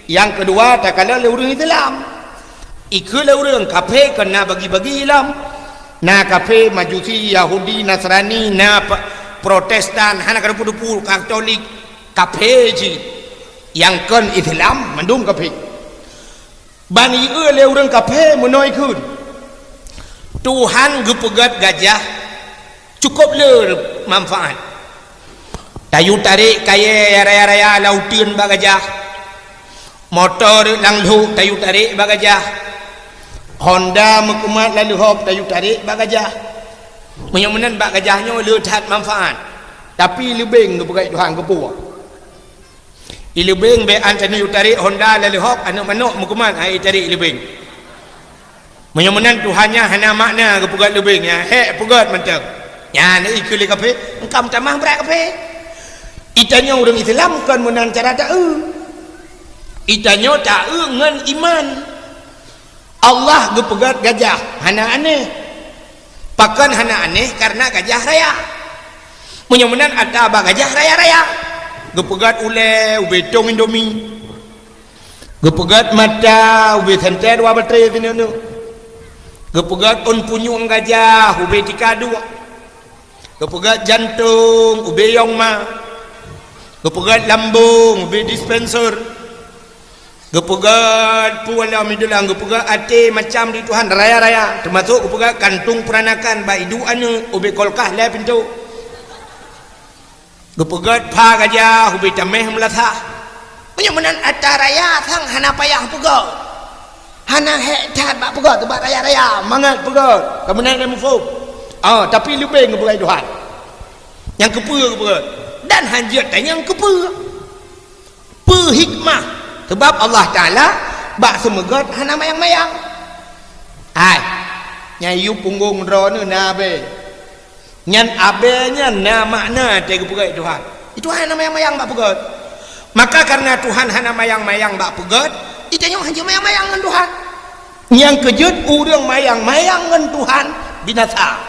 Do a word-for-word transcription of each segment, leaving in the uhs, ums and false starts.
Nyang keudua, takalon lé ureuëng Islam. Ikheun lé ureuëng kafé kon na bagi-bagi lom. Na kafé Majusi, Yahudi, Nasrani, na pe-, Protestan, hana kadupu-dupu, Katolik, kafé cit. Nyang kon Islam mandum kafé. Ban ikheun lé ureuëng kafé meunoe ikheun, Tuhan geupeugét gajah cukôp le manfaat. Tayue tarek kayée raya-raya lam uteuen bak gajah. Moto rot lam lhok tayue tarek bak gajah. Honda meukumat lam leuhop tayue tarek bak gajah. Meunyoe meunan bak gajah nyoe le that manfaat. Tapi leubeng geupeugét Tuhan geupeue. Ileubeng bék an tayue tarek Honda lam leuhop, aneuëk manok meukumat, ai tarek ileubeng. Meunyoe meunan Tuhan nyan hana makna geupeugét leubeng, nyan hék peugét mantong. Nyan ikheun lé kafé, engkau meutamah brat kafé. Itanyoe ureuëng Islam kon meunan cara taeu. Itanyoe taeu ngon iman. Allah geupeugét gajah hana aneh. Pakon hana aneh? Kareuna gajah raya. Meunyoe meunan ata bak gajah raya-raya. Geupeugét ulée ubé tong Indomie. Geupeugét mata ubé senter dua batée sineuk-neuk. Geupeugét ôn punyueng gajah ubé tika duek. Geupeugét jantong ubé Yongma. Geupeugét lambong ubé dispenser. Geupeugét peue lom idulang, geupeugét até macam di Tuhan raya-raya, teumasok geupeugét kantong peuranakan bak iduek aneuëk ubé kulkas lhée pintoe. Geupeugét pha gajah ubé taméh meulasah. Meunyoe meunan ata raya sang hana payah peugét. Hana hék that bak peugét, bak raya-raya mangat peugét. Ka meunan lé muphom. Oh, tapi leubeng geupeugét Tuhan. Nyang keupeue geupeugét? Dan hanjeuet tanyong keupeue. Peue hikmah? Sebab Allah Taala bak seumeugét hana mayang-mayang. Hai, nyang yue punggong droeneuh na abée. Nyan abée nyan na makna teuh geupeugét Tuhan. Tuhan hana mayang-mayang bak peugét. Maka kareuna Tuhan hana mayang-mayang bak peugét, itanyoe hanjeuet mayang-mayang ngon Tuhan. Nyang keujeuet ureuëng mayang-mayang ngon Tuhan binasa.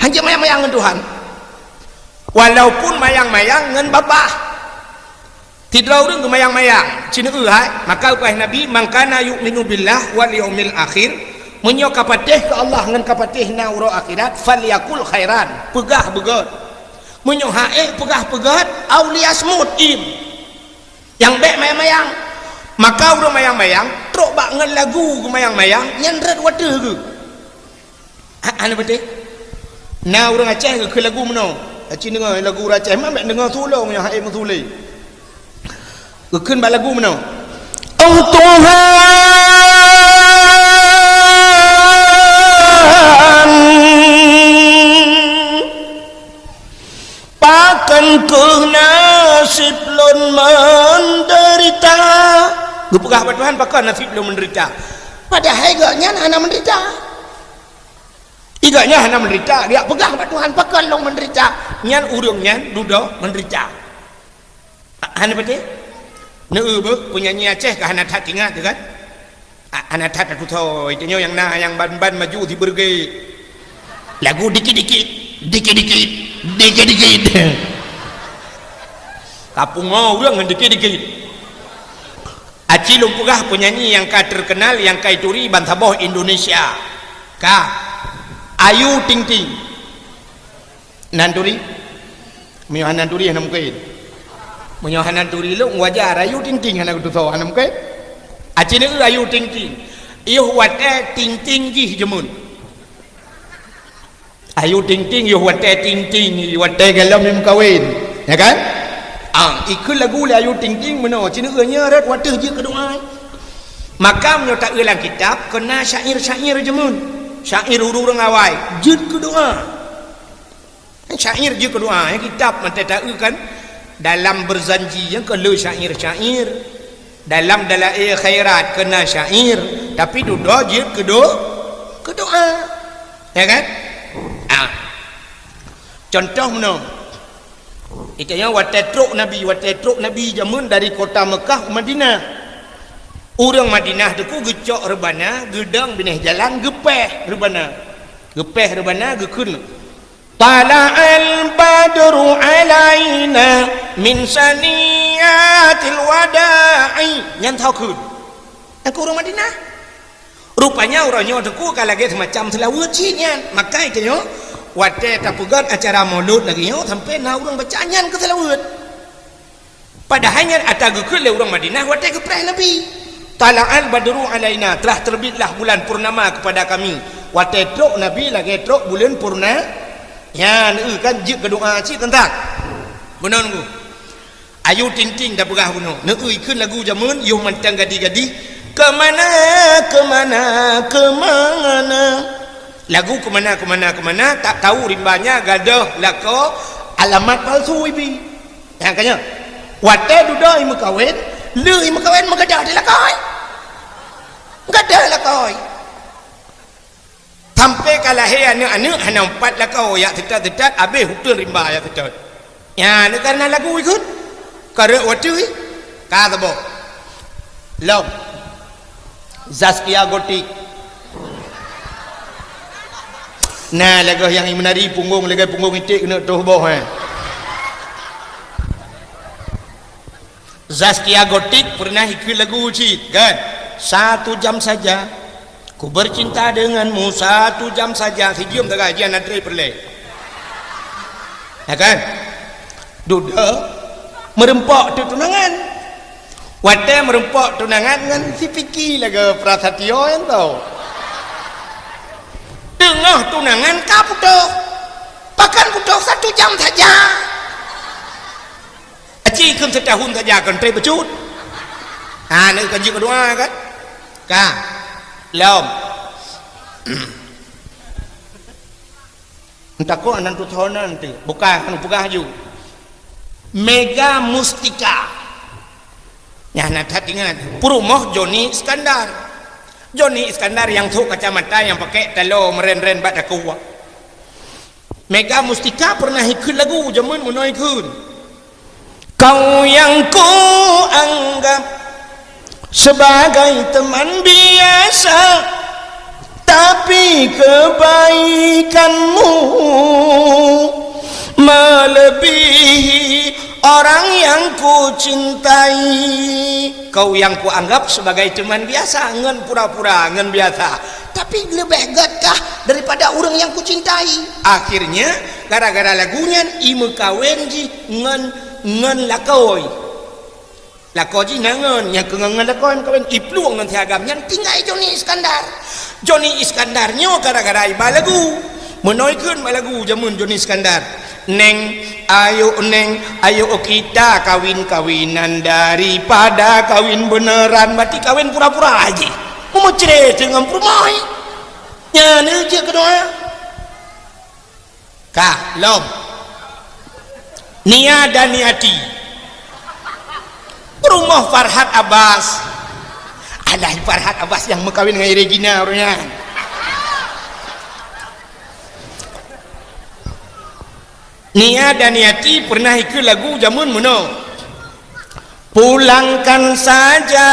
Hanjeuet mayang-mayang ngon Tuhan. Walaupun mayang-mayang ngon babah. Sidroe ureuëng geumayang-mayang, cineu hai, maka geupeugah Nabi, "Man kana yu'minu billah wal yaumil akhir," meunyoe ka patéh keu Allah ngon ka patéh na uroe akhirat, "falyakul khairan," peugah beugét. Meunyoe ha'éh peugah peugét, "au liyasmut," iem. Nyang bék mayang-mayang. Maka ureuëng mayang-mayang, trok bak ngon lagu geumayang-mayang, nyan rot wateueh geuh. Ha, hana beutôi? Na ureuëng Aceh geukheun lagu meunoe. Aci deungoe lagu ureuëng Aceh, man bék deungoe tulông nyang hai meusulé. Geukheun bak lagu meunoe. Oh Tuhan, pakon keuh naseb lôn meudeurita? Geupeugah bak Tuhan, pakon naseb lôn meudeurita? Padahai gobnyan hana meudeurita. Igak nyan hana meudeurita, geujak peugah bak Tuhan, pakon lôn meudeurita? Nyan ureuëng nyan dudoe meudeurita. Ha-, hana patéh? Neu beuh, peunyanyi Aceh ka hana that ingat teuh kan? Ha-, hana that tatusoe, tanyoe nyang na nyang ban-ban maju sibeureuge. Lagu dikit-dikit, dikit-dikit, dikit-dikit. Ka pungoe ureuëng ngon dikit-dikit. Aci lôn peugah peunyanyi nyang ka teukeunal nyang ka ituri bansaboh Indonesia. Ka. Ayu Ting Ting. Nan turi? Meunyoe hana turi hana mungken. Meunyoe hana turi lôn wajar Ayu Ting Ting hana geutusoe hana mungken. Aci neu Ayu Ting Ting. Yoh watée Ting Ting jih jeumeuet. Ayu Ting Ting yoh watée Ting Ting, watée galom meukawen, ya kan? Ah, ikheun lagu lé Ayu Ting Ting meunoe, ci neu nyan rot watée jeuet keu doa. Maka meunyoe taeu lam kitab, keu na syair-syair jeumeuet. Syair ureuëng awai, jeuet keu doa. Syair jeuet keu doa, ya kitab mantong taeu kan? Dalam Berzanji nyang keu le syair-syair. Dalam Dalail Khairat keu na syair, tapi dudoe jeuet keu do-, keu doa. Ya kan? Ah. Contoh meunoe. Itanyoe watée trok Nabi, watée trok Nabi jameun dari kota Meukah u Madinah. Ureuëng Madinah teuku geucok reubana, geudong binéh jalan, geupéh reubana. Geupéh reubana, geukheun, "Tala'al badru alaina min sani Hajjatil wada'i. Nyan tho kheun. Nyang keu ureuëng Madinah. Rupanya uroe nyoe teungku ka lagée seumacam seulaweuet cit nyan. Maka tanyoe watée tapeugét acara maulud lagée nyoe sampoe na ureuëng baca nyan keu seulaweuet. Padahai nyan ata geukheun lé ureuëng Madinah watée geupreh Nabi. Tala'al badru alaina, telah terbitlah bulan purnama kepada kami. Watée trok Nabi lagée trok buleuen purna. Nyan, eu, kan jeuet keu doa cit teuntang. Meunan ku. Ayu Ting Ting tapeugah bunoe. Neu-eu ikheun lagu jameun, yoh mantong gadih-gadih. Keumana, keumana, keumana. Lagu keumana, keumana, keumana, tak tahu rimbanya gadoh lakoe alamat palsu ibi. Nyang ka nyoe. Watée dudoe imeukawen, lheueh imeukawen meugadoh di lakoe. Gadoh lakoe. Sampoe ka lahé aneuëk-aneuëk hana umpat lakoe, jak teutat-teutat, abéh uteuen rimba jak teutat. Nyan kareuna lagu ikheun. Kareuek watée ka teuboh. Lom. Zaskia Gotik. Nah, lagée nyang imeunari punggong lagée punggong iték keuneuk toh boh, eh. Zaskia Gotik pernah ikheun lagu cit, kan? Satu jam saja, ku bercinta denganmu, satu jam saja. Sijeuem sagai jian antre peureulée. Ya kan? Dudoe meureumpok teuk tunangan. Watée meureumpok tunangan ngon si Piki lagée Prasatyo nyan tho. Teungoh tunangan ka putôh. Pakon putôh satu jam saja. Aci kheun seutahun saja kon treb bacut. Ha, neu kan jeuet keu doa kan? Ka. Lom. Entah kok nan tu thon nan tu. Bukan, anu peugah ju. Mega Mustika. Nyan na that ingat. Peurumoh Joni Iskandar. Joni Iskandar nyang sôk kacamata nyang pakai talo meuren-ren bak takue. Mega Mustika pernah ikheun lagu jameun meunoe ikheun. Kau yang ku anggap sebagai teman biasa, tapi kebaikanmu melebihi orang yang ku cintai. Kau yang ku anggap sebagai teman biasa, ngon pura-pura, ngon biasa. Tapi leubeh gét kah daripada ureuëng nyang kucintai. Akhirnya, gara-gara lagu nyan, imeukawen jih ngon, ngon lakoe. Lakoe jih na ngon, nyang keu ngon, ngon lakoe imeukawen. Iplueng ngon si agam nyan tinggai Joni Iskandar. Joni Iskandar nyoe gara-gara iba lagu. Meunoe kheun bak lagu jameun Joni Iskandar. Neng, ayo Neng, ayo kita kawin-kawinan daripada kawin beneran, berarti kawin pura-pura jih. Meumeucre teungoh peurumoh. Nyan jeuet keu doa. Ka, lom. Nia dan Niati. Peurumoh Farhat Abbas. Alah, Farhat Abbas nyang meukawen ngon Regina ureuëng nyan. Nia dan Niati pernah ikheun lagu jameun meunoe. Pulangkan saja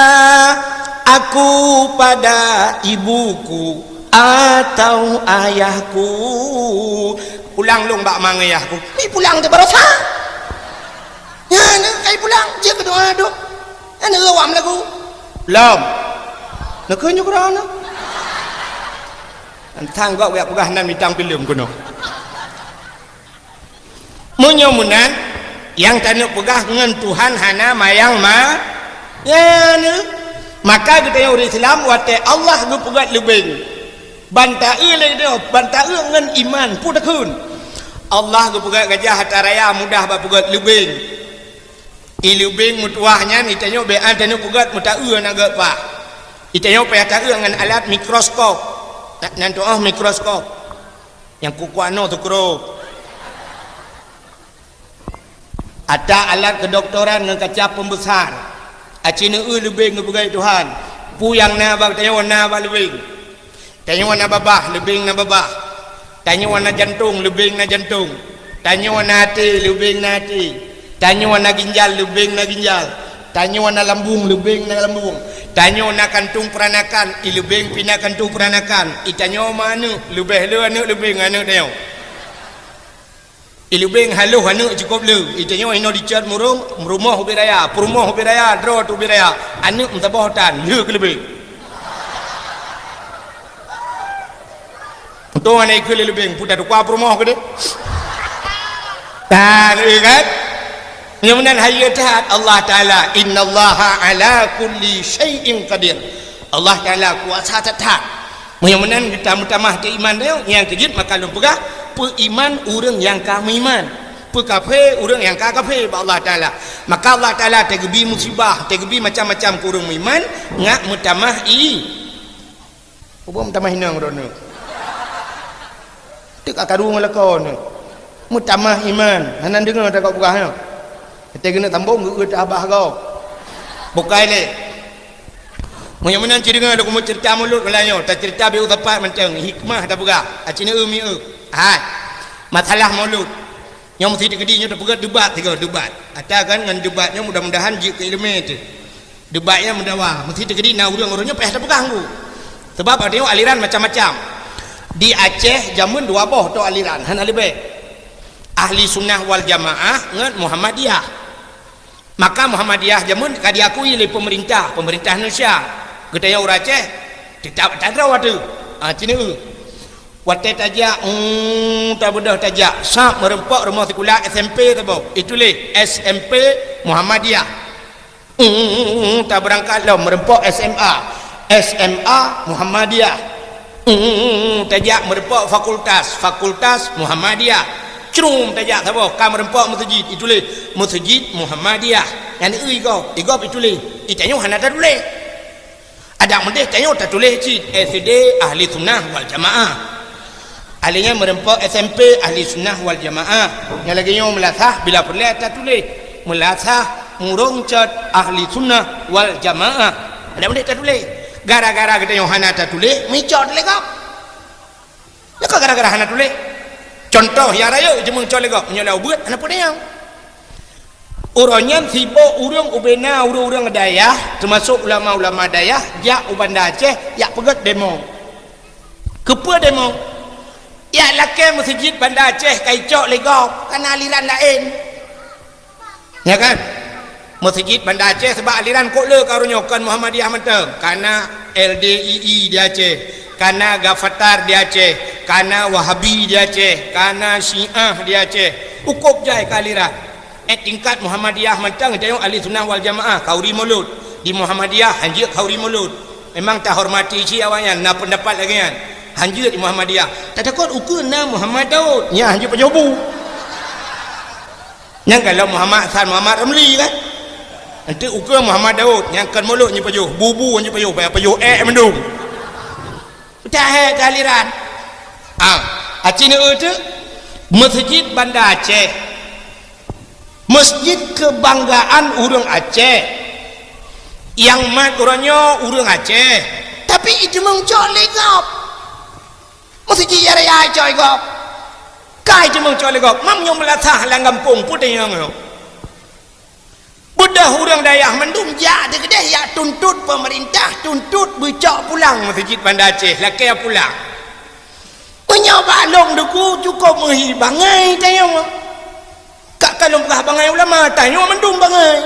aku pada ibuku atau ayahku. Pulang lôn bak ma ngon ayahku. Mi pulang teuh baroesa. Nyan, kai pulang, jeuet keu doa dum. Nyan awam lagu. Lom. Neukeu nyoe keudroe na. Tang gok jak peugah nan bintang filem keunoe. Meunyoe meunan, nyang taneuk peugah ngon Tuhan hana mayang ma-, nyan. Maka geutanyoe ureuëng Islam watée Allah geupeugét leubeng, ban ta-eu lé geutanyoe, ban ta-eu ngon iman, peue takheun. Allah geupeugét gajah atra raya mudah bak peugét leubeng. I leubeng meutuwah nyan, i tanyoe beu an tanyoe peugét meutaeu na geuet pah. I tanyoe payah taeu ngon alat mikroskop. Na-, nan tuoh mikroskop. Nyang kukuano teukrok. Ata alat kedoktoran ngon kaca pembesar. Aci neu-eu leubeng geupeugét Tuhan. Peue nyang na bak tanyoe na bak leubeng. Tanyoe na babah, leubeng na babah. Tanyoe na jantong, leubeng na jantong. Tanyoe na até, leubeng na até. Tanyoe na ginjal, leubeng na ginjal. Tanyoe na lambung, leubeng na lambung. Tanyoe na kantong peuranakan, i leubeng pih na kantong peuranakan. I tanyoe meuaneuëk, leubeh le aneuëk leubeng aneuëk tanyoe. Ilubeng haloh aneuk cukôp le. Itanyoe inoe dicet murong, rumoh ubit raya, peurumoh ubit raya, droe teuh ubit raya. Aneuk meusaboh tan, le keuleubeng. Untông aneuk ikeu le leubeng, puta tukua peurumoh keudeh. Tan, eh, kan? Nyang meunan hayeue that Allah Taala, "Innallaha ala kulli syai'in qadir." Allah Taala kuasa that-that. Meunyoe meunan geutameutamah teuiman tanyoe, nyang keujeuet maka lôn peugah, peuiman ureuëng nyang ka meuiman, peukafé ureuëng nyang ka kafé bak Allah Taala. Maka Allah Taala teugeubi musibah, teugeubi macam-macam keu ureuëng meuiman, ngat meutamah i-, ubom tamah inong droeneuh. Teuk ka karu ngon lakoe neuh. Meutamah iman, hana deungoe takot peugah nyoe. Watée keuneuk sambong geu-, geu-, tabah gob. Bukai lé. Meunyoe meunan ci deungoe lôn keumeung ceurita mulod meulayeue, taceurita beu teumpat mantong, hikmah tapeugah, aci neu-eu mi-eu. Hai. Masalah mulod. Nyoe meusi teukeudi nyoe tapeugah debat sigoe, debat. Ata kan ngon debat nyoe mudah-mudahan jeuet keu ileumé teuh. Debat nyan meudawa, meusi teukeudi na ureuëng-ureuëng nyoe payah tapeugah ngku. Sebab tanyoe aliran macam-macam. Di Aceh jameun dua boh tok aliran, hana leubeh. Ahli Sunnah wal Jamaah ngon Muhammadiyah. Maka Muhammadiyah jameun ka diakui lé peumeurintah, peumeurintah Indonesia. Geutanyoe ureuëng Aceh, teutab ata droe teuh. Ah, ci neu-eu. Watée tajak, mm, tabeudôh tajak, sab meureumpok rumoh sikula S M P saboh. Ituléh S M P Muhammadiyah. Mm, tabeurangkat lom meureumpok S M A. S M A Muhammadiyah. Mm, tajak meureumpok fakultas, fakultas Muhammadiyah. Crum tajak saboh, ka meureumpok meuseujid, ituléh meuseujid Muhammadiyah. Nyan eu igob, igob ituléh. Itanyoe hana tatuléh. Adak meudeh tanyoe tatuléh cit S D Ahli Sunnah wal Jamaah. Ahli nyan meureumpok S M P Ahli Sunnah wal Jamaah. Nyang lagée nyoe meulasah bila peureulée tatuléh. Meulasah murong cot Ahli Sunnah wal Jamaah. Adak meudeh tatuléh. Gara-gara geutanyoe hana tatuléh, meucot lé gob. Nyoe ka gara-gara hana tuléh. Cuntoh nyang rayeuk jeumeung cot lé gob, meunyoe lam ubeuet hana peue nyang. Uroe nyan sibok ureuëng ubena ureuëng-ureuëng dayah, teumasok ulama-ulama dayah, jak u Banda Aceh, jak peugét demo. Keupeue demo? Jak lakée meuseujid Banda Aceh ka icok lé gob, ka na aliran laén. Ya kan? Meuseujid Banda Aceh, sebab aliran kok le ka uroe nyoe, kon Muhammadiyah mantong. Ka na L D I I di Aceh, ka na Gafatar di Aceh, ka na Wahabi di Aceh, ka na Syiah di Aceh. Ukôb jai ka aliran. Eh, tingkat Muhammadiyah mantong, tanyoe Ahli Sunnah wal Jamaah, khauri mulod. Di Muhammadiyah, hanjeuet khauri mulod. Memang tahormati cit awaknyan, na peundapat lagée nyan. Hanjeuet di Muhammadiyah. Tatakot ukeue na Muhammad Daud. Nyan hanjeuet pajoh bu. Nyang galak Muhammad Hasan, Muhammad Ramli kan? Nanti ukeue Muhammad Daud, nyang kon mulod nyoe pajoh, bubu nyoe pajoh, payah pajoh ék mandum. Udah ék aliran. Ah, aci neu teuk, Meuseujid Banda Aceh. Meuseujid keubanggaan ureuëng Aceh. Nyang mat uroe nyoe ureuëng Aceh. Tapi ijeumeung cok lé gob. Meuseujid raya icok lé gob. Ka ijeumeung cok lé gob. Mam nyoe meulasah lam gampông peue teunyong nyoe. Beudôh ureuëng dayah mandum jak teukeudeh jak tuntot peumeurintah, tuntot beucok pulang Meuseujid Banda Aceh, lakée pulang. Meunyoe bak lôn Teungku cukôp meuhi bangai tanyoe. Ka, ka lôn peugah bangai ulama, tanyoe mandum bangai.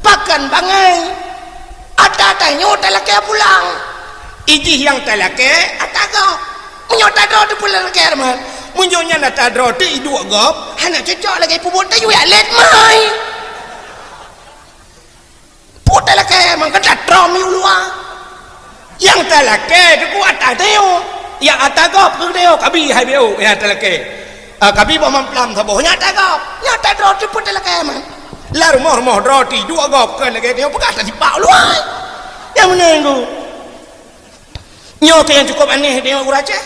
Pakon bangai? Ata tanyoe talakée pulang. Ijih nyang talakée ata gob. Meunyoe ata droe teuh peue talakée, Rahman? Meunyoe nyan ata droe teuh iduek gob, hana cocok lagée peubuet tanyoe jak lét mai. Peue talakée, mangkeuta trom i uluwa. Nyang talakée keu ata tanyoe, nyang ata gob keu tanyoe, kabi hai biôh nyang talakée. Ah, kabi boh mamplam saboh, nyang ata gob, nyang ata droe teuh peue talakée man. Lam rumoh-rumoh droe teuh iduek gob, kon lagée tanyoe peugah tasipak uluwa. Nyang meunan ku. Nyoe keuh nyang cukôp aneh tanyoe ureuëng Aceh.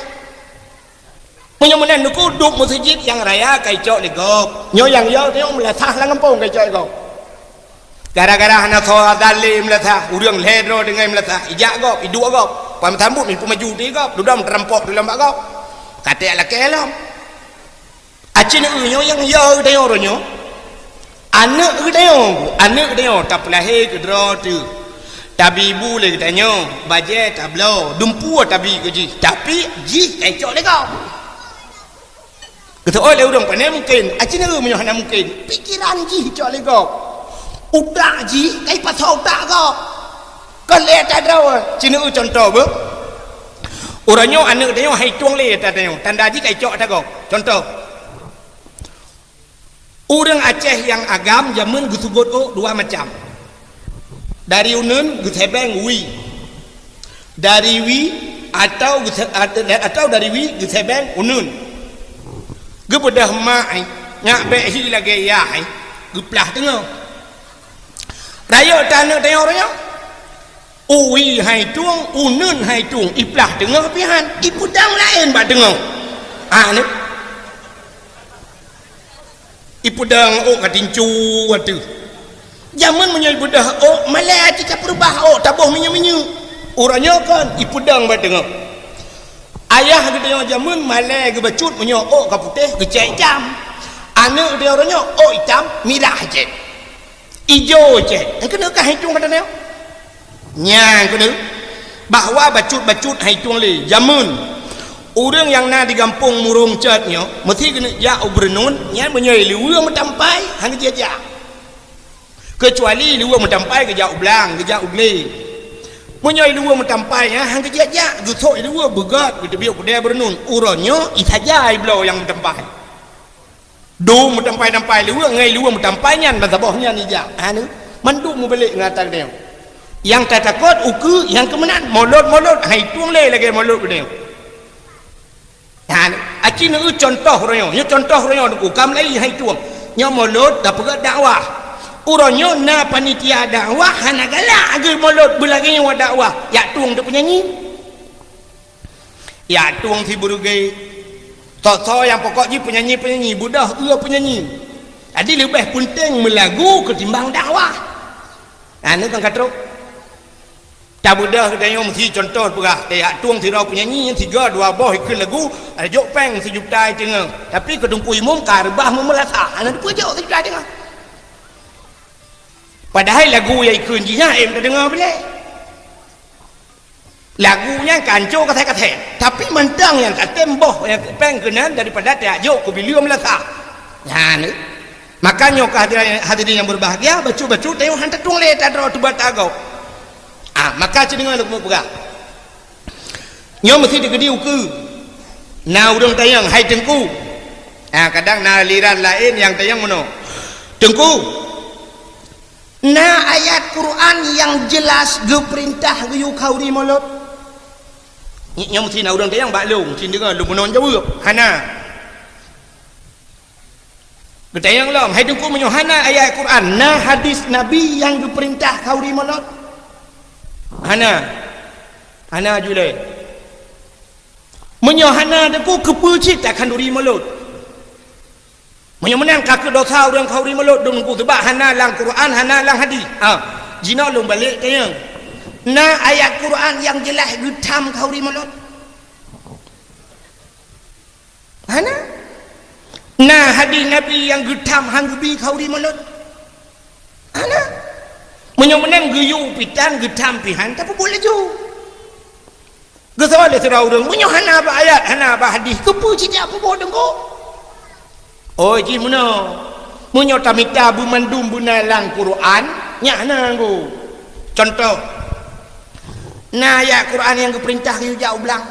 Meunyoe meunan Teungku, duek meuseujid nyang raya ka icok lé gob. Nyoe nyang yo, nyoe meulasah lam gampông ka icok lé gob. Gara-gara hana soe azan lé meulasah, ureuëng lhée droe deungon meulasah, ijak gob, iduek gob. Pan meusambot meupeumaju di gob, dudoe meuteurumpok di lom bak gob. Ka trép lakée lom. Aci neu nyoe nyang yo geutanyoe uroe nyoe. Aneuëk geutanyoe, aneuëk geutanyoe tapeulahé keu droe teuh. Tabi bu lé geutanyoe, bajée tabloe, dumpeue tabi keu jih, tapi jih ka icok lé gob. Geuseuôt lé ureuëng, pane mungken, a, ci neueu meunyoe hana mungken. Pikeran jih cok lé gob. Utak jih kai pasoe utak gob. Kon lé ata droe, ci neueu cuntoh beuh. Uroe nyoe aneuëk tanyoe hai tueng lé ata tanyoe, tanda jih kai cok ata gob. Cuntoh. Ureuëng Aceh nyang agam jameun geusugot ôk dua macam. Dari uneuen geusebeng wie. Dari wie atawa geuse-, atawa dari wie geusebeng uneuen. Geubeudôh mak ai, nyak bék hi lagée yah ai, geuplah teungoh. Rayeuk taneuëk tanyoe uroe nyoe. Wie hai tueng, uneuen hai tueng, iplah teungoh pih han, ipeudang laén bak teungoh. Ah, ni. Ipeudang ôk ka tincu ateueh. Jameun meunyoe ibeudôh ôk, malée cit ka peurubah ôk, taboh minyeuk-minyeuk. Uroe nyoe kon, ipeudang bak teungoh. Ayah geutanyoe jameun malée geubacut meunyoe ôk ka putéh, geucét itam. Aneuëk geutanyoe uroe nyoe ôk itam, mirah cit. Ijo cit. Nyang keuneuk kah hai tueng kata nyoe? Nyang keuneuk bahwa bacut-bacut hai tueng lé jameun. Ureuëng nyang na di gampông Murong Cot nyoe meusi keuneuk jak u Beureunun, nyan meunyoe i liweue meutampai, han geujak-jak. Keucuali i liweue meutampai geujak u Blang, geujak u Glé. Meunyoe i liweue meutampai nyan han geujak-jak, geusok i liweue beugét, geuteubiet u keudée Beureunun. Uroe nyoe i saja i bloe nyang meutampai. Dum meutampai-tampai liweue ngai liweue meutampai nyan ban saboh nyan ijak. Ha, ni, mandum mubalék ngon ata geutanyoe. Nyang tatakot ukeue nyang keu meunan, molot-molot hai tueng lé lagée molot geutanyoe. Ha, ni, aci neueu cuntoh uroe nyoe. Nyoe cuntoh uroe nyoe Teungku, ka mulai hai tueng. Nyoe molot tapeugét dakwah. Uroe nyoe na panitia dakwah hana galak geu molot beulagée nyoe dakwah. Jak tueng teupeunyanyi. Jak tueng si beureuge. Soe-soe nyang pokok jih peunyanyi-peunyanyi, beudôh eu peunyanyi. Jadi leubeh peunteng meulagu keutimbang dakwah. Nah, nyoe kan ka trok. Tabeudôh geutanyoe meusi cuntoh peugah, tajak tueng sidroe peunyanyi, sigoe dua boh ikheun lagu, jok péng sijuta teungoh. Tapi keu Teungku Imum ka reubah meumeulasa, hana teupeujok sijuta teungoh. Padahai lagu nyang ikheun jih nyan, eh, tadeungoe bilé. Lagu nyan ka ancô kasét-kasét, tapi mantong nyang tatem boh nyang péng keunan daripada tajak jok keu bileue meulasa. Nyan, maka nyoe keuh hadirin, hadirin nyang berbahagia, bacut-bacut tanyoe han tatueng lé tadroe teuba tagoe. Ah, maka ci deungoe lôn peugah. Nyoe meusi teukeudi ukeue. Na ureuëng tanyong, "Hai Teungku." Ah, kadang na aliran laén nyang tanyong meunoe. "Teungku, na ayat Quran nyang jeulaih geupeurintah geuyue khauri mulod?" Nyoe meusi na ureuëng tanyong bak lôn, ci deungoe lôn meunan jaweueb, "Hana." Geutanyong lom, "Hai Teungku, meunyoe hana ayat Quran, na hadis Nabi nyang geupeurintah khauri mulod?" "Hana." "Hana ju lé." "Meunyoe hana Teungku, keupeue cit takhanduri mulod?" Meunyoe meunan ka keuh dosa ureuëng khauri mulod, Teungku, seubab hana lam Quran, hana lam hadis. Ha, jinoe lôn balek tanyong. Na ayat Quran nyang jeulaih geutham khauri mulod? Hana. Na hadis Nabi nyang geutham han geubi khauri mulod? Hana. Meunyoe meunan geuyue pih tan, geutham pih han, tapeubuet laju. Geusoe lé sidroe ureuëng, "Meunyoe hana bak ayat, hana bak hadis, keupeue cit jak peubuet Teungku?" Oh, jih meunoe. Meunyoe tamita beumandum beuna lam Quran, nyak hana Teungku. Cuntoh, na ayat Quran nyang geupeurintah geuyue jak u blang.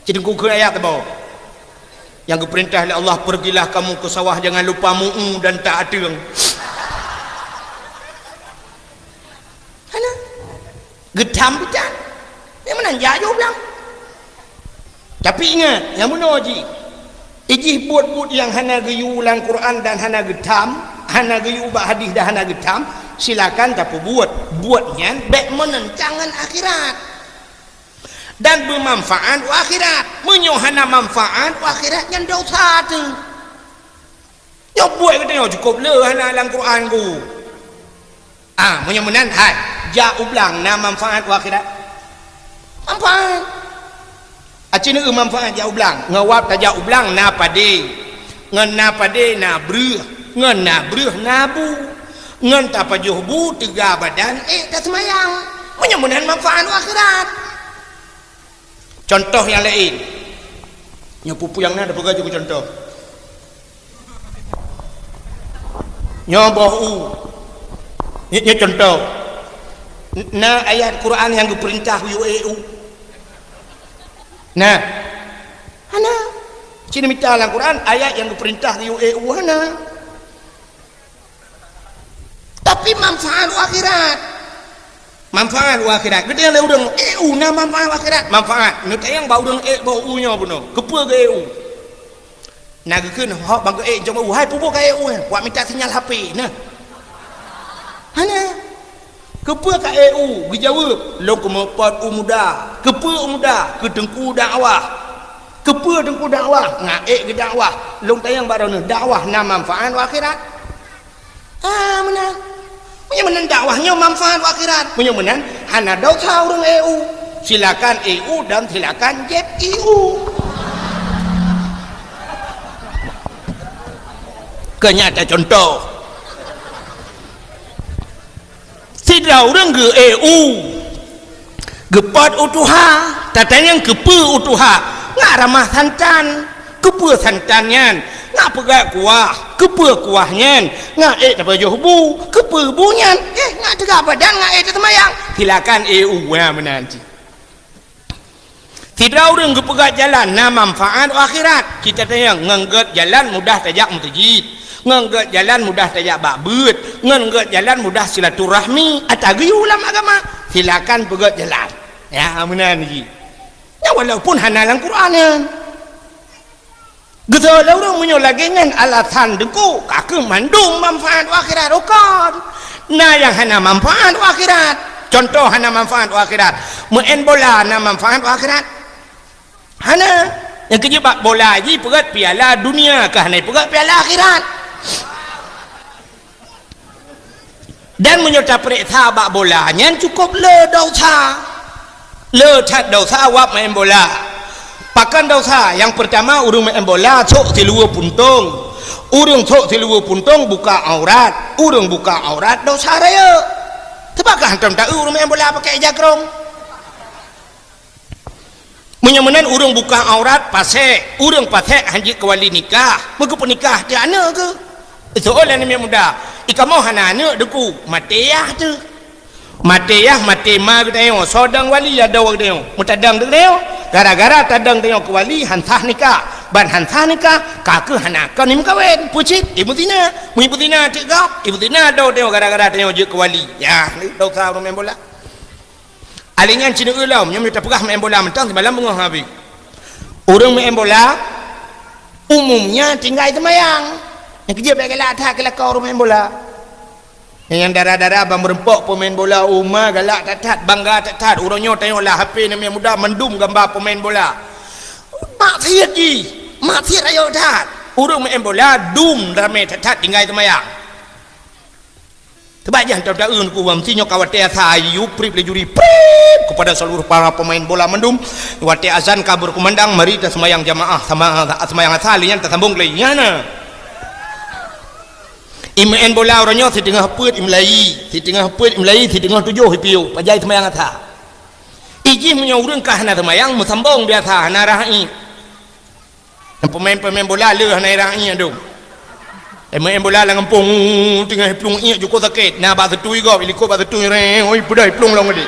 Ci Teungku kheun ayat teuboh. Nyang geupeurintah lé Allah, "Pergilah kamu ke sawah, jangan lupa mu'u dan tak ateueng." Hana. Geutham pih tan. Nyang meunan jak ju blang. Tapi ingat, nyang meunoe jih. Ijih buet-buet nyang hana geuyue lam Quran dan hana geutham, hana geuyue bak hadis dan hana geutham, silakan tapeubuet. Buet nyan bék meuneuntang ngon akhirat. Dan beumanfaat u akhirat. Meunyoe hana manfaat u akhirat, nyan dosa teuh. Nyoe buet geutanyoe cukôp le hana lam Quran ku. Ah, meunyoe meunan, hai, jak u blang na manfaat u akhirat? Manfaat. Aci neueu manfaat jak u blang. Ngon wab tajak u blang na padé. Ngon na padé na breuh. Ngon na breuh na bu. Ngon tapajoh bu teuga badan ék taseumayang. Meunyoe meunan manfaat u akhirat. Cuntoh nyang laén. Nyoe peue-peue nyang na tapeugah jeuet keu cuntoh. Nyoe boh u. Nyoe, nyoe cuntoh. Na ayat Quran nyang geupeurintah yue ék u? Na? Hana. Ci neumita lam Quran ayat nyang geupeurintah yue ék u, hana. Tapi manfaat u akhirat. Manfaat u akhirat. Geutanyong lé ureuëng, "Ék u na manfaat u akhirat?" Manfaat. Neutanyong bak ureuëng ék boh u nyoe bunoe. Keupeue geuék u? Na geukheun hok bang geuék jong u, "Hai, peue buet ka ék u, eh? Wak mita sinyal H P na." Hana. Keupeue ka ék u? Geujaweueb, "Lôn keumeupot u muda." Keupeue u muda? Keu teungku dakwah. Keupeue teungku dakwah? Ngat ék geudakwah. Lôn tanyong bak droeneuh, dakwah na manfaat u akhirat? Ah, meunan. Meunyoe meunan dakwah nyoe manfaat u akhirat. Meunyoe meunan hana desya ureuëng ék u. Silakan ék u dan silakan jieb ék u. Keu nyan ata cuntoh. Sidroe ureuëng geuék u, geupot u tuha, tatanyong keupeue u tuha, ngat ramah santan, keupeue santan nyan, ngat peugöt kuah, keupeue kuah nyan, ngat ék tapajoh bu, keupeue bu nyan, eh, ngat teuga badan, ngat ék taseumayang. Silakan ék u, ha, meunan cit. Sidroe ureuëng geupeugöt jalan na manfaat u akhirat. Kita tanyong, ngon göt jalan mudah tajak meuseujid, ngon göt jalan mudah tajak bak beuet, ngon göt jalan mudah silaturahmi, ata geuyue lam agama. Silakan peugöt jalan. Ya, meunan jih. Nyan walaupun hana lam Quran nyan. Geusoe lé ureuëng meunyoe lagée nyan alasan deungoe, ka keuh mandum manfaat u akhirat, bukon. Na nyang hana manfaat u akhirat. Cuntoh hana manfaat u akhirat. Meu'en bola na manfaat u akhirat? Hana. Nyang keujeuet bak bola jih peugöt piala dunia, ka hana peugöt piala akhirat. Dan meunyoe tapareksa bak bola nyan cukôp le desya. Le that desya wab meu'en bola. Pakon desya? Nyang peurtama, ureuëng meu'en bola sôk siluweue puntông. Ureuëng sôk siluweue puntông buka aurat. Ureuëng buka aurat desya rayeuk. Teuba ka hantom taeu ureuëng meu'en bola pakai ija krông. Meunyoe meunan ureuëng buka aurat pasék, ureuëng pasék han jeuet keu wali nikah, meugeupeunikah teuh aneuk geuh. Soe lé aneuk muda, "I kamoe hana aneuk, Teungku." Maté yah teuh. Maté yah, maté ma geutanyoe, soe dong wali adoe geutanyoe. Meutadong geutanyoe, gara-gara tadong tanyoe keu wali han sah nikah. Ban han sah nikah, ka keuh hana kon imeukawen. Peue cit? Imeuzina. Meunyoe imeuzina cit gob, imeuzina adoe tanyoe gara-gara tanyoe jeuet keu wali. Yah, desya ureuëng meu'en bola. Aléh nyan ci neueu lom, nyoe meunyoe tapeugah meu'en bola mantong simalam beungoh habéh. Ureuëng meu'en bola umumnya tinggai seumayang. Nyang keujeuet bék galak that keu lakoe ureuëng meu'en bola. Nyang dara-dara ban meureumpok peumain bola u ma galak that-that, bangga that-that. Uroe nyoe tanyoe lam H P aneuk muda mandum gamba peumain bola. Maksiet jih, maksiet rayeuk that. Ureuëng meu'en bola dum ramé that-that tinggai seumayang. Teuba jih hantom taeu Teungku, meusti nyoe ka watée asa, yue prip lé juri, prip kepada seluruh para pemain bola mandum. Watée azan ka berkumandang, mari taseumayang jamaah sama, seumayang asa, lé nyan tasambong lé nyan na. Imeu'en bola uroe nyoe siteungoh peuet imeulayi, siteungoh peuet imeulayi, siteungoh tujoh ipiôh, pajan seumayang asa. Ijih meunyoe ureuëng ka hana seumayang, meusambong biasa, hana rhah iék. Nyang peumain-peumain bola le hana irhah iék dum. Peumain bola lam gampông, teungoh iplueng iék jukôb sakét. Na bak seutui gob, ilikot bak seutui, reng, oi, peudeh iplueng lom geude.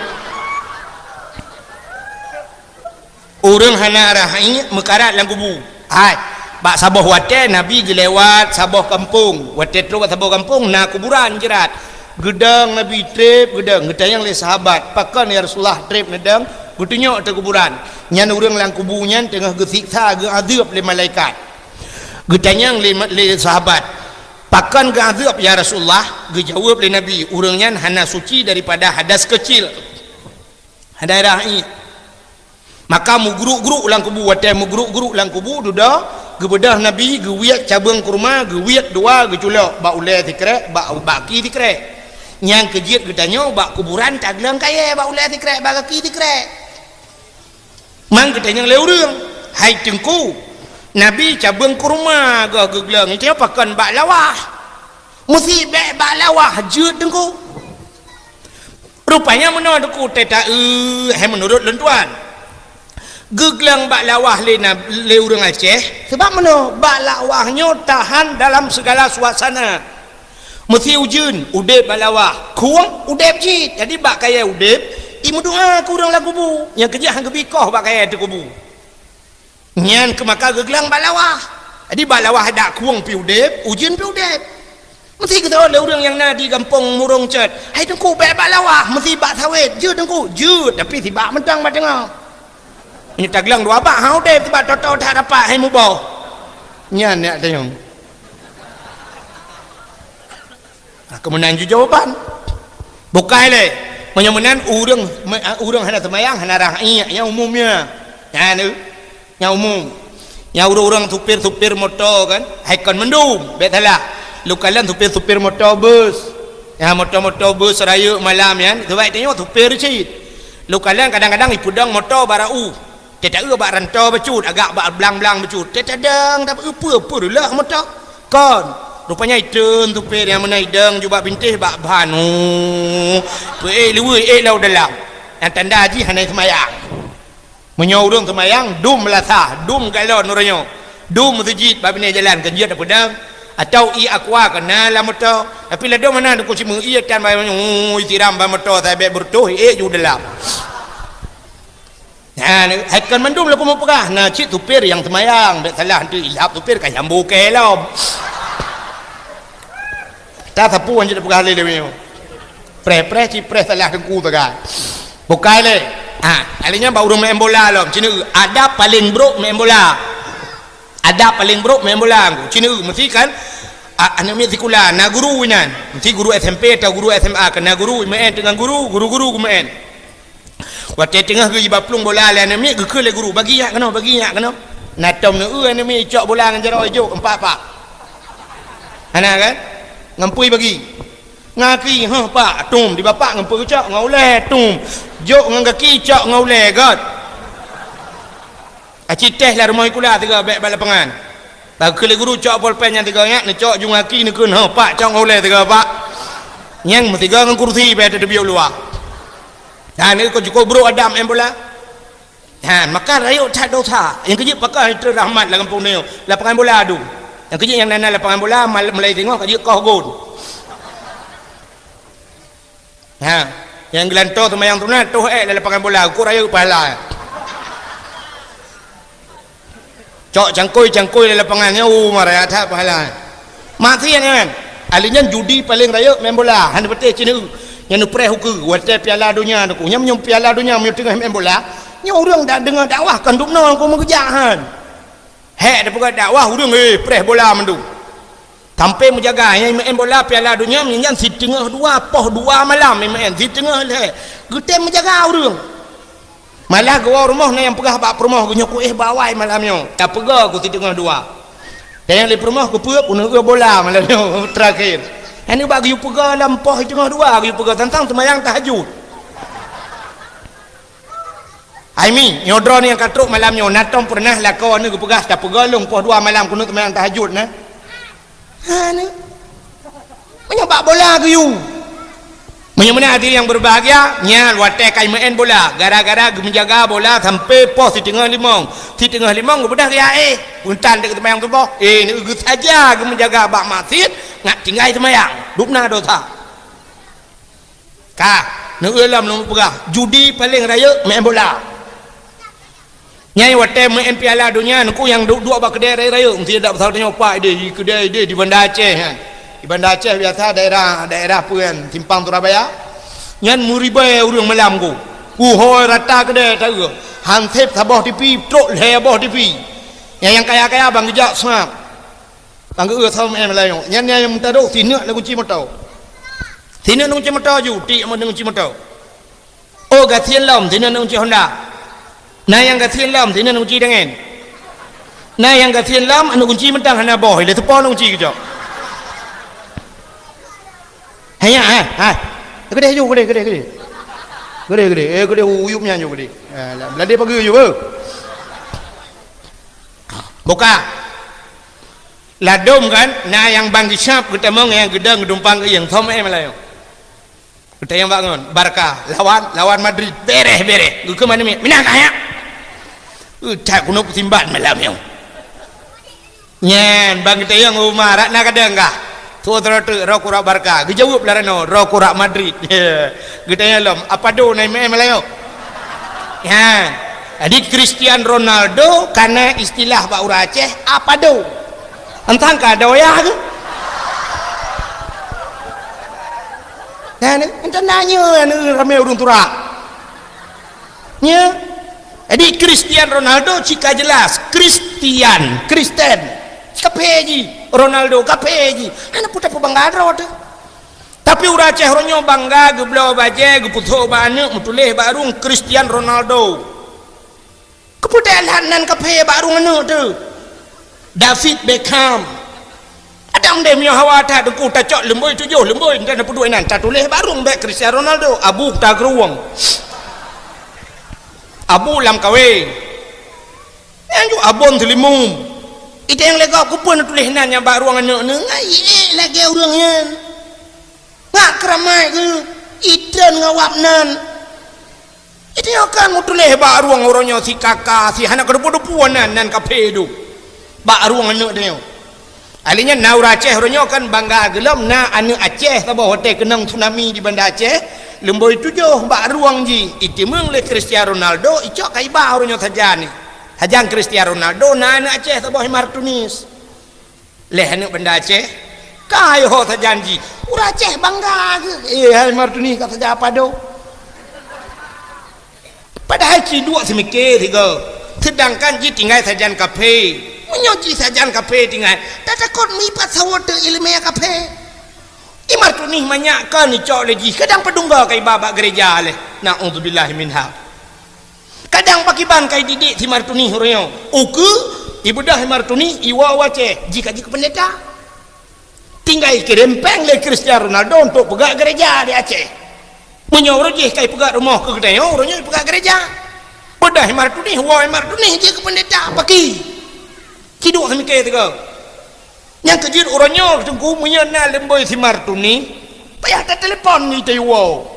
Ureuëng hana rhah iék meukarat lam kubu. Hai, bak saboh watée Nabi geulewat saboh gampông. Watée trok bak saboh gampông na kuburan jeurat. Geudong Nabi treb, geudong, geutanyong lé sahabat, "Pakon ya Rasulullah treb neudong?" Geutunyok teuh kuburan. Nyan ureuëng lam kubu nyan teungoh geusiksa, geuazeueb lé malaikat. Geutanyong lé, lé sahabat, "Pakon geuazeueb ya Rasulullah?" Geujaweueb lé Nabi, "Ureuëng nyan hana suci daripada hadas keucil." Hana rhah iék. Maka meugruk-gruk lam kubu, watée meugruk-gruk lam kubu, dudoe, geubeudôh Nabi, geuwiet cabeueng kurma, geuwiet dua, geuculok bak ulée sikrek, bak, bak ki sikrek. Nyang keujeuet geutanyoe bak kuburan tagleueng kayée bak ulée sikrek, bak gaki sikrek. Man geutanyong lé ureuëng, "Hai Teungku, Nabi cabeueng kurma goh geugleueng, nyoe pakon bak lawah?" "Meusti bék bak lawah jeuet Teungku." Rupanya meunoe Teungku, teuta, eh, hai meunurot lôn tuan. Geuglang bak lawah lé na-, lé ureuëng Aceh, sebab meunoe bak lawah nyoe tahan dalam segala suasana. Meusé ujeuen, udeb bak lawah, khueng, udeb cit. Jadi bak kayée udeb, imeudoá keu ureuëng lam kubu, nyang keujeuet han geubi koh bak kayée teukubu. Nyan keuh maka geuglang bak lawah. Jadi bak lawah dak khueng pi udeb, ujeuen pi udeb. Meusé geutawök lé ureuëng nyang na di gampông Murong Cot, "Hai Teungku, bék bak lawah, meusé bak sawét." "Jeuet Teungku." "Jeuet, tapi sibak mantong bak teungoh." Meunyoe taglang dua bak, ha udeb, sibak toto that rapat, hai muboh. Nyan nyak tanyong. Ha, keumeunang ju jawaban. Bukai lé. Meunyoe meunan ureuëng, me-, ureuëng hana seumayang, hana rhah iék, nyang umum nyan. Nyan tu. Nyang umum. Nyang ureuëng-ureuëng supir-supir moto kan, hai kon mandum, bék salah. Lôn kalon supir-supir moto bus. Ya, moto-moto bus rayeuk malam nyan, sebab tanyoe supir cit. Lôn kalon kadang-kadang ipeudong moto barô u. Teuta-eu bak rantô bacut, agak bak blang-blang bacut. Teuta dong, tapi peue-peue reuloh moto. Kon. Rupanya itreun supir nyang meunan idong ju bak bintéh bak ban. Oh, peuék luweue ék lam dalam. Nyang tanda jih hana seumayang. Meunyoe ureuëng seumayang, dum meulasah, dum galon uroe nyoe, dum meuseujid bak binéh jalan, kon jeuet tapeudong, atawa ié aqua keunan lam moto, tapi ladôm hana Teungku simeue ié tan bak, ui, siram bak moto sabe beureutoh, ék ju dalam. Nah, hai kon mandum laku meupeugah, na cit supir nyang seumayang, bék salah, hantu ilhab supir ka jambu kée lom. Ta sapeue nyang jeuet peugah lé lewat nyoe. Preh-preh cit preh salah Teungku sagai. Bukai lé. Ha, kali nyan bak ureuëng maén bola lom. Cina, adab paléng brok maén bola. Adab paléng brok maén bola. Cina, meusti kan, a, aneuk miet sikula, na guru inan. Meusti guru S M P atau guru S M A, keu na guru, maén teungoh guru, guru-guru geumaén. Watée teungoh geuiba plueng bola lé aneuk miet, geukheun lé guru, "Bagi nyak keunoe, bagi nyak keunoe." Na tom neu-eu aneuk miet icok bola ngon jaroe ijok, empat pak. Hana kan? Ngon peue bagi? Ngon gaki, "Heuh, Pak." Tom, di bapak ngon peue geucok? Ngon ulée. Tom, jok ngon gaki, cok ngon ulée, göt. Aci teh lam rumoh sikula sigoe bék bak lapangan. Bak geukheun lé guru cok polpen nyang sigoe nyan, neucok ju ngon gaki, neukheun, "Heuh, Pak, cok ngon ulée sigoe, Pak." Nyang meusigoe ngon kursi, bék teubiet luwa. Nah, nyoe kon cukup brok adab maén bola. Ha, maka rayeuk that dosa. Nyang keujeuet pakon treun rahmat lam gampông nyoe. Lapangan bola tu. Nyang keujeuet nyang na, na lapangan bola, mal-, mulai singoh ka jeuet koh gon. Ha, nyang geulantoe seumayang sunat, toh ék lam lapangan bola, ukur rayeuk pahala. Cok cangkôi-cangkôi lam lapangan nyoe, uh, maraya that pahala. Maksiat nyan. Ahli nyan judi paléng rayeuk maén bola, hana patéh cina. Nyan neupreh ukeue, watée piala donya tu. Nyan meunyoe piala donya meunyoe teungoh maén bola, nyoe ureuëng dak deungoe dakwah kon dum nong ku meugeujak han. Hék tapeugah dakwah ureuëng, eh, preh bola mandum. Sampai meujaga nyang maén bola piala donya nyan siteungoh dua, poh dua malam maén, siteungoh lhée. Geutem meujaga ureuëng. Malah geuwoe rumoh na nyang peugah bak peurumoh geuh, "Nyoe kuéh bak awai malam nyoe, tapeugah ku siteungoh dua." Dan nyang lé peurumoh geupeuet, "Ku neu-eu bola malam nyoe terakhir." Nyan bak geuyue peugah lam poh siteungoh dua geuyue peugah teuntang seumayang tahajud. Hai mi, nyoe droeneuh nyang ka trok malam nyoe, na tom peureunah lakoe neuh geupeugah, "Tapeugah lôn poh dua malam keuneuk seumayang tahajud na." Ha, nyoe. Meunyoe bak bola geuyue. Meunyoe meunan hadirin nyang berbahagia, nyan watée ka imaén bola, gara-gara geumeujaga bola sampai poh siteungoh limong. Siteungoh limong geubeudôh geuyaéh, peuntan teuk seumayang suboh. Eh, neu-eu geusaja geumeujaga bak maksiet, ngat tinggai seumayang. Dum na dosa. Ka, neu-eu lom lôn peugah, judi paléng rayeuk maén bola. Nyang watée maén piala donya, nyoe ku nyang duek-duek bak keudée rayeuk-rayeuk, meusti dak peusah tanyoe, Pak, ideh, di keudée ideh di Banda Aceh nyan. Di Banda Aceh biasa daerah, daerah peue nyan, Simpang Surabaya. Nyan meuribée ureuëng malam ku. Kuhôi rata keudée taeu. Hanseb saboh tipi, trok lhée boh tipi. Nyang, nyang kaya-kaya ban geujak seuab. Ban geu-eu thom maén lam nyoe. Nyan nyang meutarok sineuk lam gunci moto. Sineuk lam gunci moto ju, tiek meunan gunci moto. Oh, gasien lom, sineuk lam gunci Honda. Na nyang gasien lom, sineuk lam gunci dangen. Na nyang gasien lom, aneuk gunci mantong hana boh, ilée teupon lam gunci keucok. Hai nyak, hai, hai. Keudeh ju, keudeh, keudeh, keudeh. Keudeh, keudeh. Eh, keudeh uyueb nyan ju, keudeh. Eh, la-, ladeh pageue ju, beuh. Buka. Ladom kan, na nyang ban geucab geutamong nyang geudong geudumpang geuieng. Thom maén malam nyoe. Geutanyong bak ngon, Barca lawan, lawan Madrid. Bereh, bereh. Geukheun aneuk miet, "Meunan kah nyak?" Eh, that keunoe peusimbat malam nyoe. Nyan, bang geutanyong Umar, rak na kadang kah? Tuwoe teurok teuk, roh kurak Barca. Geujaweueb lah rano, roh kurak Madrid. Geutanyong lom, apa do na M M lah nyoe? Nyan. Jadi Cristiano Ronaldo kana istilah bak ureueng Aceh, apa do? Entang ka doyah tu. Nyan, entang nanya anu ramé ureueng turak. Nya. Jadi Cristiano Ronaldo cit ka jelas, Kristian, Kristen. Kaphé jih, Ronaldo kaphé jih. Hana peue tapeubangga droe teuh. Tapi ureueng Aceh uroe nyoe bangga geubloe bajée, geupeutrok bak aneuk, meutuléh bak rueng Cristiano Ronaldo. Keupeue teulat nan kaphé bak rueng aneuk teuh? David Beckham. Adam deh meunyoe hawa that teungku tacok leumboi tujoh leumboi, entah na peuduek inan, tatuléh bak rueng bék Cristiano Ronaldo, abu kuta geuruwong. Abu lam kawé. Nyan ju abon teulimum. Ita nyang lé gob keupeue na tuléh nan nyang bak rueng aneuk neuh, ngai ék lagée ureueng nyan. Ngak keuramaik geuh, itreun ngon wab nan. Ita nyoe kan meutuléh bak rueng uroe nyoe si kaka, si hana keudeupu-deupu nan, nan kaphé duek. Bak rueng aneuk tanyoe. Ahli nyan na ureueng Aceh uroe nyoe kan bangga geulom na aneuk Aceh saboh watée keunong tsunami di Banda Aceh, leumboi tujoh bak rueng jih, itimeueng lé Cristiano Ronaldo, icok ka iba uroe nyoe sajan nyoe. Sajan Cristiano Ronaldo na aneuk Aceh saboh Imar Tunis. Leh aneuk Banda Aceh, ka yoh sajan jih. Ureueng Aceh bangga geuh. Eh, hai Martuni ka sajan apa do? Padahai ci duek seumiké sigoe. Seudangkan jih tinggai sajan kaphé. Meunyoe jih sajan kaphé tinggai, tatakot meuipat sawoe teuh iéleumé kaphé. Imar Tunis manyak kon icok lé jih, kadang padum goe ka iba bak geureja lé. Naudzubillah minha. Kadang pakiban ka ididik si Martuni uroe nyoe. Ukeue, ibeudoh Martuni, iwoe u Aceh, jih ka jeuet keu peundeta. Tinggai kirém péng lé Cristiano Ronaldo untuk peugah geureja di Aceh. Meunyoe uroe jih ka ipeugah rumoh keu geutanyoe, uroe nyoe ipeugah geureja. Beudoh Martuni, woe Martuni jeuet keu peundeta, paki. Ci duek seumiké sigoe. Nyang keujeuet uroe nyoe Teungku, meunyoe na leumboi si Martuni, payah tatelepon ngon ita iwoe.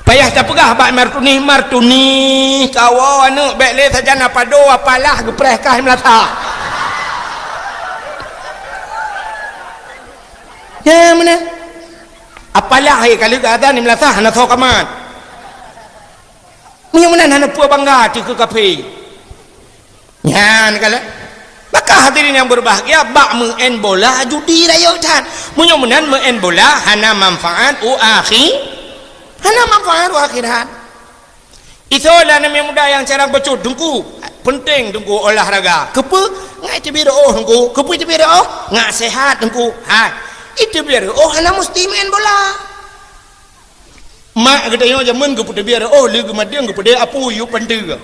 Payah tapeugah bak Martuni, "Martuni, kawoe aneuk bék lé sajan apa do, apalah geupreh kah i meulasa." Nyan meunan. Apalah, hé, ka lheueh geuazan i meulasa hana soe ka mat. Meunyoe meunan hana peue bangga ateueh keu kaphé. Nyan kalon. Maka hadirin nyang beubahgia, bak meu'en bola judi rayeuk that. Meunyoe meunan meu'en bola hana manfaat u akhi-, hana manfaat u akhirat. Isoe lah aneuk muda nyang carang bacut, Teungku. Peunteng Teungku olahraga. Keupeue? Ngat iteubiet reu'oh Teungku. Keupeue iteubiet reu'oh? Ngat sehat Teungku. Hai. Iteubiet reu'oh hana musti meu'en bola. Mak geutanyoe jameun geupeuteubiet reu'oh lé geumadeueng geupeudeh apui u panteue.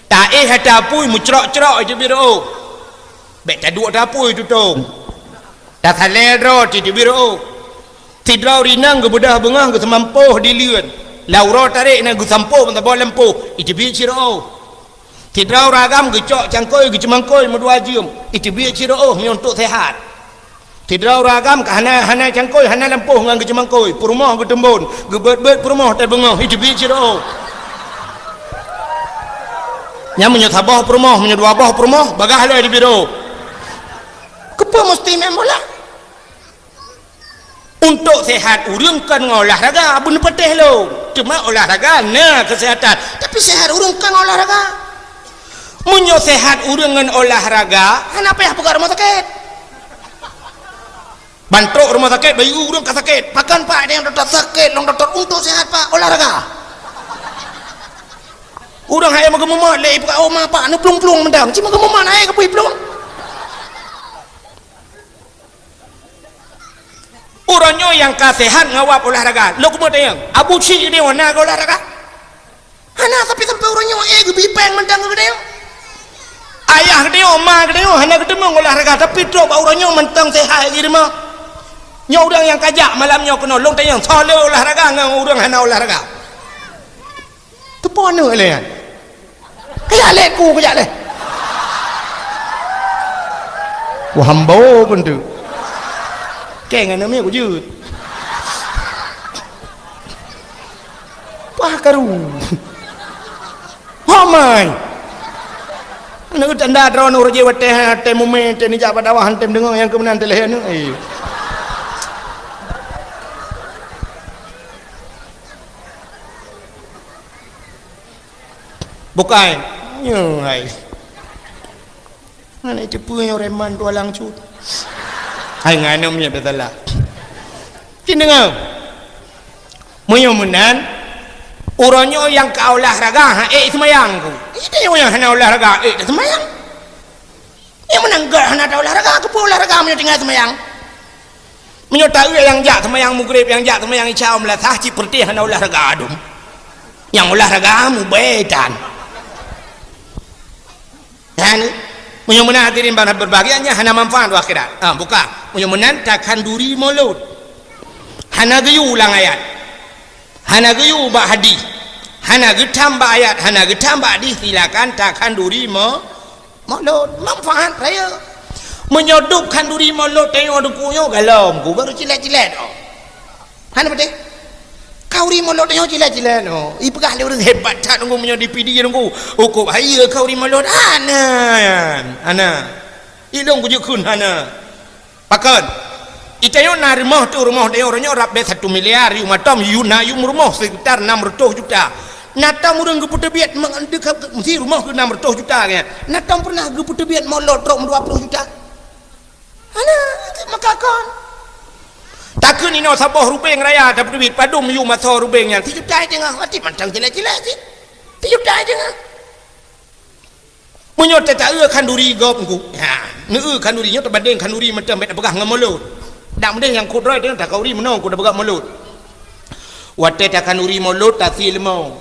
Taéh ata apui meucrok-crok iteubiet reu'oh. Bék taduek ata apui tutong. Tasalée droe teubiet reu'oh. Sidroe rinang geubeudoh beungoh geuseumampoh di leuen. Lam uroe tarek na geusampoh meusaboh lampôh iteubiet cit reu'oh. Sidroe ureueng agam geucok cangkôi geuceumangkôi meudua jeuem, iteubiet cit reu'oh nyoe untuk sehat. Sidroe ureueng agam ka hana, hana cangkôi, hana lampôh ngon geuceumangkôi, peurumoh geuteumbon, geubeuet-beuet peurumoh teuk beungoh, iteubiet cit reu'oh. Nyan meunyoe saboh peurumoh, meunyoe dua boh peurumoh, bagaih lé iteubiet reu'oh. Keupeue musti meu'en bola? Untuk sehat ureueng kon ngon olahraga, beuneupatéh lom. Teuma olahraga na keusehatan, tapi sehat ureueng kon ngon olahraga. Meunyoe sehat ureueng ngon olahraga, hana payah peugah rumoh sakét. Ban trok rumoh sakét, bayeue ureueng ka sakét. Pakon, Pak, nyang dokto sakét, lôn dokto untuk sehat, Pak, olahraga. Ureueng hai meugeumumot lé ipeugah, "Oh, ma, Pak, neuplueng-plueng mantong." Cuma geumumot hai keupeue plueng. Uroe nyoe nyang ka sehat ngon wab olahraga. Lôn keumeung tanyong, Abu Syik geutanyoe na geuolahraga? Hana, tapi sampoe uroe nyoe, eh, geubi péng mantong geutanyoe. Ayah geutanyoe, ma geutanyoe hana geuteumeung olahraga, tapi trok bak uroe nyoe mantong sehat jih rumoh. Nyoe ureueng nyang kajak malam nyoe keunoe, lôn tanyong, soe le olahraga ngon ureueng hana olahraga? Teupeue aneuk lé nyan? Kajak lé ku, kajak lé. Wah, hambo pun tu. Keng aneuk miet kujeuet. Wah, karu. Mai. Aneuk tanda droeneuh rot jih watèe, watèe mumè, watèe neujak bak dakwah, watèe meudeungoe nyang keu meunan teuh lhèe aneuk. Eh. Bukai. Nyoe hai. Hana teupeue nyoe reman tualang cut. Hai ngan nyoe miet beusalah. Cit deungoe. Meunyoe meunan, uroe nyoe nyang ka olahraga, ha, ék seumayang ku. Ita nyoe nyang hana olahraga, ék taseumayang. Nyang meunan gèt hana taolahraga, keupeue olahraga meunyoe tinggai seumayang? Meunyoe taeu nyang jak seumayang Maghrib, nyang jak seumayang Isya, meunyoe sah cit peureuteh hana olahraga dum. Nyang olahraga mubèe tan. Nyan, meunyoe meunan hadirin bang berbahagia nyan hana manfaat u akhirat. Ha, buka. Meunyoe meunan takhanduri mulod. Hana geuyue ulang ayat. Hana geuyue bak hadis. Hana geutam bak ayat, hana geutam bak hadis, silakan takhanduri mo-, mulod. Manfaat raya. Meunyoe dub khanduri mulod tanyoe dukuk nyoe galom ku baru cilek-cilek. Hana beutôi? Khanduri mulod tanyoe cilek-cilek nyoe. Ipeugah lé ureueng hebat that nunggu meunyoe di P D nunggu. Ukop hai khanduri mulod. Hana. Hana. Ilong kujeuet kheun hana. Pakon? Itanyoe na rumoh tu, rumoh tanyoe, uroe nyoe rab bèe satu miliar, yum atom, yum na yum rumoh sekitar enam ratus juta. Na tom ureueng geupeuteubiet meusi rumoh keu enam ratus juta nyan. Na tom pernah geupeuteubiet mulod trok dua puluh juta. Hana, maka kon. Takheun inoe saboh rubeng raya tapeuteubiet padum yum asoe rubeng nyan. Sijuta teungoh, até mantong cilek-cilek cit. Sijuta teungoh. Meunyoe tataeu khanduri gob nyoe, ha, neueu khanduri nyoe teubandeng khanduri mantong bèk tapeugah ngon mulod. Dak meudeh nyang kudroe teuh takhanduri meunoe ku tapeugah mulod. Watèe takhanduri mulod tasie leumo.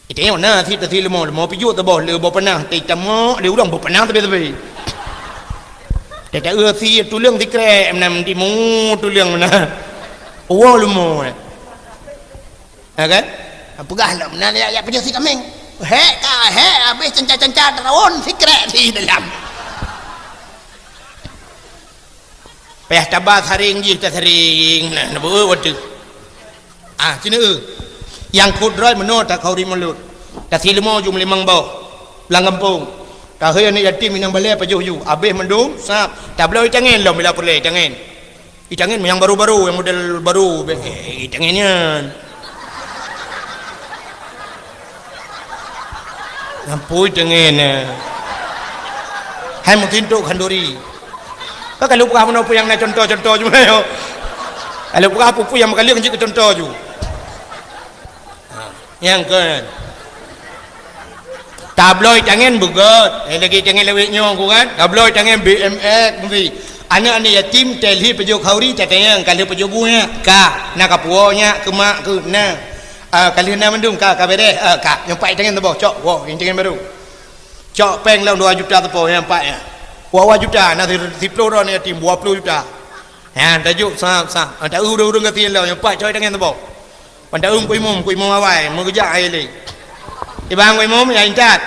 Itanyoe na sie tasie leumo, leumo pijuet saboh le boh panah, teutamok lé ureueng boh panah teubi-teubi. Tataeu sie tuleueng sikrek meunan timu tuleueng meunan. Woe leumo, eh. Ha kan? Peugah lom, na ya, ya peujeuet si kameng. Hék ka, hék habéh cenca-cenca teurawon sikrek di dalam. Payah taba saring jih tasaring nah, na beu watèe. Ah, sini eu. Nyang kudroe meunoe takhanduri mulod. Tasie leumo jum limong boh. Lam gampông. Tahôi aneuk yatim inong balè pajoh ju. Habéh mandum, sab. Tabloe tangen lom bila peureulèe tangen. Itangen nyang baru-baru, nyang model baru, bèk, eh, itangen nyan. Nyampui tangen, eh. Hai mungkin tu khanduri. Ka kalau peugah meunoe peue nyang na contoh-contoh ju, ayo. Kalau peugah peue-peue nyang meukaleueng jeuet keu contoh ju. Ha, nyang keu tabloe tangen beugèt, eh, lagèe tangen lawét nyoe ku kan. Tabloe tangen B M X meusi. Aneuk-aneuk yatim teuh lheuh pajoh khanduri tatanyong, ka lheuh pajoh bu nyak, ka, na kapuwoe nyak keu mak keuh na. Ah, ka lheuh na mandum ka, ka beres, ah, ka. Nyang pat tangen saboh, cok, woe, tangen baru. Cok péng lom dua juta sapo, nyang pat nyan. Dua juta, na si-, siplôh droe aneuk yatim, dua ploh juta. Nyan, tajok sa-, sa-, ta eu ureueng-ureueng gasien lom, nyang pat cok tangen saboh. Pada eum ku imum, ku imum awai, meugeujak hai lé. Ibang ku imum, ya intat.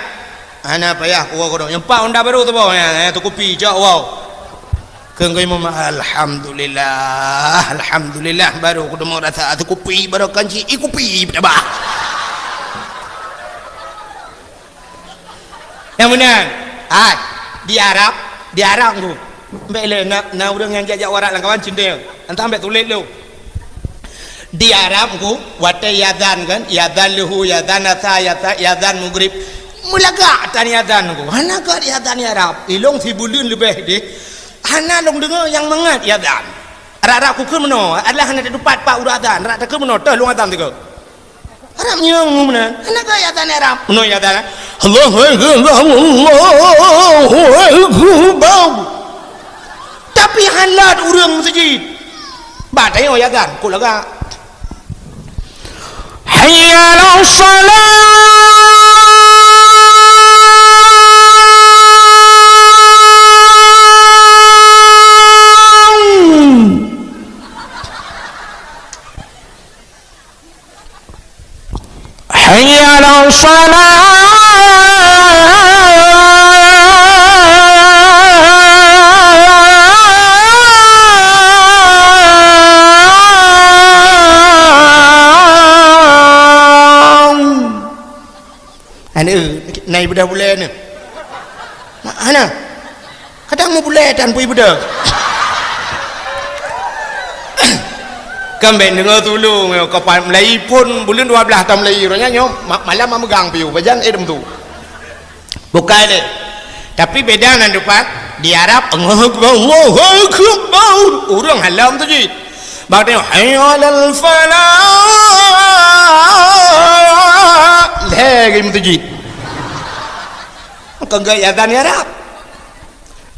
Hana payah ku woe keudroe. Nyang pat honda baru teuboh, ya, ya, teukupi, cok woe. Kheun ku imum, alhamdulillah, alhamdulillah, baru kudeungoe rasa teukupi, baru kan ci, ikupi, tabah. Nyang meunan, hai, di Arab, di Arab tu. Ambek lé na, na ureueng nyang jak-jak warak lam kawan cindel. Entah ambek tuléh lom. Di Arab tu, watèe yazan kan, yazan luhu, yazan asa, yazan, yazan mugrib. Meulagak tan yazan tu. Hana gèt yazan di Arab. Ilong sibuleuen leubeh deh. Hana lôn deungoe nyang mangat yazan. Arab-arab kukheun meunoe, adalah hana tatupat pat uroe azan. Arab takheun meunoe, teuh lôn azan sigoe. Arab nyang meunan, hana gèt azan Arab. Meunoe azan, Allahu Akbar, Allahu Akbar. Tapi hana ureueng meuseujid. Ba tanyoe azan, kok lagak. Hayya 'alas shalah. Hayya 'alas shalah. Dah bulèe nyoe. Mak hana. Kadang meubulèe tan pui beudôh. Kan bèk deungö tulông, nyoe ka pat mulai phôn buleuen dua blah tam mulai, uroe nyoe ma-, malam meugang piôh, pajan eh dum tu. Bukai lé. Tapi beda nan dupat, di Arab, Allahu Akbar, Allahu Akbar. Ureueng halam tu jih. Bak tengok, "Hayya 'alal falah." Lhèe geuh meuteujid. Kon geuh azan di Arab.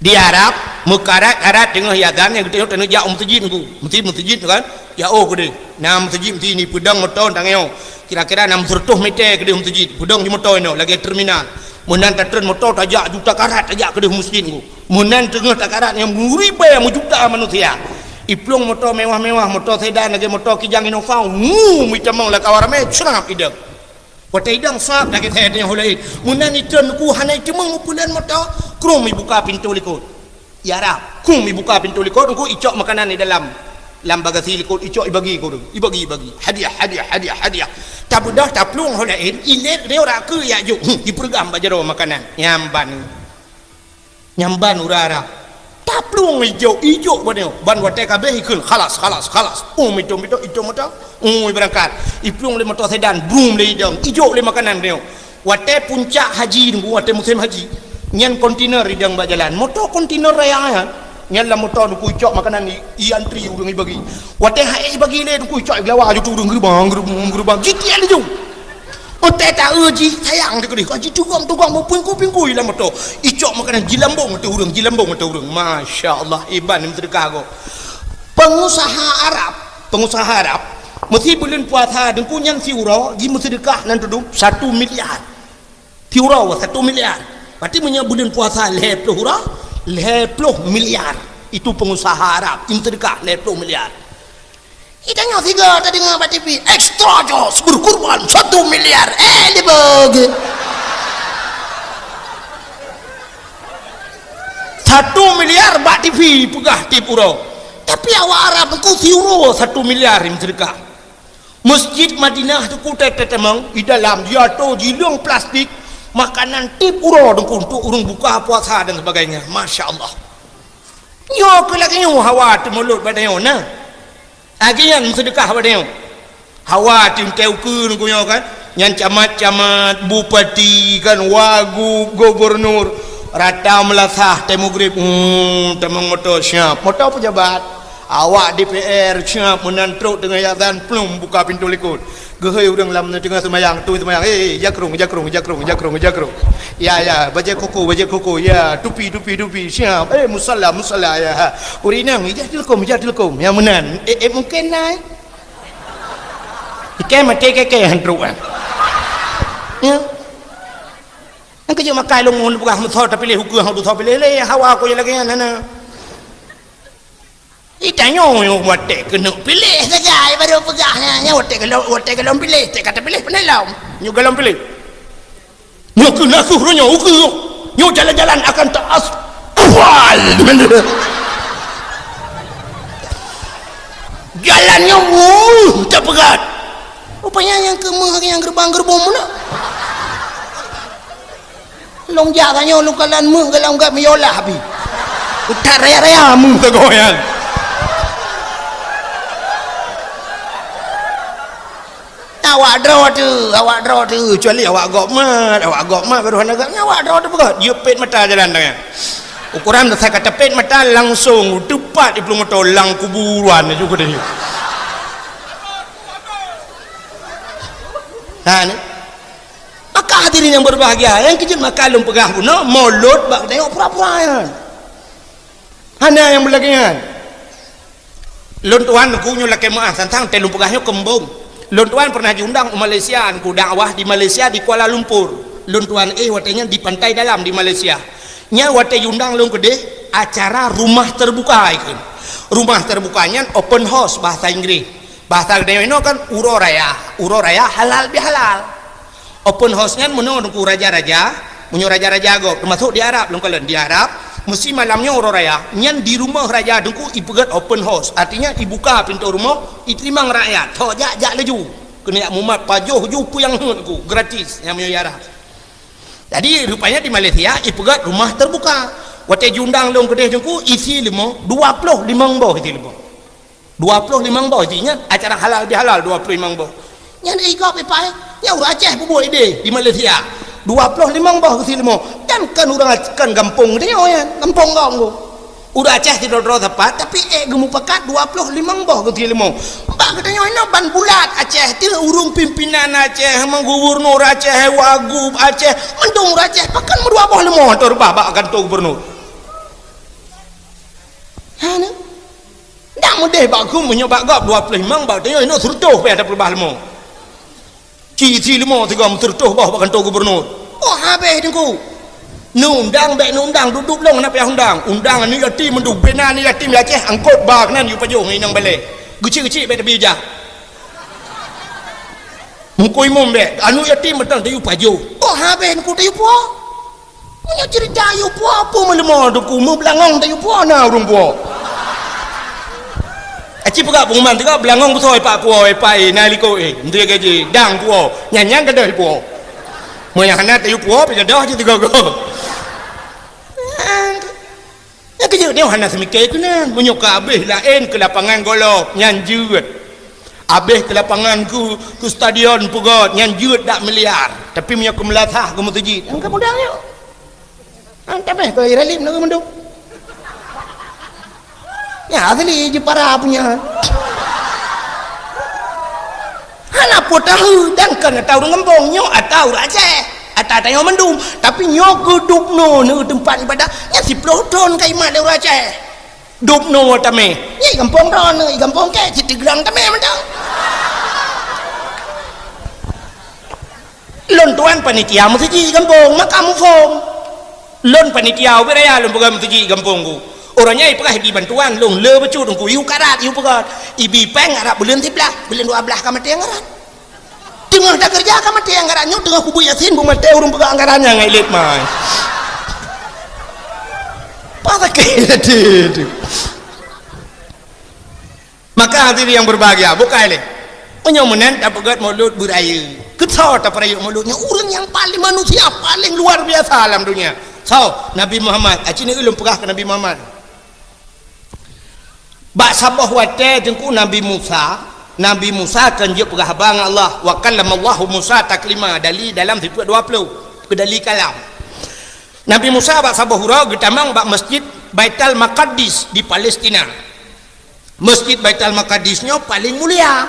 Di Arab, meukarat-karat teungoh azan nyang geutanyoe jak u meuteujid nunggu. Meuteujid, meuteujid kan? Ya oh keudeh. Na meuteujid, meuteujid ni peudong moto tanyoe. Kira-kira enam ratus meter keudeh meuteujid. Peudong di moto inoe lagèe terminal. Meunan tatreun moto tajak juta karat tajak keudeh meuseujid nunggu. Meunan teungoh takarat nyang meuribèe meujuta manusia. Iplueng moto mewah-mewah, moto sedan lagèe moto Kijang Innova, wuu, meutamong lam kawan ramè, crab idong. Watèe idong sab lagèe that nyang ulèe. Meunan itreun ku hana iteumong meupulan moto, krum ibuka pintoe likot. Ya Rab, krum ibuka pintoe likot, engku icok makanan di dalam, lam bagasi likot, icok ibagi keu ureueng. Ibagi, ibagi. Hadiah, hadiah, hadiah, hadiah. Tabeudôh, taplueng ho laén, ilét, reurah keu yak jok. Hmm, ipeureugang bak jaroe makanan. Nyamban. Nyamban urara. Taplueng ijok, ijok banyoe. Ban watèe ka abéh ikheun, "Khalas, khalas, khalas." Oh, mito, mito, ito moto. Oh, ibeurangkat. Iplueng lé moto sedan, brum lé idong. Ijok lé makanan banyoe. Watèe puncak haji nunggu, watèe musém haji. Nyan kontainer idong bak jalan. Moto kontainer raya nyan. Nyan lam moto nunggu icok makanan i, i antri ureueng ibagi. Watèe hai ibagi lé nunggu icok iglawa aju tu ureueng geurubang, geurubang, geurubang. Jitiek laju. Otai taeu jih sayang teukeudeh, ka jitugong-tugong meupingkui-pingkui lam moto. Icok makanan jilambong ateueh ureueng, jilambong ateueh ureueng. Masya Allah, iban meuseudeukah gob. Pengusaha Arab, pengusaha Arab, meusi buleuen puasa deungku nyan siuroe jimeuseudeukah nan tudum satu miliar. Siuroe satu miliar. Berarti meunyoe buleuen puasa lhèe ploh uroe, lhèe ploh miliar. Itu pengusaha Arab, jimeuseudeukah lhèe ploh miliar. Itanyoe sigoe tadeungoe bak T V, "Extra Joss berkurban satu miliar." Eh, dibagi. Satu miliar bak T V peugah tiep uroe. Tapi awak Arab nungku siuroe satu miliar jimeuseudeukah. Masjid Madinah tu ku teumong, di dalam jiatoe jileueng plastik, makanan tiep uroe nungku untuk ureueng buka puasa dan sebagainya. Masya Allah. Nyoe keuh lagèe nyoe hawa teumulot bak tanyoe na. Lagèe nyan meuseudeukah bak tanyoe. Hawa teuntèe ukeue nunggu nyoe kan. Nyan camat-camat, bupati kan, wagub, gubernur. Rata meulasah tée mugrib, hmm, tamong moto siap. Moto pejabat. Awak D P R siap meunan trok teungoh azan, plum buka pintoe likot. Geuhôi ureuëng lam teungoh seumayang, tui seumayang, "Hei, hei, jakrong, jakrong, jakrong, jakrong, jakrong. Ya, ya, bajée koko, bajée koko, ya, tupi, tupi, tupi, siap. Eh, musala, musala, ya." Ha. Ureuëng inong, "Ijak tilkom, ijak tilkom." Ya, meunan. Eh, eh, mungkin nai. Ikai maté keke han trok kan. Ya. Nang kejut makai lôn mohon peugah meusoe tapiléh ukeue hang tusoe piléh lé, hawa aku je lagée nyan, hana. Itanyoe watée keuneuk piléh sagai baru peugah nyan, nyan watée golom, watée golom piléh, teuka tapiléh pandai lom. Nyoe golom piléh. Nyoe keuh nasuh roh nyoe ukeue. Nyoe jalan-jalan akan taasfal. Jalan nyoe, wuh, tapeugah. Rupanya nyang keu meuh nyang geurubang-geurubong meunan. Lôn jak tanyoe lôn kalon meuh golom gét meuyolah pih. Utak raya-raya meuh sagoe nyan. Awak droe teuh, awak droe teuh, kecuali awak gob mat, awak gob mat baru hana gét, awak droe teuh peugah, jeuet pet mata jalan tanyoe. Ukoran dasai ka tapet mata langsong teupat di plueng moto lam kuburan laju keudeh. Ha ni. Maka hadirin yang berbahagia, nyang keujeuet maka lôn peugah bunoe, mulod bak tanyoe pura-pura nyan. Hana nyang beulagée nyan. Lôn tuan nyoe lakée meuáh tantang tée lôn peugah nyoe keumbong. Lôn tuan pernah jiundang u Malaysia, nyoe dakwah di Malaysia di Kuala Lumpur. Lôn tuan éh watée nyan di Pantai Dalam di Malaysia. Nyan watée jiundang lôn keudeh acara rumah terbuka ikheun. Rumah terbuka nyan open house bahasa Inggris. Bahasa geutanyoe inoe kan uroe raya. Uroe raya halal bihalal. Open house nyan meunoe teungku raja-raja, meunyoe raja-raja gob, teumasok di Arab lôn kalon di Arab, meusi malam nyoe uroe raya, nyan di rumoh raja teungku ipeugét open house, artinya ibuka pintoe rumoh, iteurimong rakyat, tho jak, jak laju. Keuneuk mumat pajoh ju peue nyang heuet teungku, gratis, nyang meunyoe di Arab. Jadi, rupanya di Malaysia, ipeugét rumah terbuka. Watée jiundang lôn keudeh Teungku, isi leumo, dua ploh limong boh isi leumo. Dua ploh limong boh isi, nyan acara halal bihalal, dua ploh limong boh. Nyan igop ipai, nyan ureuëng Aceh peubuet idéh di Malaysia. Dua ploh limong boh isi leumo. Dan kan ureuëng Ac-, kan gampông geutanyoe nyan, gampông gong. Udah Aceh sidroe-droe sapat, tapi ék geumupakat dua ploh limong boh geuti leumo. Bak geutanyoe inoe ban bulat Aceh, ti ureuëng pimpinan Aceh, gubernur Aceh, wagub Aceh, mandum ureuëng Aceh, pakon meudua boh leumo atau reubah bak kantô gubernur. Ha, na? Dak meudeh bak gum meunyoe bak gob dua ploh limong, bak geutanyoe inoe seureutôh pih ada peurubah leumo. Ci, ci leumo sigoe meuseureutoh boh bak kantô gubernur. Oh, habéh Teungku. Neuundang bék neuundang, dudoe lôn hana payah undang. Undang aneuk yatim mandum, bina aneuk yatim di Aceh, angkot ba keunan yue pajoh ngon inong balée. Geuchik-geuchik bék tabi jah. Meukeue imum bék, aneuk yatim mantong tayue pajoh. Oh, habéh Teungku tayue puwoe. Meunyoe ceurita yue puwoe, peue meuleumo Teungku, meubeulangong tayue puwoe na ureuëng puwoe. Aci peugah pengumuman teuka beulangong beusôi pak puwoe, pak, eh, na likot, eh, menteri gaji, dang puwoe, nyan nyang gadôh puwoe. Meunyoe hana tayue puwoe, pi gadôh cit tiga go. Nyang keujeuet nyoe hana seumike keunan. Meunyoe ka abéh laén keu lapangan golop, nyan jeuet. Abéh keu lapangan keu, keu stadion peugöt, nyan jeuet dak miliar. Tapi meunyoe keu meulasah keu meuseujid, nyang ka mudah nyoe. Nyan tameh keu Iralip na mandum. Nyan asli Jepara punya. Hana peue tahu, dan kon ata ureuëng gampông, nyoe ata ureuëng Aceh. Ata tanyoe mandum, tapi nyoe keu dubnoe neu teumpat ibadah, nyan siploh thon ka imat lé ureuëng Aceh. Dubnoe tameh. Nyan gampông droeneuh, gampông kèe, cit Tigrang tameh mantong. Lôn tuan panitia meuseujid gampông, maka muphom. Lôn panitia ubit raya lôn peugah meuseujid gampông ku. Uroe nyan ipeugah ibi bantuan, lôn le bacut Teungku, yue karat, yue peugah. Ibi péng arab buleuen siblaih, buleuen dua blaih ka maté anggaran. Teungoh takeureuja ka maté anggaran nyoe, teungoh kubu Yasin beumaté ureuëng peugah anggaran nyang ngai lét mai. Pasakét hati tu. Maka hadirin yang berbahagia, bukai lé. Meunyoe meunan tapeugét Maulud beurayeuk. Keu soe tapeurayeuk Maulud nyoe? Ureuëng nyang paléng, manusia paléng luar biasa lam dunia. Soe? Nabi Muhammad. Aci ni ulôn peugah keu Nabi Muhammad. Bak saboh watée Teungku Nabi Musa, Nabi Musa kan jeuet peugah haba ngon Allah, "Wa kallamallahu Musa taklima," dali dalam sifeuet dua puluh, keu dali kalam. Nabi Musa bak saboh uroe geutamong bak Masjid Baitul Maqdis di Palestina. Masjid Baitul Maqdis nyoe paléng mulia.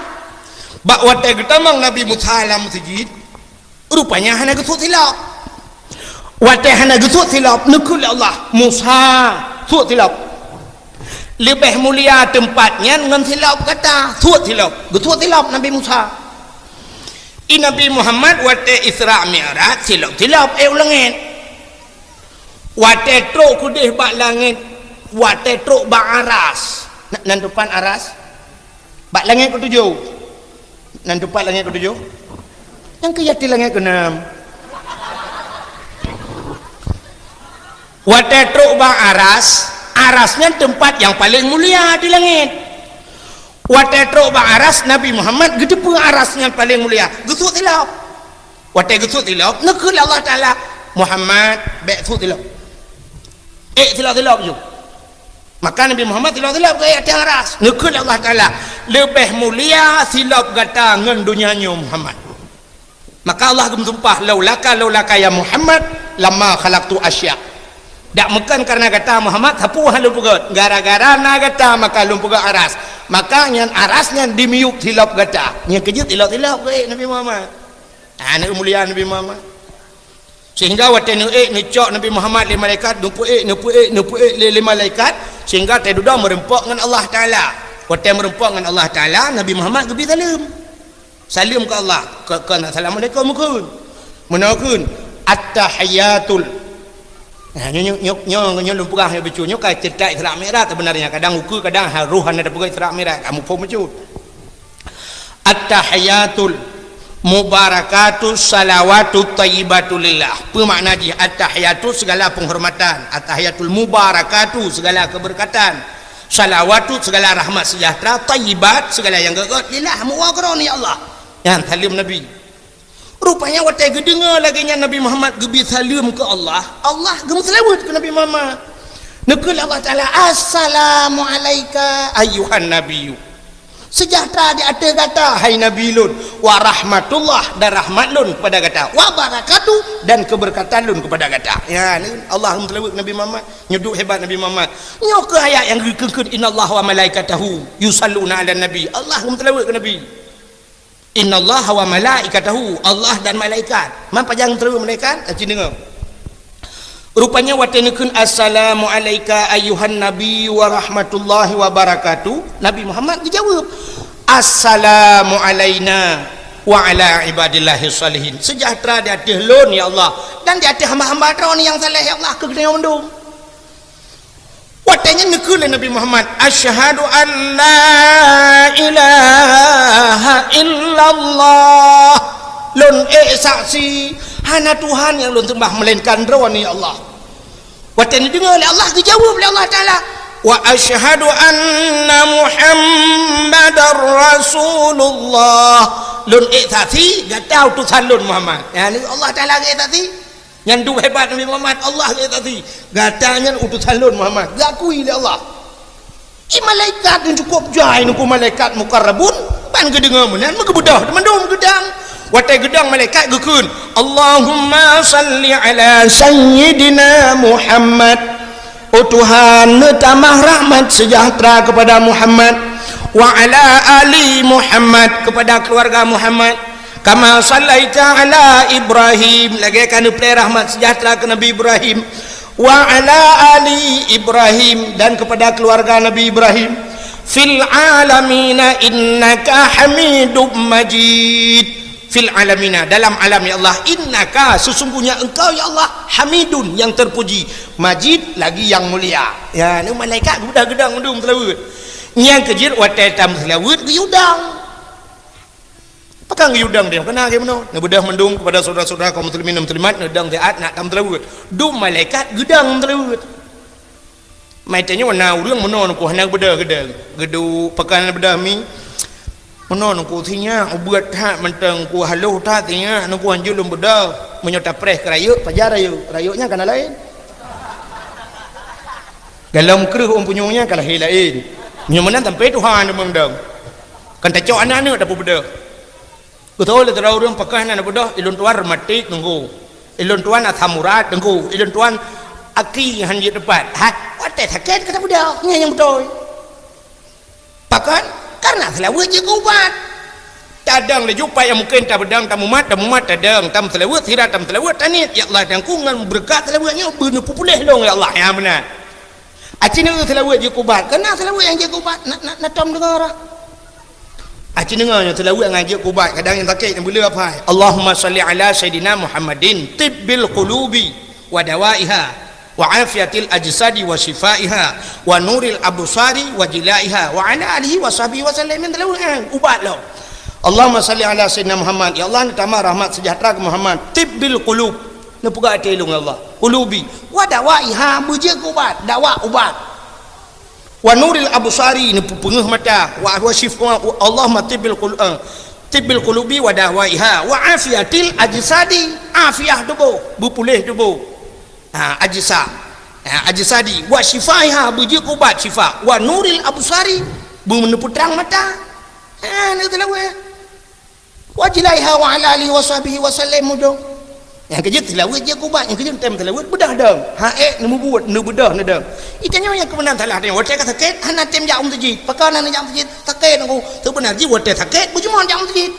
Bak watée geutamong Nabi Musa lam meuseujid, rupanya hana geusut silop. Watée hana geusut silop, neukheun lé Allah, "Musa, sut silop. Leubeh mulia teumpat nyan ngon silop gata, sut silop." Geusut silop Nabi Musa. I Nabi Muhammad watée Isra Mi'raj silop-silop ék u langét. Watée trok keudeh bak langét, watée trok bak aras. Na-, nan teumpat aras? Bak langét keutujoh. Nan teumpat langét keutujoh? Nyang keu yatim langét keunam. Watée trok bak aras, aras nyan teumpat nyang paléng mulia di langét. Watée trok bak aras, Nabi Muhammad geuteupeue aras nyan paléng mulia, geusut silop. Watée geusut silop, neukheun lé Allah Taala, "Muhammad, bék sut silop. Ék silop-silop ju." Maka Nabi Muhammad silop-silop geuék ateueh aras. Neukheun lé Allah Taala, "Leubeh mulia silop gata ngon donya nyoe, Muhammad." Maka Allah geumeusumpah, "Laulaka, laulaka ya Muhammad, lama khalaqtu asya." Dak meukon kareuna gata Muhammad, sapeue hana lôn peugét. Gara-gara na gata maka lôn peugét aras. Maka nyan aras nyan dimiyueb silop gata. Nyan keu jeuet silop-silop geuék Nabi Muhammad. Ah, aneuk mulia Nabi Muhammad. Sehingga watée neuék neucok Nabi Muhammad lé malaikat, neupeuék, neupeuék, neupeuék lé, lé malaikat, sehingga watée dudoe meureumpok ngon Allah Taala. Watée meureumpok ngon Allah Taala, Nabi Muhammad geubi saleuem. Saleuem keu Allah, keu, keu assalamualaikum kheun. Meunoe kheun, "At-tahiyyatul." Nah, nyoe, nyoe, nyoe, nyoe, nyoe lôn peugah nyoe bacut. Nyoe ka ceurita Isra Mi'raj sebenarnya. Kadang ukeue, kadang ha-, roh hana tapeugah Isra Mi'raj, kamoe phon bacut. "At-tahiyyatul mubarakatus salawatut thayyibatu lillah." Peue makna jih? At-tahiyyatul, segala penghormatan. At-tahiyyatul mubarakatu, segala keberkatan. Salawatu, segala rahmat sejahtera, thayyibat, segala nyang gét-gét, lillah, meuwoe keu Droeneuh ya Allah. Nyan saleuem Nabi. Rupanya watée geudeungoe lagée nyan Nabi Muhammad geubri saleuem keu Allah, Allah geumeuseulaweuet keu Nabi Muhammad. Neukheun lé Allah Taala, "Assalamu alaika ayyuhan nabiyyu." Seujahteura di ateueh gata, hai Nabi lôn, wa rahmatullah, dan rahmat lôn kepada gata, wa barakatuh, dan keubeureukatan lôn kepada gata. Ya, ni Allah geumeuseulaweuet keu Nabi Muhammad. Nyoe duek hebat Nabi Muhammad. Nyoe keuh ayat nyang geukheun-kheun, "Innallaha wa malaikatahu yusalluna 'alan nabi." Allah geumeuseulaweuet keu Nabi. "Innallaha wa malaikatahu," Allah dan malaikat. Man pajan geumeuseulaweuet malaikat? Aci deungoe. Rupanya watée neukheun, "Assalamu alaika ayyuhan nabi wa rahmatullahi wa barakatuh," Nabi Muhammad geujaweueb, "Assalamu alaina wa ala ibadillahi shalihin." Seujahteura di ateueh lôn, ya Allah, dan di ateueh hamba-hamba droe nyang saleh, ya Allah, keu geutanyoe mandum. Watée nyan neukheun lé Nabi Muhammad, "Asyhadu an la ilaha illallah." Lôn ék saksi, hana Tuhan nyang lôn seumbah melainkan Droeneuh, ya Allah. Watée neudeungoe lé Allah, geujaweueb lé Allah Taala, "Wa asyhadu anna Muhammadar Rasulullah." Lôn ék saksi, gata utosan lôn Muhammad. Ya, ni Allah Taala geuék saksi. Nyan duek hebat Nabi Muhammad, Allah geuék saksi. Gata nyan utosan lôn Muhammad, geukui lé Allah. I malaikat nyang cukôp jai nungku malaikat mukarrabun, ban geudeungoe meunan meugeubeudoh mandum geudang. Watée geudang malaikat geukheun, "Allahumma salli ala sayyidina Muhammad." Oh Tuhan, neutamah rahmat seujahteura keupada Muhammad, wa ala ali Muhammad, keupada keuluwarga Muhammad, kama sallaita ala Ibrahim, lagée ka neuplée rahmat seujahteura keu Nabi Ibrahim, wa ala ali Ibrahim, dan keupada keuluwarga Nabi Ibrahim, fil alamina innaka Hamidum Majid. Fil alamina, dalam alam, ya Allah, innaka, sesungguhnya Engkau, ya Allah, Hamidun, yang terpuji, Majid, lagi yang mulia. Ya, ni malaikat geudah geudang mandum seulaweuet. Nyang keujeuet watée tameuseulaweuet geuyue dang. Pakon geuyue dang dia? Keunan lagée meunoe. Neubeudôh mandum keupada syedara-syedara kaum muslimin dan muslimat, neudang siat nak tameuseulaweuet. Dum malaikat geudang seulaweuet. Mai tanyoe na ureuëng meunoe nungku hana geubeudôh geudang. Geuduek pakon beudôh mi. Meunoe nungku sinyak ubeuet that mantong ku haloh that sinyak nungku hanjeuet lôn beudôh. Meunyoe tapreh keu rayeuk, pajan rayeuk. Rayeuk nyan kana laén. Dalam kreueh ôn punyueng nyan ka lahé laén. Meunyoe meunan sampai Tuhan deungon dong. Kan tacok aneuk-aneuk tapeubeudôh. Beutôi lé sidroe ureuëng pakat hana beudôh, ilôn tuan rematik teungku. Ilôn tuan asam urat teungku. Ilôn tuan aki hana jeuet teupat. Hai, watée sakét ka tabeudôh. Nyan nyang beutôi. Pakon? Karena seulaweuet jeuet keu ubat. Tadong laju pat nyang mungken tabeudang, tamumat, tamumat, tadong, tameuseulaweuet, sira tameuseulaweuet, taniet, "Ya Allah, dan ku ngon beureukat seulaweuet nyoe beuneupeupuléh lôn, ya Allah." Ya, meunan. Aci neu seulaweuet jeuet keu ubat. Keunan seulaweuet nyang jeuet keu ubat. Na, na, na tom deungoe rah. Aci deungoe nyoe seulaweuet nyang jeuet keu ubat. Kadang nyang sakét, nyang beuleueh apai. Allahumma salli ala Sayyidina Muhammadin, tibbil qulubi wa dawaiha, wa afiatil ajsadi wa syifaiha, wa nuril absari wa jilaiha, wa ala alihi wa sahbihi wa sallam. Nyang seulaweuet, eh, ubat lom. Allahumma salli ala Sayyidina Muhammad. Ya Allah, neutamah rahmat sejahtera keu Muhammad. Tibbil qulub. Neupeugah até lôn, ya Allah. Qulubi. Wa dawaiha, beujeuet keu ubat. Dawa ubat. Wa nuril absari, neupeupeungeuh mata. Wa, wa syif-, wa, Allahumma tibbil qul-, eh, tibbil qulubi wa dawaiha. Wa afiatil ajsadi, afiah tuboh, beupuléh tuboh. Ha, ajsa. Ha, ajsadi. Wa syifaiha, beujeuet keu ubat syifa. Wa nuril absari, beuneupeutrang mata. Ha, na seulaweuet. Wa jilaiha wa ala alihi wa sahbihi wa sallam mudong. Nyang keujeuet seulaweuet jeuet keu ubat, nyang keujeuet tem seulaweuet beudôh dong. Ha ék neumubuet, neubeudôh neudong. Itanyoe nyang keumeunan salah tanyoe. Watée ka sakét, hana tem jak u meuseujid. Pakon hana jak u meuseujid? Sakét nungku. Seubeuna jih watée sakét, beujeuet jak u meuseujid.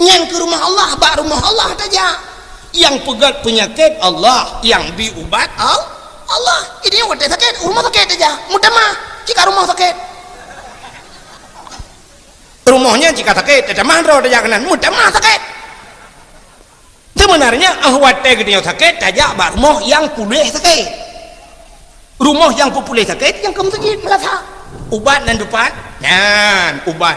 Nyan keu rumoh Allah, bak rumoh Allah tajak. Nyang peugét peunyakét Allah, nyang bi ubat Al-, Allah. Itanyoe watée sakét, rumoh sakét tajak. Meutamah, cit ka rumoh sakét. Rumoh nyan cit ka sakét, tatamah droe tajak keunan, meutamah sakét. Seubeunarnya, óh watée geutanyoe sakét, tajak bak rumoh nyang puléh sakét. Rumoh nyang peupuléh sakét, nyang keu meuseujid, meulasa. Ubat nan teupat, nyan ubat.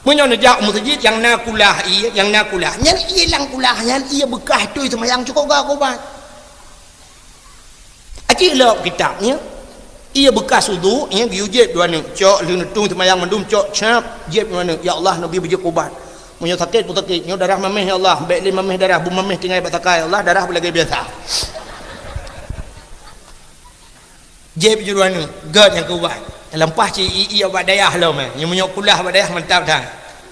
Meunyoe neujak u meuseujid nyang na kulah ié, nyang na kulah, nyan ié lam kulah nyan, ié beukah tui seumayang cukôp gak ubat. Aci lom kitab nyan. Ié beukah udhu, nyan geuyue jieb dua neuk. Cok lheueh neutueng seumayang mandum, cok cap, jieb dua neuk. Ya Allah, neubi beujeuet keu ubat. Meunyoe sakét pun sakét, nyoe darah mameh ya Allah, bèk lé mameh darah, beumaméh tinggai bak sakai ya Allah, darah beulagèe biasa. Jép juru aneuk, gèt nyang keu ubat. Lampah cit i-i bak dayah lom, eh. Nyoe meunyoe kulah bak dayah mantap that.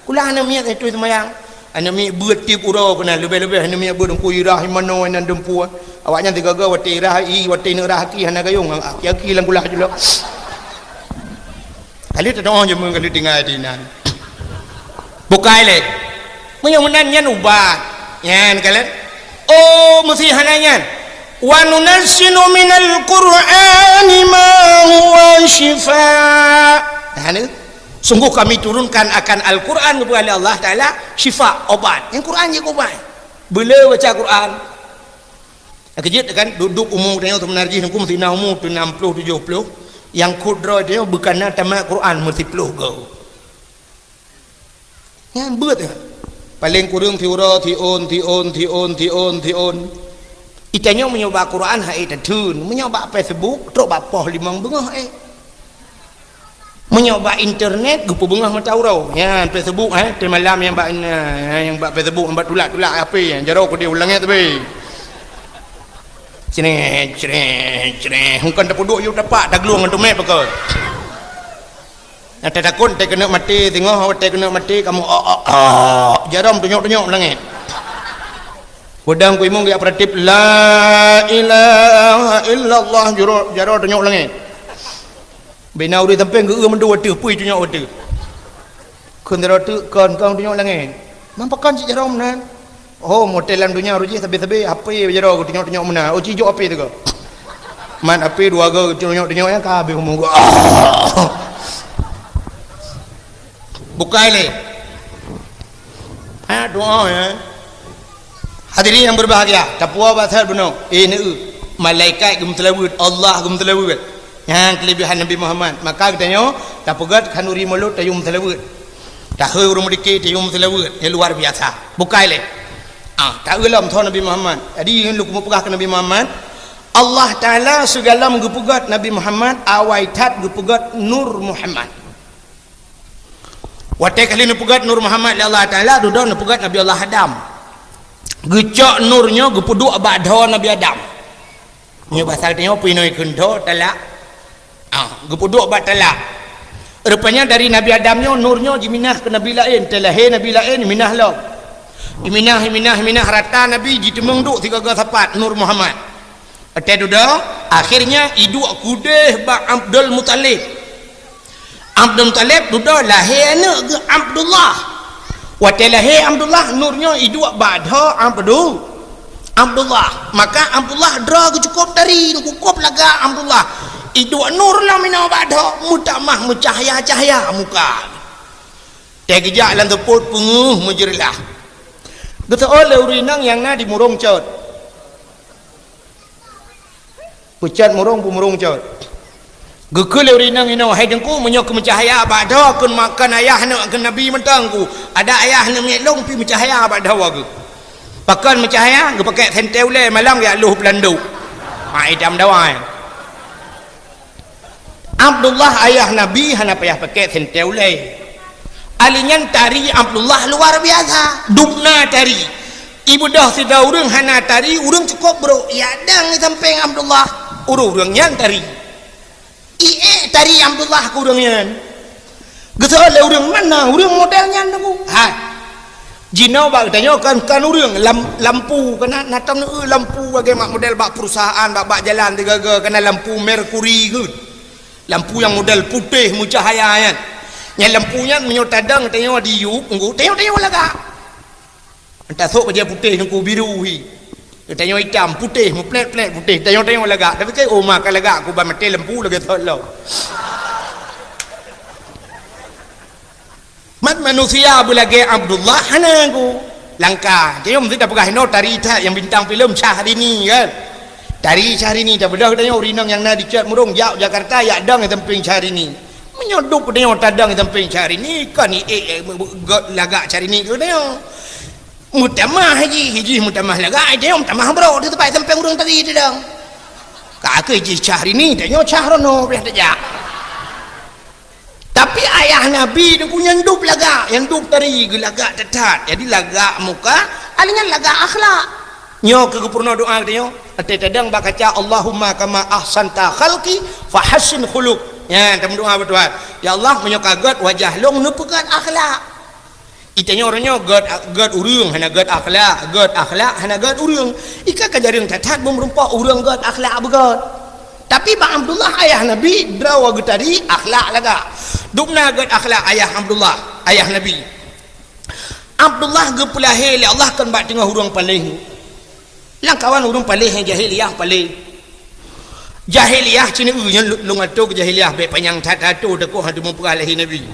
Kulah aneuk miet, eh, tuh seumayang. Aneuk miet beuet tiep uroe keunan, leubeh-leubeh aneuk miet beuet Teungku, i rhah i manoe nan dumpeue. Awaknyan sigoe-goe watèe i rhah i, watèe neuk rhah aki hana gayông, aki-aki lam kulah julok. Ka lheueh teudoa jeumeung ka lheueh tinggai di inan. Bukai lé. Meunyoe meunan nyan ubat. Nyan kalon. Oh, meusti hana nyan. "Wa nunazzilu minal Qur'ani ma huwa syifa." Nah, ni. Sungguh Kami turunkan akan Al-Qur'an, geupeugah lé Allah Taala, syifa, obat. Nyang Qur'an jeuet keu ubat. Beu le baca Qur'an. Keujeuet kan, duek-duek umu tanyoe seubeuna jih Teungku meusti na umu tu enam puluh, tujoh puluh. Nyang kudroe tanyoe beu kana tamat Qur'an meusti ploh goe. Nyan beuet nyan. Paleng kureueng siuroe, siôn, siôn, siôn, siôn, siôn. Itanyoe meunyoe bak Qur'an hai tatheun, meunyoe bak Facebook trok bak poh limong beungoh, eh. Meunyoe bak internet geupeubeungoh mata uroe. Nyan Facebook, eh, teumalam nyang bak, eh, nyang bak Facebook, nyang bak tulak-tulak H P, jaroe keudéh u langét teubi. Creh, creh, creh. Hukon tapeuduek yue tapak, taglueng ngon teumé pakon. Nyang tatakot, teukeunok maté, singoh watèe keuneuk maté, kamoe, "Ôk, ôk, ôk." Jaroe teunyok-teunyok langét. Peudang ku imum geujak peuratib, "La ilaha illallah," jaroe, jaroe teunyok langét. Bina ureueng sampéng geu-eu mandum ateueh, pui tunyok ateueh. Kheun sidroe teuk kon, kon tunyok langét. Man pakon cit jaroe meunan? Oh, model lam donya roh jih sabe-sabe H P jaroe geutunyok-tunyok meunan. Oh, cijok H P teuka. Man H P dua go geutunyok-tunyok nyang ka habéh umu geuh. Bukai lé. Ha, doa, ya. Hadirin yang berbahagia, tapuwoe bak that bunoe, eh, neu, malaikat geumeuseulaweuet, Allah geumeuseulaweuet. Nyan keulebihan Nabi Muhammad. Maka geutanyoe tapeugöt khanuri mulod tayue meuseulaweuet. Tahôi ureueng meudike tayue meuseulaweuet, nyan luar biasa. Bukai lé. Ah, taeu lom soe Nabi Muhammad. Jadi, nyoe lôn keupeugah keu Nabi Muhammad, Allah Taala sigohlom geupeugöt Nabi Muhammad, awai that geupeugöt Nur Muhammad. Watèe ka lheueh neupeugöt Nur Muhammad lé Allah Taala, dudoe neupeugöt Nabi Allah Adam. Geucok nur nyoe geupeuduek bak dhoe Nabi Adam. Nyoe basa geutanyoe pih nyoe kheun dhoe talak. Ah, geupeuduek bak talak. Rupanya dari Nabi Adam nyoe nur nyoe jiminah keu nabi laén, teulahé nabi laén minah lom. Iminah, iminah, iminah rata nabi jiteumeung duek sigoe-goe sapat Nur Muhammad. Watèe dudoe, akhirnya iduek keudéh bak Abdul Muthalib. Abdul Muthalib dudoe lahé aneuk geuh Abdullah. Watèe lahé Abdullah, nur nyoe iduek bak dhoe Abdu-, Abdullah. Maka Abdullah droe geuh cukôp tari, cukôp lagak Abdullah. Iduek nur lom inoe bak dhoe, meutamah meucahya-cahya muka. Teuh geujak lam seupôt peungeuh meujeureulah. Geuseuôt lé ureueng inong nyang na di Murong Cot. Peucot Murong, peumurong Cot. Geukheun lé ureueng inong inoe, "Hai Teungku, meunyoe keu meucahya bak dhoe kheun ma-, kon ayah aneuk keu nabi mantong ku. Adak ayah aneuk miet lôn pih meucahya bak dhoe geuh." Pakon meucahya? Geupakèk sentée ulèe malam geujak lôh peulandôk. Ha, idam dawai. Abdullah ayah Nabi hana payah pakèk sentée ulèe. Ali nyan tari Abdullah luar biasa. Dubna tari. Ibeudôh sidroe ureueng hana tari, ureueng cukôp brôk. Yak dang di sampéng Abdullah. Ureueng-ureueng nyan tari. Iék tari Abdullah keu ureueng nyan. Geuseuôt lé ureueng, "Mana ureueng model nyan, Teungku?" Hai. Jinoe bak geutanyoe kan, kan ureueng lam-, lampu, kana na tom neu lampu lagèe mak model bak perusahaan, bak, bak jalan tiga-tiga, kana lampu merkuri geuh. Lampu nyang model putéh meucahya nyan. Nyan lampu nyan meunyoe tadong tanyoe di yup, Teungku, tanyoe, tanyoe lagak. Entah sôk bajèe putéh Teungku, biru hi. Tanyoe itam, putéh, meuplét-plét putéh. Tanyoe, tanyoe lagak. Tapi kan, oh, ma ka lagak, ku ban maté lampu lagèe sot lom. Mat manusia beulagèe Abdullah hana ku. Langka. Tanyoe meusti tapeugah inoe tari that nyang bintang filem Syahrini kan. Tari Syahrini tapeugah tanyoe ureueng inong nyang na di Cot Murong jak Jakarta yak dong di sampéng Syahrini. Meunyoe duek tanyoe tadong di sampéng Syahrini kon iék, eh, lagak Syahrini keu tanyoe. Meutamah jih, jih meutamah lagak, tanyoe meutamah brôk di teumpat sampéng ureueng tadi tadong. Ka keuh jih Syahrini, tanyoe Syahrono pih tajak. Tapi ayah Nabi Teungku nyan dub lagak, nyang dub tari geulagak that-that. Jadi lagak muka, alinyan lagak akhlak. Nyoe keu geupeurunoe doa geutanyoe. Watèe tadong bak kaca, "Allahumma kama ahsanta khalqi fahassin khuluq." Nyan tameudoa bak Tuhan. "Ya Allah, meunyoe ka gèt wajah lôn, neupeugèt akhlak." Itanyoe uroe nyoe gèt, gèt ureueng hana gèt akhlak, gèt akhlak hana gèt ureueng. Ika ka jareueng that-that beumeurumpok ureueng gèt akhlak beugèt. Tapi bak Abdullah ayah Nabi, droe geutari akhlak lagak. Dubna gèt akhlak ayah Abdullah, ayah Nabi. Abdullah geupeulahé lé Allah kon bak teungoh ureueng paléh. Lamkawan ureueng paléh nyang jahiliyah paléh. Jahiliyah cit nyoe nyan lôn atô keu jahiliyah bèk panyang that-that atô takot hana teumeung peugah lahé Nabi.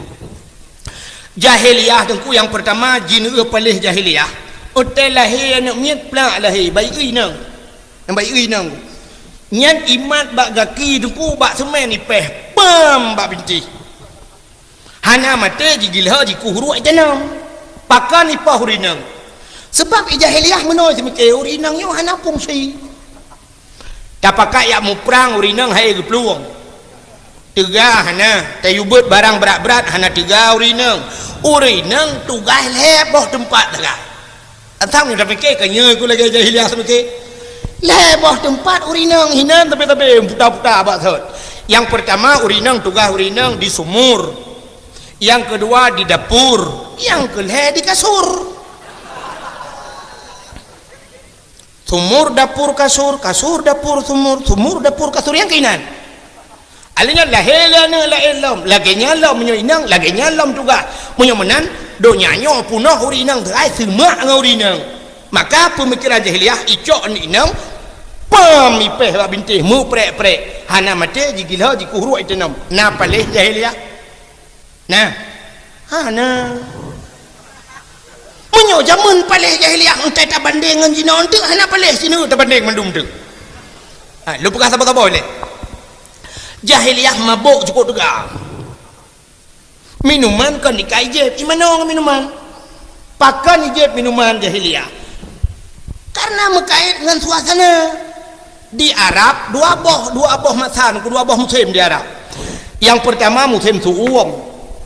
Jahiliyah Teungku nyang peurtama jineuk paléh jahiliyah. Watèe lahé aneuk miet plak lahé, bayeue inong. Nyang bayeue inong. Nyan imat bak gaki Teungku bak seumén ipèh, pam bak bintéh. Hana maté jigiloe jikuh ruek janom. Pakon ipoh ureueng inong. Sabab i jahiliyah meunoe seumiké ureueng inong nyoe hana fungsi. Tapakat jak muprang ureueng inong hai geuplueng. Teuga hana, tayue beuet barang brat-brat hana teuga ureueng inong. Ureueng inong tugaih lhèe boh teumpat teuga. Asam nyang tapike ka nyoe ku lagèe jahiliyah seumiké. Lhèe boh teumpat ureueng inong hinan tapi-tapi puta-puta bak sot. Nyang peurtama ureueng inong tugaih ureueng inong di sumur. Nyang keudua di dapur, nyang keulhèe di kasur. Sumur, dapur, kasur, kasur, dapur, sumur, sumur, dapur, kasur, nyang keuinan. Alinyan lahé lé aneuk laén lom, lagèe nyan lom meunyoe inong, lagèe nyan lom tugaih. Meunyoe meunan, donya nyoe punoh ureueng inong teuai seumak ngon ureueng inong. Maka peumikeran jahiliyah icok aneuk inong, pam ipèh bak bintéh meuprek-prek, hana maté jigiloe jikuh ruek janom. Na paléh jahiliyah? Nah, hana. Meunyoe jameun paléh jahiliyah, entah tabandeng ngon jinoe enteuk, hana paléh sineuk tabandeng mandum teuk. Ha, lôn peugah saboh-saboh lé. Jahiliyah mabök cukôp teuga. Minuman kon ikai jép, imanoe ngon minuman. Pakon ijép minuman jahiliyah? Karena meukait ngon suasana. Di Arab, dua boh, dua boh masa, dua boh musém di Arab. Nyang peurtama musém su'um,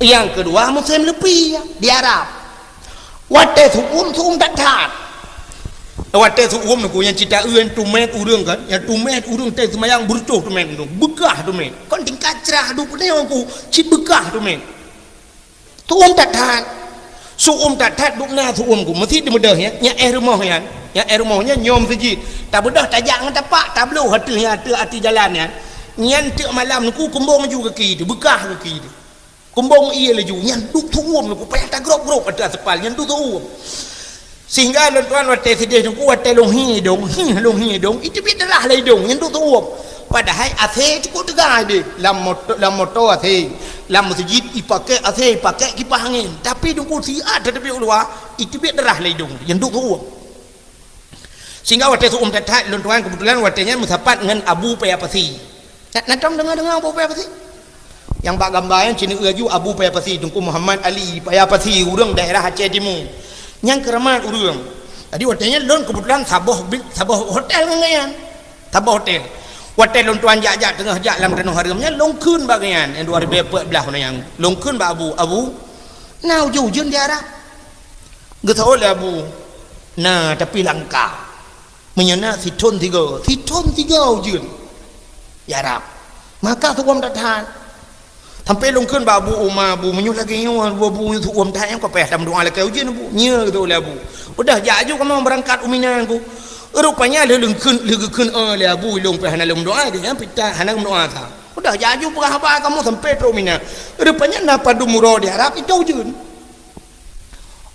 nyang keudua musém leupie di Arab. Watèe su'um, su'um that-that. Watèe su'um nyoe nyang cit taeu nyang tumét ureueng kan, nyang tumét ureueng teuh seumayang beureutoh tumét ureueng, beukah tumét. Kon tingkat crah duek nyoe ku, cit beukah tumét. Su'um that-that. Su'um that-that dubna su'um ku. Meusit di meudoh nyan, nyang éh rumoh nyan, nyang éh rumoh nyan nyoe meuseujid. Tabeudôh tajak ngon tapak, tabloh ateueh nyan, ateueh ateueh jalan nyan. Nyan teuk malam nyoe ku kumbong ju gaki teuh, beukah gaki teuh. Kumbong ie laju, nyan duek su'um nyoe ku payah tagrôp-grôp ateueh aspal, nyan duek su'um. Sehingga lôn tuan watèe sideh nyoe ku watèe lôn hi idông, hi lôn hi idông, iteubiet darah lam idông, nyan duek su'um. Padahai AC cukôp teuga deh, lam moto, lam moto AC, lam meuseujid ipakèk AC, ipakèk kipah angén. Tapi Teungku siat tateubiet u luwa, iteubiet darah lam idông, nyan duek su'um. Sehingga watèe su'um that-that, lôn tuan keubeutulan watèe nyan meusapat ngon Abu Paya Pasi. Na, na tom deungoe-deungoe Abu Paya Pasi? Nyang bak gamba nyan cit nyoe laju Abu Paya Pasi, Teungku Muhammad Ali Paya Pasi, ureueng daerah Aceh Timu. Nyan keuramat ureueng. Jadi watèe nyan lôn keubeutulan saboh bi-, saboh hotel ngon gobnyan. Saboh hotel. Watèe lôn tuan jak-jak teungoh jak lam tanoh hareuem nyan, lôn kheun bak gobnyan, nyang dua ribèe peuet blah nyan. Lôn kheun bak Abu, "Abu, na ujeuen-ujeuen di Arab?" Geuseuôt lé Abu, "Na, tapi langka." Meunyoe na sithôn sigoe, sithôn sigoe ujeuen. Ya Rab, maka su'um that-that. Sampoe lôn kheun bak Abu Uma, "Abu, meunyoe lagèe nyoe, Abu, Abu, su'um that nyan, ka payah tameudoa lakèe ujeuen, Abu." Nyo, geutôh lé Abu. Udah jak aju kamoe beurangkat u Mina, Abu. Rupanya lheuh lôn kheun, lheuh geukheun, "Eh," lé Abu, "ilôn pih hana lôn meudoa, gobnyan pih hana geumeudoa sa." Udah jak aju peugah haba kamoe sampoe trok Mina. Rupanya na padum uroe di Arab, itô ujeuen.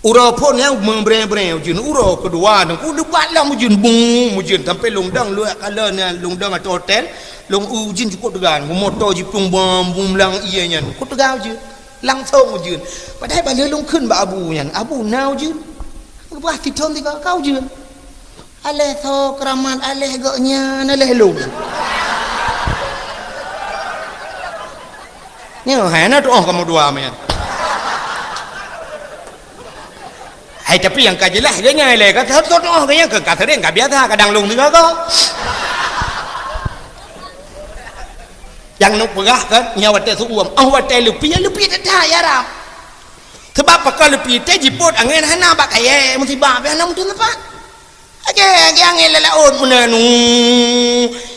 Uroe phôn nyan meubrèe-brèe ujeuen, uroe keudua nyan ku leubak lom ujeuen, bum, ujeuen sampoe lôn dong luwah kala nyan lôn dong ateueh hotel, lôn ujeuen cukôp teuga, moto jiplueng bom, bum lam ié nyan, cukôp teuga ujeuen, langsong ujeuen. Padahai ban lheuh lôn kheun bak Abu nyan, "Abu, na ujeuen?" Leubeh sithôn sigoe ka ujeuen. Aléh soe keuramat, aléh gobnyan, aléh lôn. Nyoe hai na tu'oh kamoe dua meunan. Hai, tapi nyang ka jeulaih gobnyan lé ka tu'oh, gobnyan ka sering, ka biasa, kadang lôn sigoe. Nyang neupeugah kan, nyoe watée seuuem, oh watée leupie, leupie that-that ya Arab. Sebab pakon leupie teuh jipôt angén hana bak kayée, musibah pih hana meuteumpat. Lagée, lagée angén lam laôt meunan nu.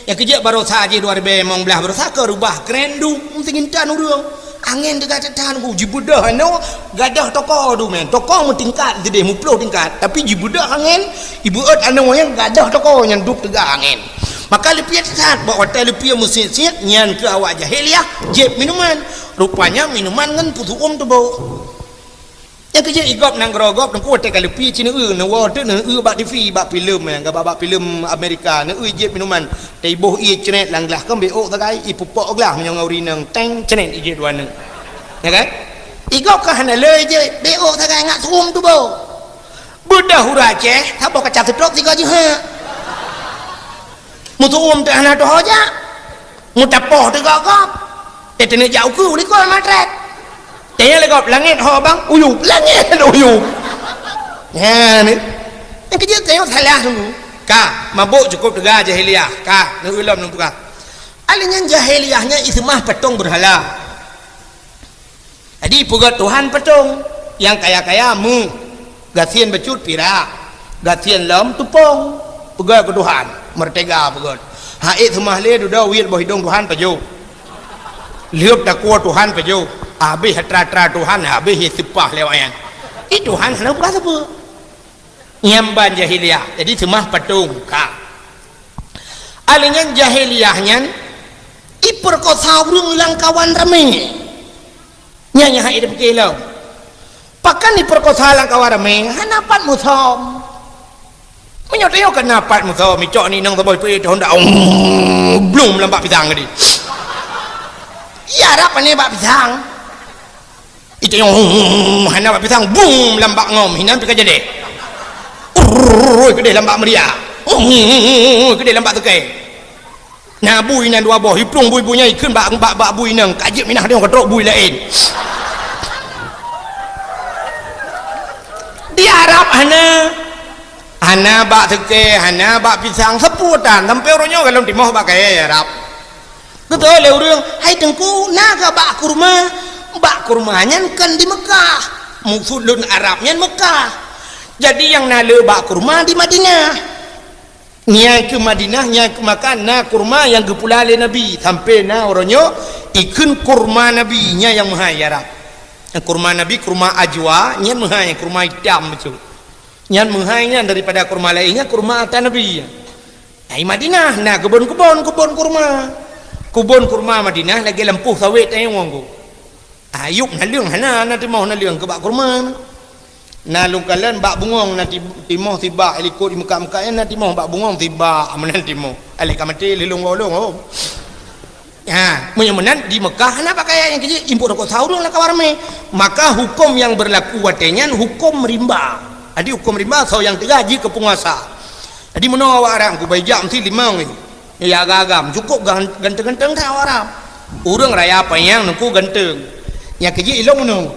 Nyang keujeuet baroesa jih dua ribée limong blaih baroesa ka reubah kren duek, meusigintan ureuëng. Angén teuga that-that nu, jibeudoh aneuk gadoh toko dumén. Toko meutingkat sideh, muploh tingkat, tapi jibeudoh angén, ibeuet aneuk nyang gadoh toko nyan duek teuga angén. Maka leupie that-that, bak watée leupie meusiet-siet, nyan keuh awak jahiliah jieb minuman. Rupanya minuman ngon peuseuuem tuboh. Nyang keujeuet igop nanggroe gob teungku watée ka leupie ci neueu, neuwoe teuk neueu bak T V, bak filem, nyang gaba bak filem Amerika, neueu jieb minuman. Taiboh ié cret lam glah, kon bék ôk sagai, ipeupok glah meunyoe ngon ureuëng inong, teng, cret ijieb dua neuk. Ya kan? Igop ka hana le jieb, bék ôk sagai ngat seuuem tuboh. Beudoh ureuëng Aceh, saboh kaca seutrok sigoe jih. Meuseuuem teuh hana tuho jak. Meutapoh teuh gob-gob. Teuteuneuh jak ukeue likot matret. Tanya lé gob, langét ho bang, uyup, langét uyup. Nyan ni. Nyang keujeuet teuh salah dulu. Ka, mabök cukup teuga jahiliah. Ka, neueu lom neupeugah. Alèh nyan jahiliah nyan iseumah patong beurhala. Jadi peugöt Tuhan patong, nyang kaya-kaya meuh, gasien bacut pirak, gasien lom tupông, peugöt keu Tuhan, meurtega peugöt. Ha'ék seumah lé dudoe wiet boh idông Tuhan pajoh. Lheueh takue Tuhan pajoh, habéh atra-atra Tuhan, habéh seupah lé awaknyan. Ih, Tuhan hana peugah sapeue. Nyan ban jahiliah. Jadi seumah patong ka. Alèh nyan jahiliah nyan ipeurkosa ureuëng lam kawan ramé. Nyan nyang hana ipike lom. Pakon ipeurkosa lam kawan ramé, hana pat musom. Meunyoe tanyoe ka na pat musom, icok ni nang saboh ipeuék honda, oh, blum lam bak pisang tadi. Iya rab pane bak pisang. Itanyong, hana bak pisang, bum, lam bak ngom, hinan pih ka jadi. Urrrr, keudeh lam bak meuria. Urrrr, keudeh lam bak teukai. Na bui nan dua boh, iplueng bui-bui nyan ikheun bak, bak, bak bui inong, ka jeuet minah deungon ka trok bui laén. Di Arab hana, hana bak teukai, hana bak pisang, sapeue tan, sampai uroe nyoe golom timoh bak kayèe Arab. Geutôi lé ureuëng, "Hai Teungku, na kah bak kurma?" Bak kurma nyan kon di Meukah. Muksud lôn Arab nyan Meukah. Jadi nyang na le bak kurma di Madinah. Nyan keuh Madinah, nyan keuh maka na kurma nyang geupula lé Nabi. Sampai na uroe nyoe ikheun kurma Nabi, nyan nyang meuhai Arab. Kurma Nabi, kurma ajwa, nyan meuhai, kurma itam bacut. Nyan meuhai nyan daripada kurma laén, nyan kurma ata Nabi. Ai Madinah na keubon-keubon, keubon kurma. Keubon kurma Madinah lagèe lampôh sawét tanyoe ngon ku. Ayub naleueng hana, na timoh naleueng keu bak kurma. Na lôn kalon bak bungong na ti-, timoh sibak, likot di meukat-meukat nyan na timoh bak bungong sibak, meunan timoh. Alèh ka maté lé lôn woe lôn, oh. Ha, meunyoe meunan di Mekah hana pakaian nyang keu jih, impôt rukok sahur lam kawan ramé. Maka huköm nyang beurlaku watèe nyan huköm rimba. Jadi huköm rimba soe nyang teuga jih keu peunguasa. Jadi meunoe awak Arab, kubai jak meusti limong nyoe. Ya agam-agam, cukôp gan-, ganteng-ganteng that awak Arab. Ureuëng raya panyang nungku ganteng. Nyang keu jih ilong meunoe.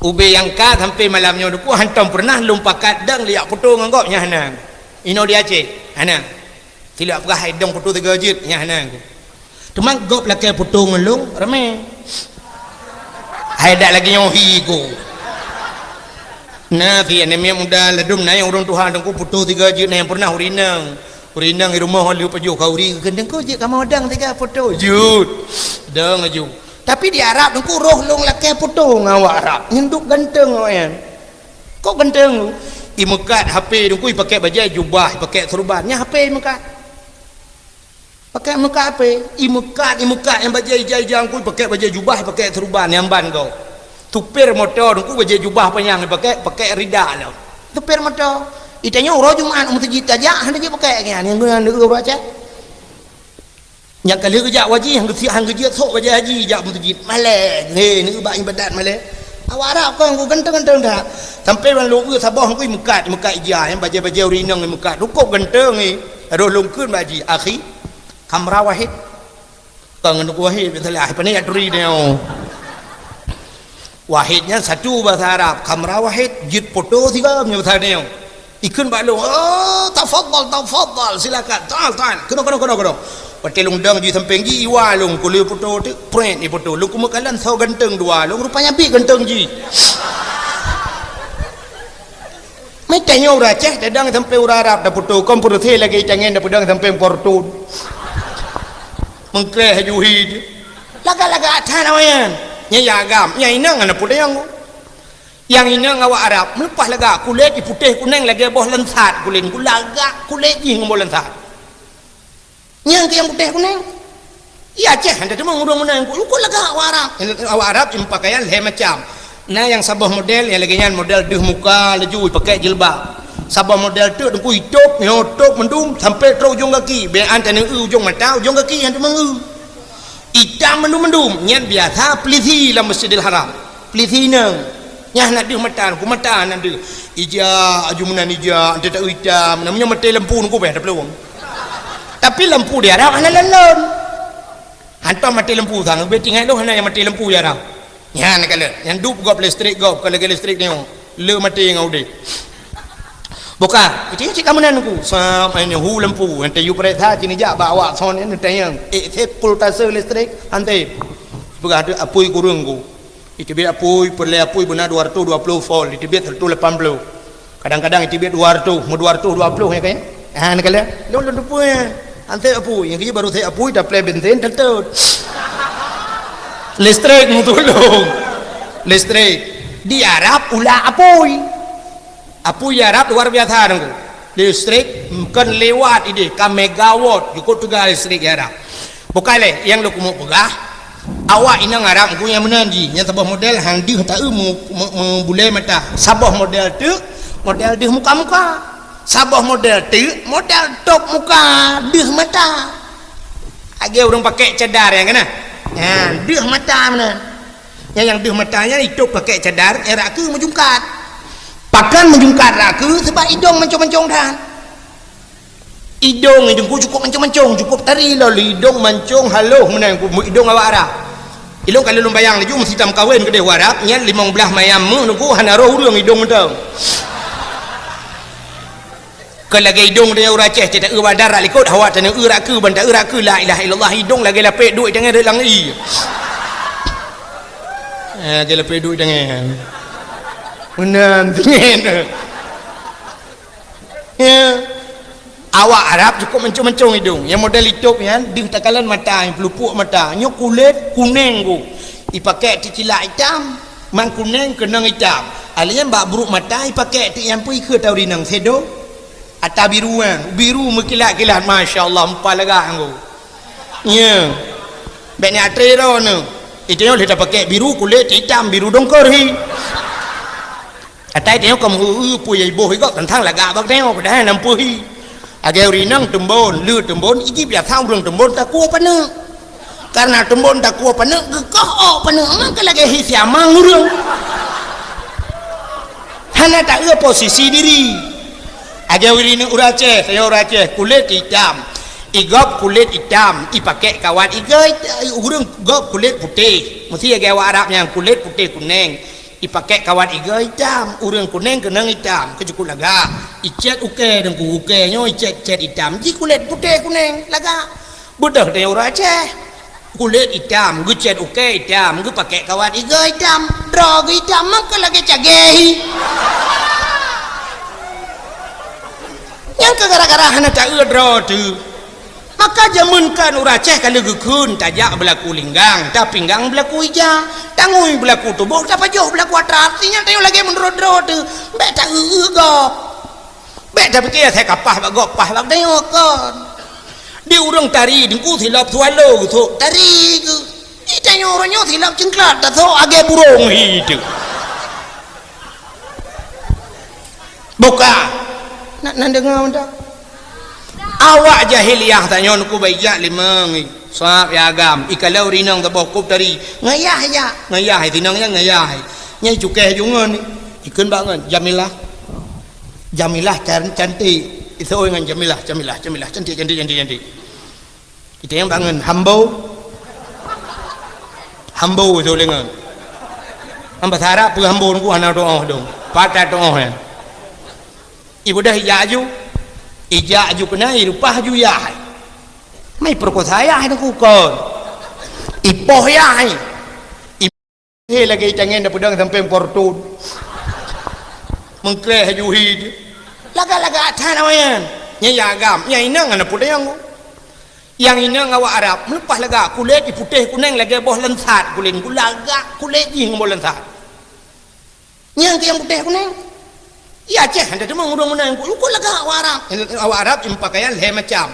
Ubé nyang ka sampai malam nyoe nungku hantom peureunah lôn pakat dang liak putôh ngon gob nyan hana. Inoe di Aceh, hana. Silak peugah hai dong putôh tiga jeuet, nyan hana ku. Teuma gob lakèe putôh ngon lôn, ramé. Hai dak lagèe nyoe hi ku. Na si aneuk miet muda ladôm na nyang ureuëng tuha dong ku putôh tiga jeuet na nyang peureunah ureuëng inong. Ureuëng inong di rumoh lheueh pajoh khauri keu dong ku jeuet kamoe dang tiga putôh jeuet. Dong aju. Tapi di Arab dong ku roh lôn lakèe putôh ngon awak Arab. Nyan duek ganteng awaknyan. Kok ganteng tu? Imeukat H P dong ku, ipakèk bajèe jubah, ipakèk seuruban. Nyan H P imeukat. Pakèk meukat H P, imeukat, imeukat nyang bajèe ija-ija dong ku, ipakèk bajèe jubah, ipakèk seuruban nyang ban gob. Supir moto dong ku bajèe jubah panyang ipakèk, pakèk rida lom. Supir moto. Itanyoe uroe Jumat meuseujid tajak, hana jipakèk nyan, nyang guna ureuëng Aceh. Nyang ka lheueh geujak haji, han geusiek, han geujeuet sôk bajèe haji jak meuseujid. Malèe, he, neueu bak iébadat malèe. Awak Arab kon ku ganteng-ganteng that. Sampai ban lôn eu saboh ngui meukat, meukat ija, nyang bajèe-bajèe ureuëng inong meukat. Cukôp ganteng, he. Roh lôn kheun bak jih, "Akhi, kamera wahid." Kon ngon wahid, biasalah. Pane jak turi nyoe. Wahid nyan satu bahasa Arab, kamera wahid, jeuet poto sigoe nyoe bahasa nyoe. Ikheun bak lôn, "Oh, tafadhal, tafadhal, silakan. Ta'al, ta'al. Keunoe, keunoe, keunoe, keunoe." Watèe lôn dong jih sampéng jih, iwa lôn, kulét poto teuk, prét ipoto. Lôn kumeukalon soe ganteng dua lôn, rupanya bit ganteng jih. Meutanyoe ureueng Aceh, tadong sampéng ureueng Arab, tapoto kon peureusé lagèe itangen, tapeudong sampéng portun. Meukreh juhi jih. Lagak-lagak that awaknyan. Nyan nyang agam, nyang inong hana peudong. Nyang inong awak Arab, meuleupah lagak, kulét jih putéh kunéng lagèe boh langsat kulét, lagak kulét jih ngon boh langsat. Nyang keu nyang putéh kunéng. Iya, Aceh, hana teuma ureueng meunan. Uku lagak awak Arab. Awak Arab jipakaian lhèe macam. Na nyang saboh model, nyang lagèe nyan model deuh muka laju, ipakèk jilbab. Saboh model teuk, teungku, itôb, nyoe tôb mandum, sampai trôk ujong gaki. Bèk an taneu ujong mata, ujong gaki nyang teuma ngeu. Itam mandum-mandum, nyan biasa pelisi lam Masjidil Haram. Pelisi inong. Nyan na deuh mata, ku mata na deuh. Ija, aju meunan ija, ante tak itam, namanya mati lampu nungku beh, ada peluang. Tapi lampu di Arab hana lon-lon. Hantom mati lampu sang, lebih tinggal tu hana yang mati lampu ya Arab. Nyan kalau, yang dup gop listrik gop, kalau lagi listrik ni, le mati dengan udeh. Bukan, itu yang cik kamu nanku. Sama ini hu lampu, nanti you periksa sini jak bawa sound ini tayang. Eh, saya kultase listrik, nanti. Peugah tu apui kurung ku. Iteubiet apui, peureulèe apui beuna dua ratus dua puluh volt, iteubiet seratus lapan puluh. Kadang-kadang iteubiet dua ratus, meu dua ratus dua puluh ya kan? Ha, ni kalian. Lôn lôn tupui ya. Ansai apui, yang kiri baru saya apui, taplè bensin, tetet. Listrik meutulông. Listrik. Di Arab ulah apui. Apui Arab luar biasa nunggu. Listrik bukan lewat ideh, ka megawatt, cukup teuga listrik Arab. Bukai lé, nyang lôn keumeung peugah, awak inong Arab ngku nyang meunan jih, nyang saboh model han deuh taeu meu-, meu-, meubulée mata. Saboh model teuk, model deuh muka-muka. Saboh model teuk, model tôb muka, deuh mata. Lagèe ureueng pakai cadar nyang kana. Nyan, deuh mata meunan. Nyang, nyang deuh mata nyan itôb pakai cadar, eh, rak keue meujungkat. Pakon meujungkat rak keue, sebab idong mancong-mancong that. Idong, idong ku cukup mancong-mancong, cukup tari lom, idong mancong haloh meunan, ku idong awak Arab. Ilong kalau lôn bayang laju meusitam kawén keudeh u Arab, nyan limong blaih mayam meuh nunggu hana roh ureueng idong mantong. Keu lagèe idong tanyoe ureueng Aceh, cit taeu bak darat likot, awak tanyoe eu rak keue, ban taeu rak keue, la ilaha illallah, idong lagèe lapék duek tangai rot lam ie. Eh, lagèe lapék duek tangai. Meunan, tinggi. Ya. Awak Arab cukup mancong-mancong idong. Nyang model itôb nyan, deuh takalon mata, nyang peulupuk mata. Nyoe kulét kunéng ku. Ipakai teucilak itam, mang kunéng keunong itam. Alèh nyan bak bruek mata, ipakai teuk nyang peue ikheue tau rinong, sedo. Ata biru nyan, biru meukilat-kilat, masya Allah, meupa lagak nyan. Ya. Bèk ni atre droeneuh. Itu nyoe lheueh tapakai biru, kulét itam, biru dongkor hi. Atai tanyoe ka meu-eu peue nyang iboh igob teuntang lagak bak tanyoe, padahai na peue hi. Lagèe ureueng inong teumbon, le teumbon, iji biasa ureueng teumbon takue paneuk. Karena teumbon takue paneuk, geukoh ôk paneuk, maka lagèe hi siamang ureueng. Hana taeu posisi diri. Lagèe ureueng inong ureueng Aceh, tanyoe ureueng Aceh, kulét itam. Igob kulét itam, ipakai kawat igoe, ureueng gob kulét putéh. Meusti lagèe awak Arab nyang kulét putéh kunéng. Ipakai kawat igoe itam, ureueng kunéng keunong itam, keu cukup lagak. Icét ukèe deungon ukèe nyoe icét-cét itam, ji kulét putéh kunéng, lagak. Beudôh tanyoe ureueng Aceh. Kulét itam, geucét ukèe itam, geupakai kawat igoe itam, droe geuh itam, maka lagèe cagèe hi. Nyang keu gara-gara hana taeu droe teuh. Maka jameun kan ureueng Aceh ka lheueh geukheun tajak beulaku linggang, tapinggang beulaku ija, tangui beulaku tuboh, tapajoh beulaku atra, artinya tanyoe lagèe meunurot droe teuh, bèk taeu-eu gob. Bèk tapike asai ka paih bak gob, paih bak tanyoe kon. Di ureueng tari deungku silop swallow geusok tari geuh. Di tanyoe uroe nyoe silop cingklat tasok agèe burông hi teuh. Buka. Nak na deungoe mantong. Awak jahiliyah tanyoe nungku bak ijak limong, sab ya agam, ikalon ureueng inong saboh kop tari. Ngayah ijak, ngayah, tinong nyan ngayah. Nyang cukai jungon ni. Ikheun bak ngon, Jamilah. Jamilah can-, cantik. Isoe ngon Jamilah, Jamilah, Jamilah, cantik, cantik, cantik, cantik. Kita nyang bangun hambo. Hambo tu lengan. Ngon bahasa Arab peue hambo nungku hana tuoh dong. Patah tuoh ya. Ibu dah ijak aju. Ijak aju keunan, irupah aju yah. Mai peurekosa yah hai teungku kon. Ipoh yah hai. He lagèe itangen da peudong sampai meukortun. Meukreh juhi. Lagak-lagak that awaknyan. Nyang agam, nyang inong hana peudong. Nyang inong awak Arab, meuleupah lagak kulét iputéh kuneng lagèe boh langsat kulét. Lagak kulét jih ngon boh langsat. Nyang keu nyang putéh kuneng. Iya Aceh hana teuma ureueng meunan. Uku lagak awak Arab. Awak Arab meupakaian lhèe macam.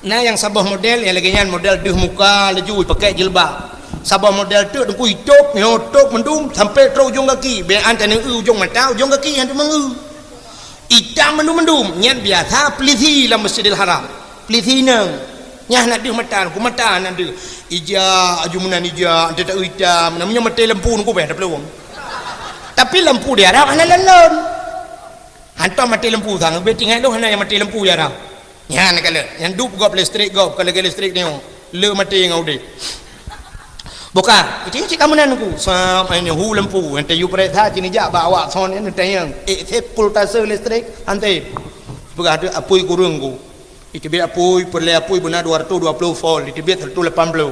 Na nyang saboh model nyang lagèe nyan model deuh muka laju ipakèk jilbab. Saboh model teuk teungku itôb, nyoe tôb mandum sampai trôk ujong gaki. Bèk an taneu ujong mata, ujong gaki nyang teuma ngeu. Itam mandum-mandum, nyan biasa peulisi lam Masjidil Haram. Peulisi inong. Nyan hana deuh mata, ku mata hana deuh. Ija, aju meunan ija, ante tak itam. Namanya mati lampu nungku beh, ada peluang. Tapi lampu di Arab hana lon-lon. Hantom mati lampu sang, beh tinggai tu hana yang mati lampu di Arab. Nyan kalau, yang dup gop listrik gop, kalau lagi listrik ni, le mati dengan udeh. Bukan, itu cik kamu nan ku. Sam, ini hu lampu, yang tayu periksa, sini jak, bawa son, ini tayang. Eh, sepul tase listrik, ante. Peugah tu, apui kurung ku. Iteubiet apui, peureulèe apui beuna dua ratus dua puluh volt, iteubiet seratus lapan puluh.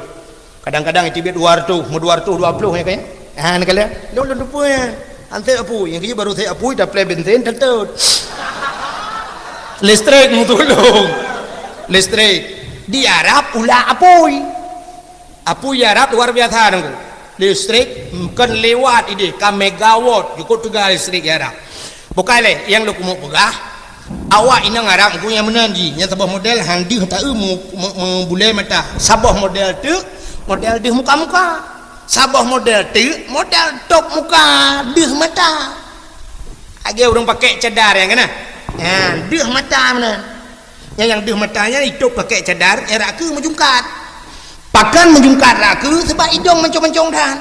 Kadang-kadang iteubiet dua ratus, meu dua ratus dua puluh ya kan? Ah, nak kala. Lôn lôn tupeue ya. Anseb apui, nyang keu baru seb apui, taplè bensin, teutôt. Listrik meutulông. Listrik. Di Arab ulah apui. Apui Arab luar biasa nunggu. Listrik bukan lewat ideh, ka megawatt, cukup teuga listrik Arab. Bukai lé, nyang lôn keumeung peugah, awak inong Arab ku nyang meunan jih, nyang saboh model han deuh taeu mu-, mu-, meubulée mata. Saboh model teuk, model deuh muka-muka. Saboh model teuk, model top muka, deuh mata. Lagée ureuëng pakai cadar nyang keunan. Ha, deuh mata meunan. Nyang, nyang deuh mata nyan itôb pakai cadar, erak keu meujungkat. Pakon meujungkat rak keu, sebab idong mancong-mancong that.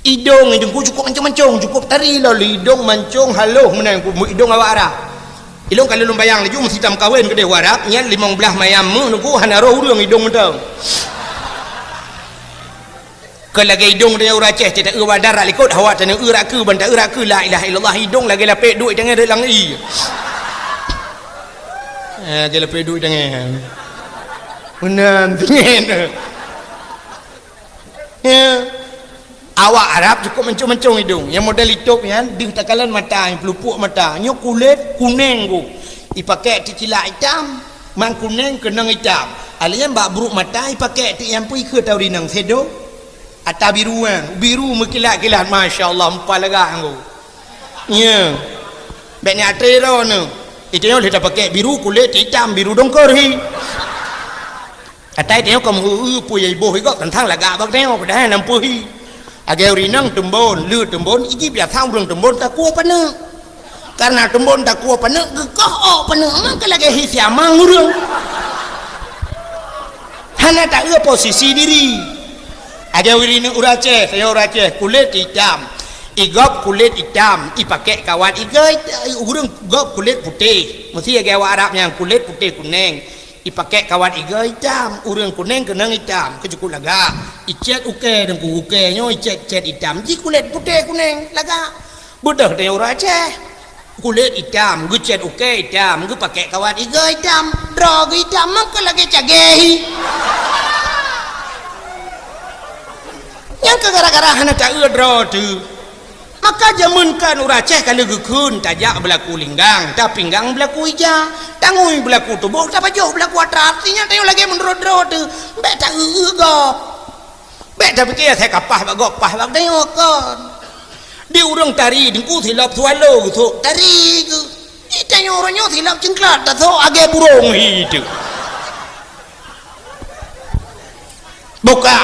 Idong, idong ku cukup mancong-mancong, cukup tari lom, idong mancong haloh meunan, ku idong awak Arab. Ilong ka lôn bayang laju meusitam kawen keudeh u Arab, nyan limong blaih mayam meuh nunggu hana roh ureuëng idong mantong. Keu lagée idong tanyoe ureuëng Aceh, cit taeu badar rak likot, awak tanyoe eu rak keu, ban taeu rak keu, la ilaha illallah, idong lagée lapek duek tangai rot lam ie. Eh, lagée lapek duek tangai. Meunan, tinggai. Ya. Awak Arab cukup mancong-mancong idong. Nyang model itôb nyan, deuh takalon mata, nyang peulupuk mata. Nyoe kulét kuneng ku. Ipakai ti cilak itam, mang kuneng keunong itam. Alèh nyan bak brôk mata ipakai ti nyang pui keu tau rinong sedo. Ata biru nyan, biru meukilat-kilat, masya Allah, meupa lagak nyan ku. Nya. Bèk nyan atre droeneuh. Itu nyoe lheueh tapakai biru kulét itam, biru dongkor hi. Katai tanyoe ka meu-eu peue nyang iboh i gob teuntang lagak bak tanyoe, padahai hana peue hi. Lagée ureuëng inong teumbon, le teumbon, iji biasa ureuëng teumbon takue paneuk. Karena teumbon takue paneuk, geukoh ôk paneuk, maka lagée hi siamang ureuëng. Hana taeu posisi diri. Lagée ureuëng inong ureuëng Aceh, tanyoe ureuëng Aceh, kulét itam. I gob kulét itam, ipakai kawat igoe, ureuëng gob kulét putéh. Meusti lagée awak Arab nyang kulét putéh kuneng. Ipakai kawat igoe itam, ureuëng kuneng keunong itam, keu cukup lagak. Icet ukée deungon ukée nyoe icet-cet itam, ji kulét putéh kuneng lagak. Beudôh tanyoe ureuëng Aceh. Kulét itam, geucet ukée itam, geupakai kawat igoe itam, droe geuh itam, maka lagée cagée hi. Nyang keu gara-gara hana taeu droe teuh. Maka jameun kan ureuëng Aceh ka lheueh geukheun tajak beulaku linggang, tapinggang beulaku ija, tangui beulaku tuboh, tapajoh beulaku atra, artinya tanyoe lagée meunurot droe teuh, bék taeu-eu gob. Bék tapike asai ka paih bak gob, paih bak tanyoe kon. Di ureuëng tari deungon silop swallow geusok tari geuh. Di tanyoe uroe nyoe silop cingklat tasok lagée burông hi teuh. Buka.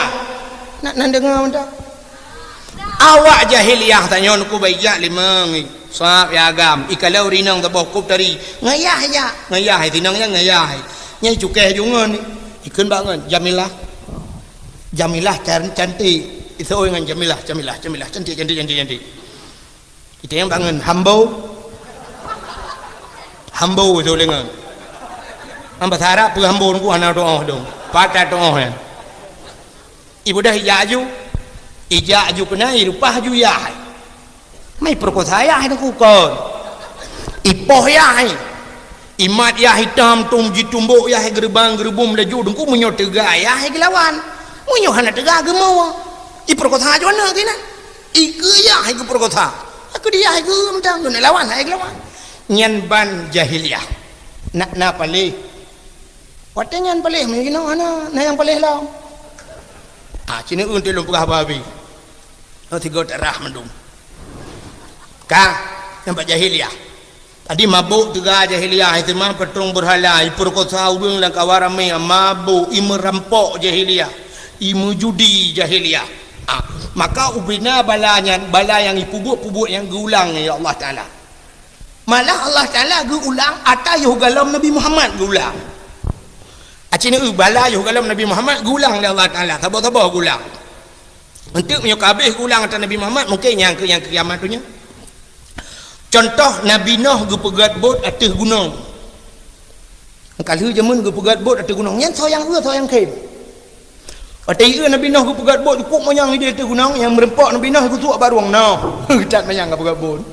Nak nan deungoe mantong. Awak jahiliyah tanyoe nungku baijak limong. Sab ya agam, ikalon ureuëng inong saboh kop tari. Ngayah jak, ngayah, tinong nyan ngayah. Nyang cukai jungon ni. Ikheun bak ngon, Jamilah. Jamilah can-, cantik. Iseuôt ngon Jamilah, Jamilah, Jamilah, cantik, cantik, cantik, cantik. Itanyong bak ngon, Hambo. Hambo iseuôt lé ngon. Ngon basa Arab peue Hambo nungku hana tuoh dong. Pat tuoh nyan. Ibeudôh ijak aju. Ijak aju keunan, ireupah aju yah. Mai peurekosa yah nungku kon. Ipoh yah. Imat yah itam tom jitumbok yah geureubang geureubum laju deungku meunyoe teuga yah geulawan. Meunyoe hana teuga geumoe. Ipeurkosa jo aneuk keunan. Ikeue yah geupeurkosa. Aku dia ikeue mantang keuneuk lawan hai geulawan. Nyan ban jahiliyah. Nak na paléh. Watée nyan paléh meunyoe jinoe hana na nyang paléh lom. Ah, cine eunteuk lôn peugah babi. Oh, tiga tarah mandum. Ka, nampak jahiliyah. Tadi mabôk teuga jahiliyah, iseumah patrong beurhala, ipeurkosa ureuëng lam kawan ramé, mabôk, imeurampok jahiliyah, imeujudi jahiliyah. Ah, maka ubena bala nyan, bala nyang ipeubuet-peubuet nyang geuulang, ya Allah Taala. Malah Allah Taala geuulang ata yoh galom Nabi Muhammad geuulang. Acina eu bala yoh galom Nabi Muhammad geuulang lé Allah Taala, saboh-saboh geuulang. Enteuk meunyoe ka habéh geuulang ata Nabi Muhammad, mungken nyang keu nyang keu kiamat donya. Contoh, Nabi Noh geupeugét bot ateueh gunong. Ka lheueh jameun geupeugét bot ateueh gunong, nyan soe nyang eu, soe nyang khem. Watée ieu Nabi Noh geupeugét bot, cukup manyang idéh ateueh gunong, nyang meureumpok Nabi Noh geusuak bak rueng Noh. That manyang ka peugét bot.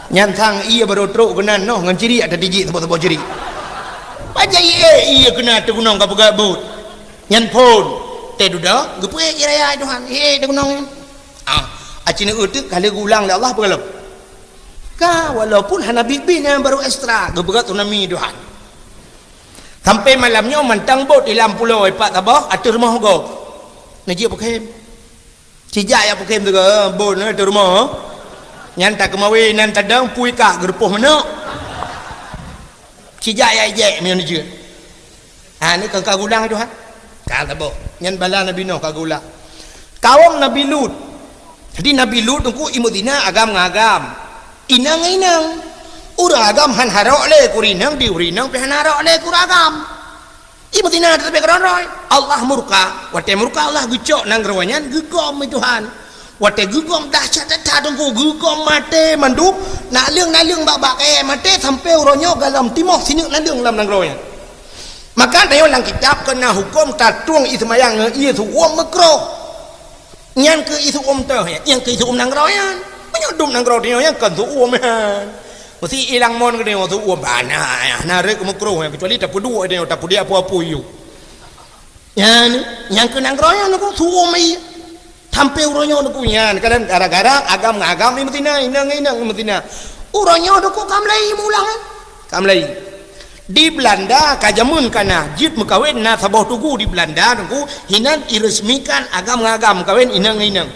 Nyan sang ié barô trok keunan Noh ngon cirik ata tijik saboh-saboh cirik. Pajan ié, ié keunan ateueh gunong ka peugét bot. Nyan phon. Teududoe, geupeuék ié raya Tuhan. Ié ateueh gunong nyan. Ah, acina eu teuk ka lheueh geuulang lé Allah peugah lom. Ka, walaupun hana bit-bit nyan barô ekstra, geupeugét tsunami Tuhan. Sampai malam nyoe mantong bot di lam pulo ipat saboh ateueh rumoh gob. Neujeuet peukem. Sijak jak peukem teuka, bot na ateueh rumoh. Nyan takeumawe nan tadong pui kak geurupoh manok. Sijak jak ijek meunyoe neujeuet. Ha, ni ka geulang Tuhan. Ka saboh. Nyan bala Nabi Noh ka geulang. Kawom Nabi Lut. Jadi Nabi Lut teungku imeuzina agam ngon agam. Inong ngon inong. Ureuëng agam han harok lé keu ureuëng inong, di ureuëng inong pih han harok lé keu ureuëng agam. Imeuzina teutap keudroe-droe. Allah murka. Watée murka Allah geucok nanggroe nyan geugom lé Tuhan. Watée geugom dahsyat that teungku, geugom maté mandum, naleueng-naleueng bak-bak kayée maté sampoe uroe nyoe galom timoh sineuk naleueng lam nanggroe nyan. Maka tanyoe lam kitab keu na huköm tatueng ié seumayang ngon ié seuuem meukroh. Nyan keuh ié seuuem teuh nyan, nyan keuh ié seuuem nanggroe nyan. Meunyoe dum nanggroe tanyoe nyan kon seuuem nyan. Meusi ilang mon geutanyoe seuuem bana, na rhot meukroh nyan, keucuali tapeuduek tanyoe, tapeudiek apui-apui yue. Nyan, nyang keu nanggroe nyan teungku seuuem ié. Sampoe uroe nyoe teungku nyan, kadang gara-gara agam ngon agam imeuzina, inong ngon inong imeuzina. Uroe nyoe teungku ka mulai meuulang, eh. Ka mulai. Di Belanda ka jameun ka na, jeuet meukawen na saboh tugu di Belanda teungku, hinan iresmikan agam ngon agam meukawen inong ngon inong.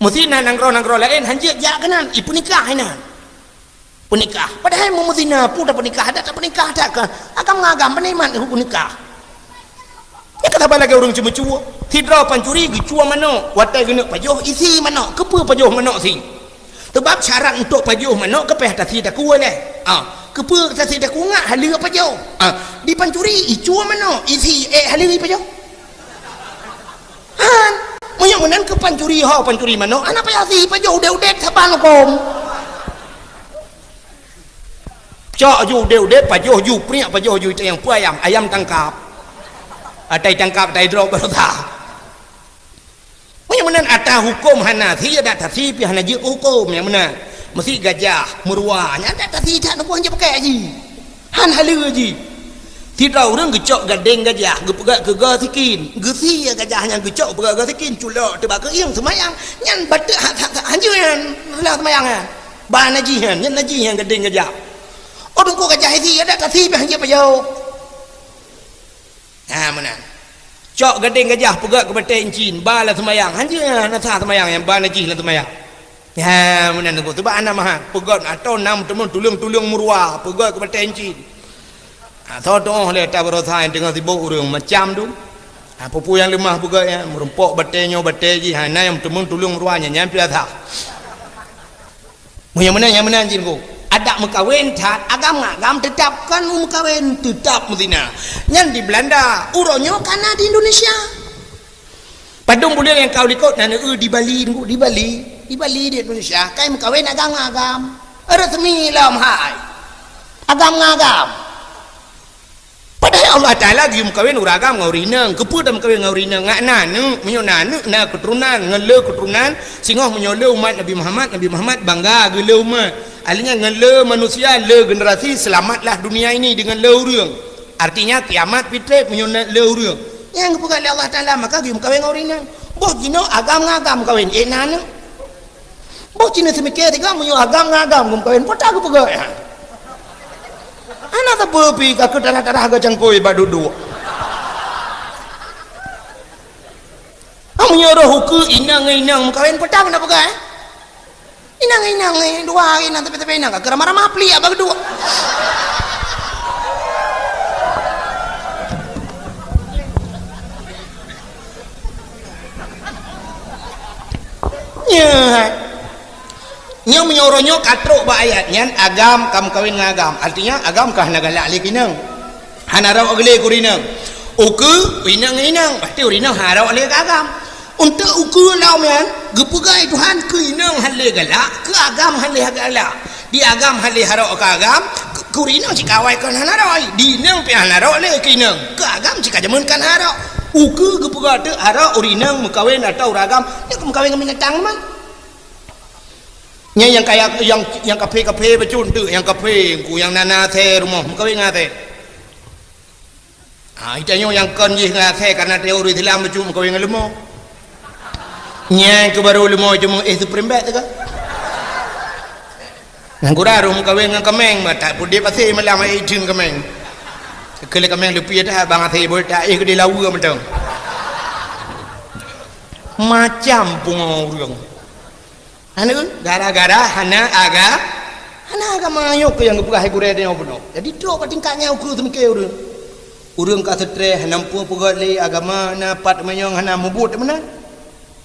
Meusi na nanggroe-nanggroe laén han jeuet jak keunan, ipeunikah hinan. Peunikah. Padahai meumeutina peue tapeunikah, adak tapeunikah that kah? Agam ngon agam peunikmat peunikah. Nyan ka saban lagée ureuëng ceumeucue. Sidroe pancuri geucue manok, watée geuneuk pajoh isi manok. Keupeue pajoh manok si? Teubab syarat untuk pajoh manok keupéh tasi takue lé. Ah, keupeue tasi takue ngat haleue pajoh? Ah, di pancuri icue manok, isi ék haleue pajoh. Han, meunyoe meunan keu pancuri ho pancuri manok, hana payah si pajoh udeb-udeb saban huköm. Cok ju udeb-udeb, pajoh ju priek, pajoh ju itayang peue ayam, ayam tangkap. Atai tangkap, atai drop baroesa. Meunyoe meunan ata huköm hana si, adak tasi pih hana jeuet huköm nyang meunan. Meusi gajah, meuruwa, nyan adak tasi that na peue han jeuet pakai ji. Han haleue ji. Sidroe ureuëng geucok gadeng gajah, geupeugah keu goe sikin. Geusie gajah nyan geucok peugah goe sikin, culok teubak keuieng seumayang. Nyan bateuk han, han, han jeuet nyan, reulah seumayang nyan. Ba najih nyan, nyan najih nyan gadeng gajah. Oh, teungku gajah isi, adak tasi pih han jeuet pajoh. Ha, meunan. Cok gadeng gajah peugét keu batée incin, ba lam seumayang. Han jeuet nyan, na sah seumayang nyan, ba najih lam seumayang. Ha, meunan teungku. Teubak hana meuhat. Peugét atau nam teumon tuleueng-tuleueng meuruwa, peugét keu batée incin. Ha, soe tuoh lé ata baroesa nyang teungoh sibok ureuëng macam tu. Ha, peue-peue nyang leumah peugét nyan, meurumpok batée nyoe batée jih, ha, na nyang teumon tuleueng meuruwa nyan, nyan pih sah. Meunyoe meunan, nyang meunan jih teungku. Adak meukawen that, agam ngon agam teutab kon meukawen, teutab meuzina. Nyan di Belanda, uroe nyoe ka na di Indonesia. Padum buleuen nyang ka u likot na neu-eu di Bali teungku, di Bali. Di Bali di Indonesia, kai meukawen agam ngon agam. Resmi lom hai. Agam ngon agam. Padahai Allah Taala geuyue meukawen ureueng agam ngon ureueng inong. Keupeue tameukawen ngon ureueng inong? Ngat na aneuk, meunyoe na aneuk, na keuturonan, ngon le keuturonan, singoh meunyoe le umat Nabi Muhammad, Nabi Muhammad bangga geule umat. Artinya ngon le manusia, le generasi, selamatlah dunia ini dengan le ureueng. Artinya kiamat pih treb meunyoe na le ureueng. Nyang geupeugah lé Allah Taala, maka geuyue meukawen ngon ureueng inong. Boh jinoe agam ngon agam meukawen, ék na aneuk. Boh cit na seumiké teuga meunyoe agam ngon agam geumeukawen, peue ta geupeugah nyan? Hana sapeue pih ka keu tarah-tarah geucangkôi bak duek-duek. Ah, meunyoe roh ukeue inong ngon inong meukawen, peue ta geupeugah, eh? Inong ngon inong, eh, dua inong tapi-tapi inong, ka keu ramah-ramah pliek bak duek. Nyan. Nyoe meunyoe uroe nyoe ka trok bak ayat nyan, agam ka meukawen ngon agam. Artinya, agam ka hana galak lé keu inong. Hana rhot lé keu ureueng inong. Ukeue, inong ngon inong. Pasti ureueng inong hana rhot lé keu agam. Untuk ukeue lom nyan, geupeugah lé Tuhan keu inong hana lé galak, keu agam hana lé galak. Di agam hana lé harok keu agam, keu, keu ureueng inong cit ka awai kon hana rhot. Di inong pih hana rhot lé keu inong, keu agam cit ka jameun kon harok. Ukeue geupeugah teuk harok ureueng inong meukawen atau ureueng agam, nyoe keu meukawen ngon binatang mah. Nyan nyang kaya, nyang, nyang kaphé-kaphé bacut teuk, nyang kaphé, ku nyang na, na asèe rumoh, meukawen ngon asèe. Ha, ita nyoe nyang kon jih ngon asèe karena teori Islam bacut meukawen ngon leumo. Nyan keu barô leumo cuma éh supreme bet teuka. Nyang gura roh meukawen ngon kameng, bah tak pudép asèe malam ai jeuet kameng. Keu lé kameng leupie dah bang asèe boh tak éh keudéh lawa mantong. Macam pungo ureueng. Hana, gara-gara hana aga-, hana agama nyoe keuh nyang geupeugah hai gurèe tanyoe bunoe. Jadi trok bak tingkat nyan ukeue seumiké ureueng. Ureueng ka seutreh, hana muphom peugöt lé agama, na pat manyong hana mubuet meunan.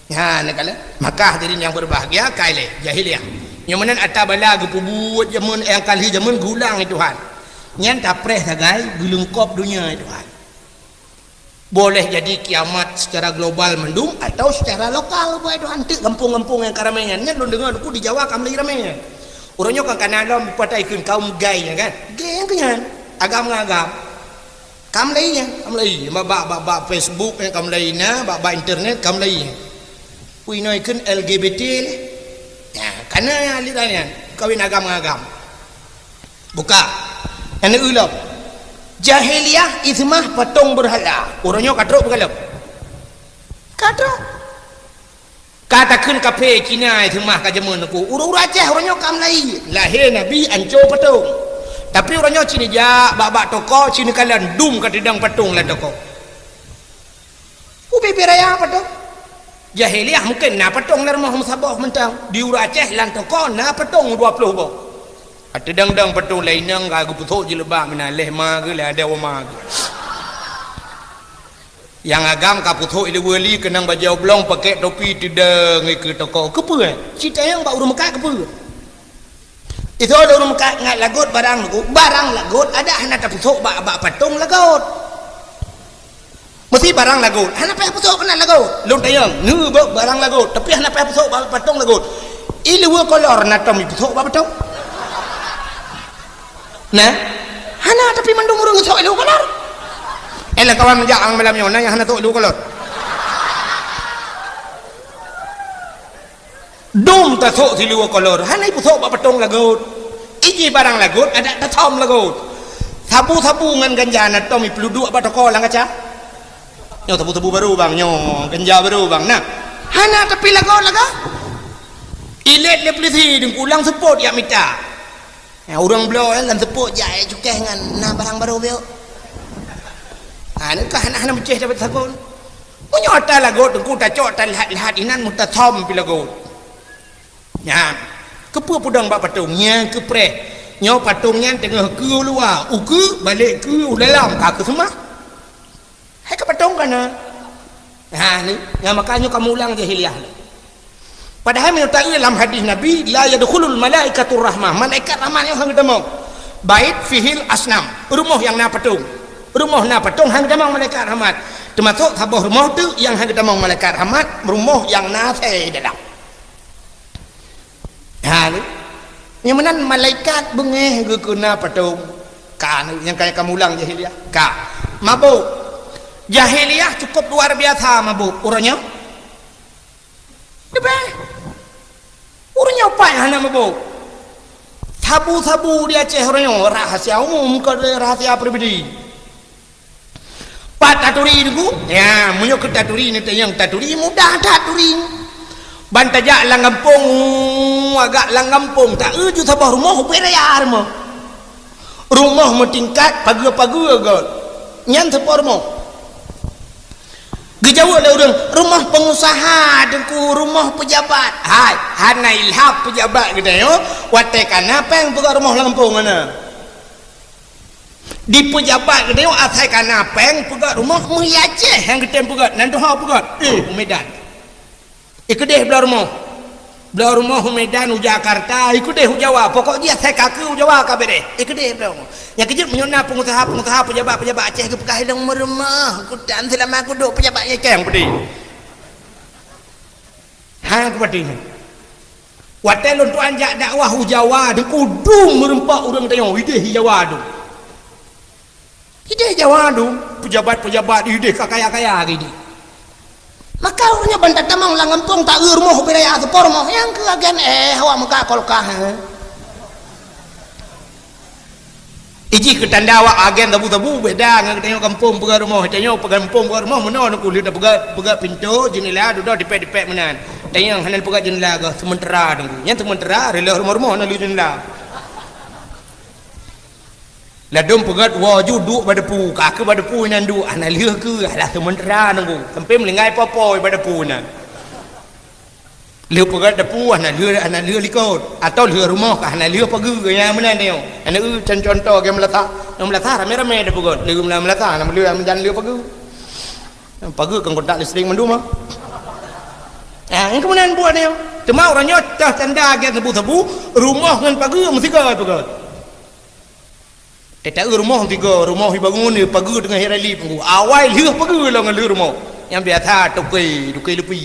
Nyan kala. Maka hadirin yang berbahagia, kai lé jahiliyah. Nyoe meunan ata bala geupeubuet jameun, nyang ka lheueh jameun geulang lé Tuhan. Nyan tapreh sagai geuleungkop donya lé Tuhan. Boleh jadi kiamat secara global mandum atau secara lokal, buat itu hantik gampông-gampông nyang ka ramé nyan. Nyan lôn deungoe Teungku di Jawa ka mulai ramé nyan. Uroe nyoe kan kana lom patai kheun kaum gay nyan kan. Gay nyan keu nyan. Agam ngon agam. Ka mulai nyan, ka mulai. Bak, bak, bak, bak Facebook nyan ka mulai na, bak, bak internet ka mulai nyan. Ui noi kheun L G B T lé. Ya, kana aliran nyan. Kawin agam ngon agam. Buka. Nyang neueu lom. Jahiliyah ismah patong beurhala. Uroe nyoe ka trok beugalom. Ka trok. Ka takheun kaphé Cina ismah ka jameun Teungku. Ureueng-ureueng Aceh uroe nyoe ka mulai. Lahé Nabi anco patong. Tapi uroe nyoe ci neujak bak-bak toko, ci neukalon dum ka teudong patong lam toko. Ubé-bé raya patong. Jahiliyah mungken na patong lam rumoh meusaboh mantong. Di ureueng Aceh lam toko na patong dua ploh boh. Ka teudong-dong patong lé inong ka geupeusok jilbab meunan lé ma geuh lé ada uma geuh. Nyang agam ka peusok ileue li keunong bajèe oblong pakèk topi teudong ikeue toko. Keupeue? Ci tanyong bak ureueng meukat keupeue? Itu ada ureueng meukat ngat lagot barang lagot, barang lagot adak hana tapeusok bak, bak patong lagot. Meusti barang lagot, hana payah peusok keunan lagot. Lôn tanyong, neu bak barang lagot, tapi hana payah peusok bak patong lagot. Ileue kolor na tom ipeusok bak patong? Nah, hana tapi mandum ureueng sok ileue kolor. Eh, lam kawan meujak ang malam nyoe na nyang hana sok ileue kolor. Dum tasok siluweue kolor, hana ipeusok bak patong lagot. Iji barang lagot, adak tasom lagot. Sabu-sabu ngon ganja na tom ipeuduek bak toko lam kaca. Nyoe sabu-sabu barô bang, nyoe ganja barô bang. Nah, hana tapi lagot laga. Ilét lé peulisi deungkulang seupôt jak mita. Nah, ureueng bloe lam seupôt jak cukéh ngon na barang barô biôk. Ha, neu ka hana-hana meucéh dapat sagon. Meunyoe ata lagot teungku tacok talhat-lhat inan meutasom pi lagot. Nyan, keupeue peudong bak patong nyang keupreh? Nyoe patong nyan teungoh keue u luwa, ukeue balek keue u dalam ka keuseumah. Hai ka patong kana. Ha ni, nyang maka nyoe kamu ulang jahiliyah. Padahai meunyoe taeu lam hadis Nabi, "La yadkhulul malaikatur rahmah." Malaikat rahmat nyoe han geutamong. Bait fihil asnam, rumoh nyang na patong. Rumoh na patong han geutamong malaikat rahmat. Teumasok saboh rumoh tu nyang han geutamong malaikat rahmat, rumoh nyang na asèe dalam. Ha ni. Nyang meunan malaikat beungéh geukeuna patong. Ka ni nyang kaya kamu ulang jahiliyah. Ka. Mabôk. Jahiliyah cukup luar biasa mabôk. Uroe nyoe? Leubeh. Uroe nyoe pat hana mabôk. Sabu-sabu di Aceh uroe nyoe rahasia umum, kon rahasia pribadi. Pat taturi Teungku? Ya, meunyoe keu taturi, neutanyong taturi, mudah that turi. Ban tajak lam gampông, agak lam gampông, taeu ju saboh rumoh, ubé raya rumoh. Rumoh meutingkat, pageue-pageue göt. Nyan saboh rumoh. Geujaweueb lé ureuëng, "Rumoh peungusaha, Teungku, rumoh peujabat." Hai, hana ilham peujabat geutanyoe, watée kana péng peugöt rumoh lam gampông hana. Di peujabat geutanyoe asai kana péng peugöt rumoh, meuhi Aceh nyang geutem peugöt, nan tuha peugöt. Eh, u Medan. Ikeudeh bloe rumoh. Bloe rumoh u Medan, u Jakarta, ikeudeh u Jawa. Pokok jih asai ka keu u Jawa ka beudeh. Ikeudeh bloe rumoh. Nyang keujeuet meunyoe na peungusaha-peungusaha, peujabat-peujabat Aceh geupeugah lôn meurumoh, kutan seulama kuduek peujabat nyang keng peudeh. Hana kupatéh nyan. Watée lôn tuan jak dakwah u Jawa, Teungku, dum meureumpok ureuëng tanyoe, ideh i Jawa dum. Ideh Jawa dum, peujabat-peujabat ideh ka kaya-kaya gini. Maka ureuëng nyan ban tatamong lam gampông taeu rumoh ubé raya saboh rumoh, nyang keu agen eh awak meuka kolkah, eh. Ijih keu tanda awak agen sabu-sabu beda ngon geutanyoe gampông peugah rumoh. Tanyoe peugah gampông peugah rumoh meunoe Teungku, lheueh tapeugah, peugah pintoe, jeundela, dudoe dipek-dipek meunan. Tanyoe hana peugah jeundela geuh, seumeutara Teungku. Nyan seumeutara, reuloh rumoh-rumoh na lheueh jeundela. Ladôm peugah woe ju duek bak depu, ka keu bak depu inan duek, hana lheueh keu, alah seumeutara Teungku. Sampai meulinggai po-po bak depu inan. Lheueh peugöt depu hana lheueh, hana lheueh likot, atawa lheueh rumoh ka hana lheueh pageue, nyang meunan nyoe. Hana eu con-, contoh geuh meulasa, nyang meulasa ramé-ramé depeugöt, lheueh meulasa, hana lheueh, hana lheueh pageue. Pageue kan kontak listrik mandum ah. Ah, nyang keumudian buet nyoe. Teuma ureuëng nyoe teuh tanda geuh sabu-sabu, rumoh ngon pageue meusigoe peugöt. Teuta rumoh tiga, rumoh ibangun, pageue teungoh irali punggu. Awai lheueh pageue lom ngon lheueh rumoh. Nyang biasa tukui, tukui lupi.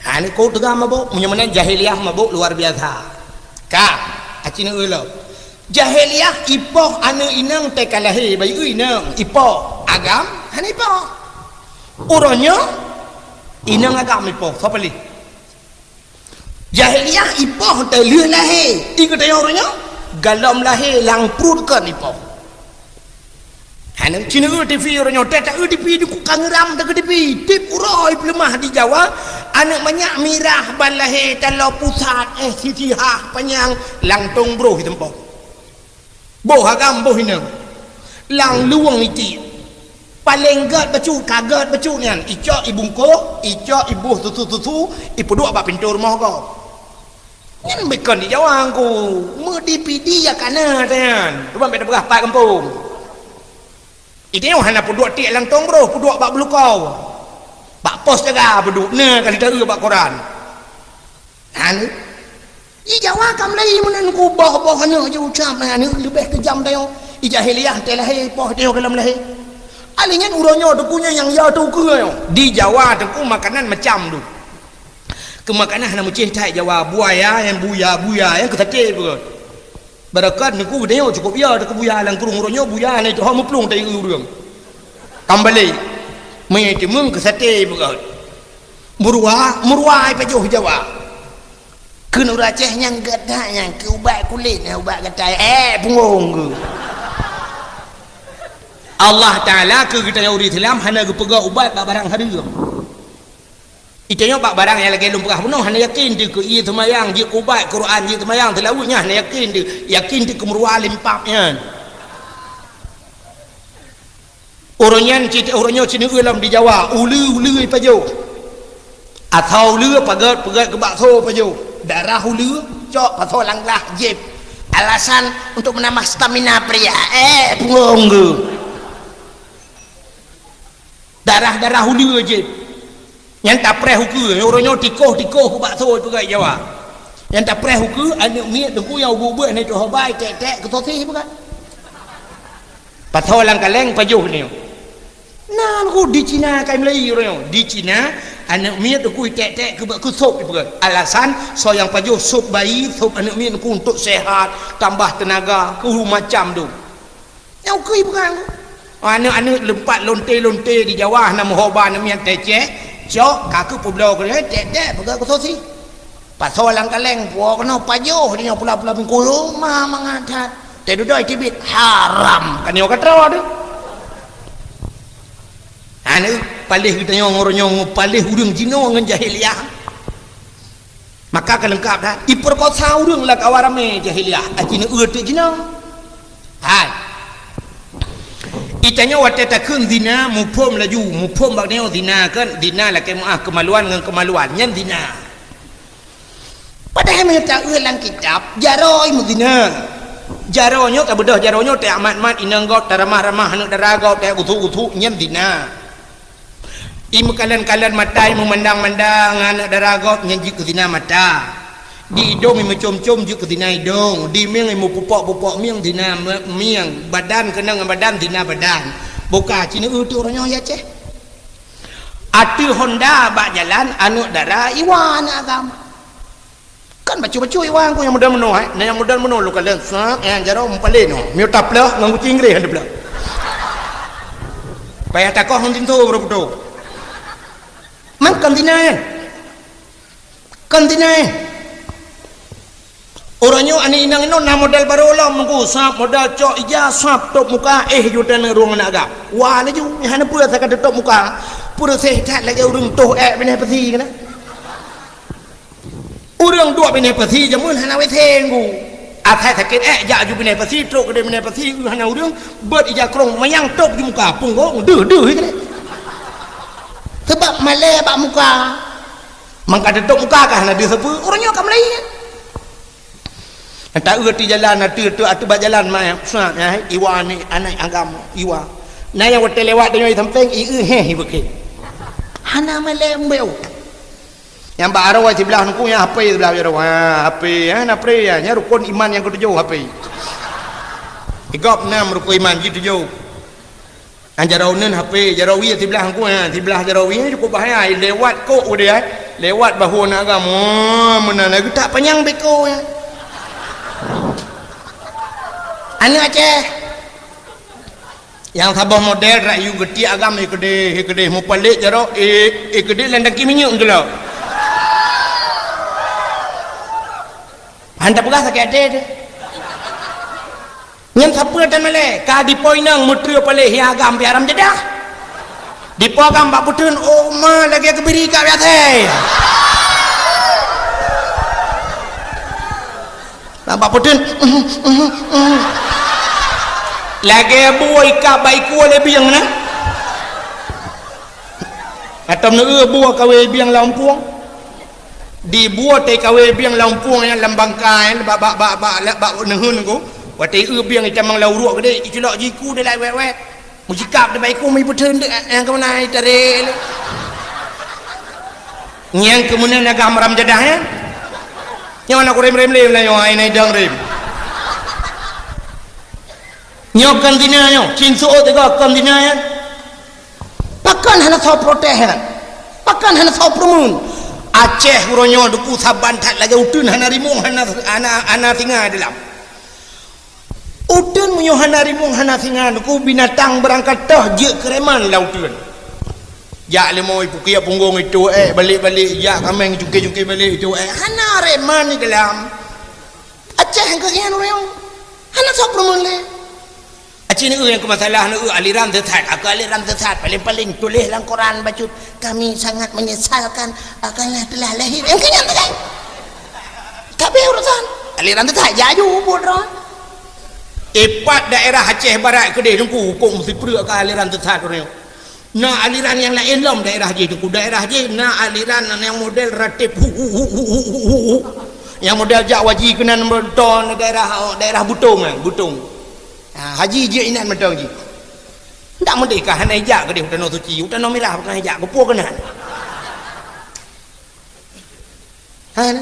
Ha, ni kok teuga mabok, meunyoe meunan jahiliyah mabok luar biasa. Ka, aci neueu lom. Jahiliyah ipoh aneuëk inong teuka lahé, bayeue inong ipoh, agam hana ipoh. Uroe nyoe inong agam ipoh, soe paléh? Jahiliyah ipoh teuh lheueh lahé, i geutanyoe uroe nyoe, galom lahé lam pruet kon ipoh. Hana cina eu TV uroe nyoe, teuh taeu TV di ku kangeram teuh TV, tiep uroe peuleumah di Jawa, aneuëk manyak mirah ban lahé taloe pusat, eh sisihah panyang, langtong broh iteumpok. Boh agam boh inong. Lam luwong itiek. Paleng gét bacut, ka gét bacut nyan. Icok ibungkôh, icok iboh susu-susu, ipeuduek bak pintoe rumoh gob. Nyan bukon di Jawa ngku. Meudipidi ya kana nyan. Ruban bèk tapeugah pat gampông. Itiek hana peuduek tiek langtong broh, peuduek bak beulukau. Bak pos jaga peuduek, na ka lheueh taeu bak koran. Hana. Di Jawa ka mulai meunan ku boh-boh aneuëk jiucap aneuëk leubeh keujam tanyoe. Di jahiliyah teuh lahé, poh tanyoe galom lahé. Alèh nyan uroe nyoe Teungku nyoe nyang ya teukeue nyoe. Di Jawa Teungku makanan macam tu. Keu makanan hana meucéh that Jawa, buaya nyang buya-buya nyang keu saté beugöt. Beureukat Teungku geutanyoe cukôp ya teukeue buya lam krueng uroe nyoe buya hana ituho meuplueng tayue ureuëng. Kambalek. Meuteumèe keu saté beugöt. Meuruwa, meuruwa ipajoh Jawa. Kheun ureuëng Aceh nyang gét that nyang keu ubat kulét, nyang ubat gatai, eh, punggong keu. Allah Taala keu geutanyoe ureuëng Islam hana geupeugah ubat bak barang hareuem. Itanyoe bak barang nyang lagèe lôn peugah bunoe hana yakin deuh keu ié seumayang, jeuet keu ubat Quran, jeuet seumayang seulaweuet nyan hana yakin deuh, yakin deuh keu meuruwa limpab nyan. Uroe nyan cit, uroe nyoe cit neueu lom di Jawa, uleue-uleue ipajoh. Asoe uleue pagöt, pagöt keu bakso ipajoh. Darah uleue cok pasoe lam glah jieb. Alasan untuk menambah stamina pria. Eh, punggong keu. Darah-darah uleue jieb. Nyang tapreh ukeue, uroe nyoe tikoh-tikoh keu bakso ipeugah Jawa. Nyang tapreh ukeue, aneuëk miet Teungku nyang ubeut-ubeut hana ituho bai, tek-tek keu sosis ipeugah. Pasoe lam kaleng pajoh nyoe. Na Teungku di Cina kai meulayi uroe nyoe. Di Cina, aneuëk miet Teungku itek-tek keu, keu sop ipeugah. Alasan, soe nyang pajoh sop bayi, sop aneuëk miet Teungku untuk sehat, tambah tenaga, keu macam tu. Nyang ukui bukan. Aneuk-aneuk leumpat lonte-lonte di Jawa hana meuhoba, aneuk miet teuceh, cok, ka keuh peubloe keu tek-tek peugah keu sosi. Pasoe lam kaleng, puwoe keunoe pajoh, di nyoe pula-pula bungkulu, ma mangat that. Teududoe teubiet, haram. Kan nyoe ka troe tu. Aneuk paléh geutanyoe ngon uroe nyoe paléh ureueng jinoe ngon jahiliah. Maka ka leungkap that. Ipeurkosa ureueng lam kawan ramé jahiliah. Aci neu-eu teuk jinoe. Hai. Itanyoe watée takheun zina, muphom laju, muphom bak nyoe zina kan, zina lakée meuáh keumaluan ngon keumaluan, nyan zina. Padahai meunyoe ta-eu lam kitab, jaroe meuzina. Jaroe nyoe tabeudôh jaroe nyoe teumat-mat inong gob, taramah-ramah aneuk dara gob, teugusu-gusu, nyan zina. Imeukalon-kalon mata, imeumandang-mandang aneuk dara gob, nyan jeuet keu zina mata. Di idong imeucom-com jeuet keu zina idong. Di mieng imeupupok-pupok mieng, zina me-, mieng. Badan keunong ngon badan, zina badan. Boh ka ci neu-eu teuk uroe nyoe ya Aceh. Ateueh honda bak jalan, aneuk dara iwa aneuk agam. Kan bacut-bacut iwan ku nyang model meunoe, eh. Nah, nyang model meunoe lôn kalon, sat, nyang jaroe meupaléh nyoe. Miyueb taplôh ngon guci Inggréh han taplôh. Payah takoh ngon tinto baru putôh. Man kon zina, eh. Kon zina, eh. Uroe nyoe aneuk inong inoe na model barô lom nungku, sab model cok ija, sab tôp muka, eh, ju taneuk rueng aneuk agam. Wa laju, hana peue asai ka teutôp muka. Peureuseh that lagée ureueng toh ék binéh peusi keunan. Ureueng duek binéh peusi jameun hana W C nungku. Asai sakét ék jak ju binéh peusi, trok keudeh binéh peusi, eu hana ureueng, beuet ija krông manyang tôp ju muka, punggong deuh-deuh keudeh. Sabab malée bak muka. Mangka teutôp muka ka hana deuh sapeue, ureueng nyoe ka malée. Ata eu ti jalan, ateueh, ateueh, ateueh bak jalan mai, usah, ya, iwa ni aneuk agam, iwa. Na nyang watée lewat tanyoe sampéng, i eu heh, i beuke. Hana malée mbeu. Nyang bak arah siblah nungku, nyang H P siblah jaroe. Ha, H P, ha, na pre, ya. Nya rukon iman nyang ketujoh, H P. Igop nam rukon iman ji tujoh. An jaroe uneun H P, jaroe wie siblah nungku, ha, siblah jaroe wie cukup bahaya. Lewat kok udah, eh. Lewat bahu aneuk agam. Oh, meunan lagée tak panyang beko, ya. Aneuk Aceh. Nyang saboh model rak yue geutiek agam, eh keudeh, eh keudeh, mupalek jaroe, eh, eh keudeh lam tangki minyeuk geulok. Han tapeugah sakét até teuh. Nyan sapeue tan malée, ka dipo inong meutreue palek hi agam pih haram jadah. Dipo agam bak peuteun, oh ma lagée keubiri ka biasa. Nampak peuteun. Lagée bui ka bak iku lé bieng na. Atau neu bua kawé bieng lam puang. Di bua teuh kawé bieng lam puang nyan lam bangka nyan bak, bak, bak, bak, bak, bak neuheun ku. Watée eu bieng itamong lam uruek geude, iculok jiku dilai wet-wet. Meusikap di bak iku meuipeutreun deuk, nyang keumeuna itarek lé. Nyang keumeuna na gam ram jadah nyan. Nyoe na kurem-rem lé meulayeue ai na idong rem. Nyoe kon zina nyoe, cin seuôt tiga kon zina nyan. Pakon hana soe protes nyan? Pakon hana soe peureumeun? Aceh uroe nyoe duku saban that lagée uteuen hana rimueng hana, hana, hana singa di lam. Uteuen meunyoe hana rimueng hana singa, nyoe binatang beurangkat toh jeuet keureman lam uteuen. Jak leumoi pukia punggong itu, eh, balek-balek, jak kameng juke-juke balek itu, eh, hana reman di dalam. Aceh keuh nyan ureuëng. Hana soe peureumeun lé. Aceh ni ureuëng keu masalah ni, aliran sesat. Aku aliran sesat. Paling-paling tuléh lam koran bacut, "Kami sangat menyesalkan, ah, karena telah lahir." Yang keu nyan tu kan. Tapi urusan aliran sesat, jaju buet droe. Ipat daerah Aceh Barat keudeh teungku, huköm sipreuk ka aliran sesat ureuëng. Na aliran nyang laén lom daerah jih teungku. Daerah jih na aliran nyang model ratib hu, hu, hu. Nyang model jak waji keunan meuton daerah, daerah Butong, eh, Butong. Ha, haji jeuet inan mantong jih. Ndak meudeh ka hana ijak keudeh u Tanoh Suci, u Tanoh Mirah bukan ijak, geupo keunan. Hana.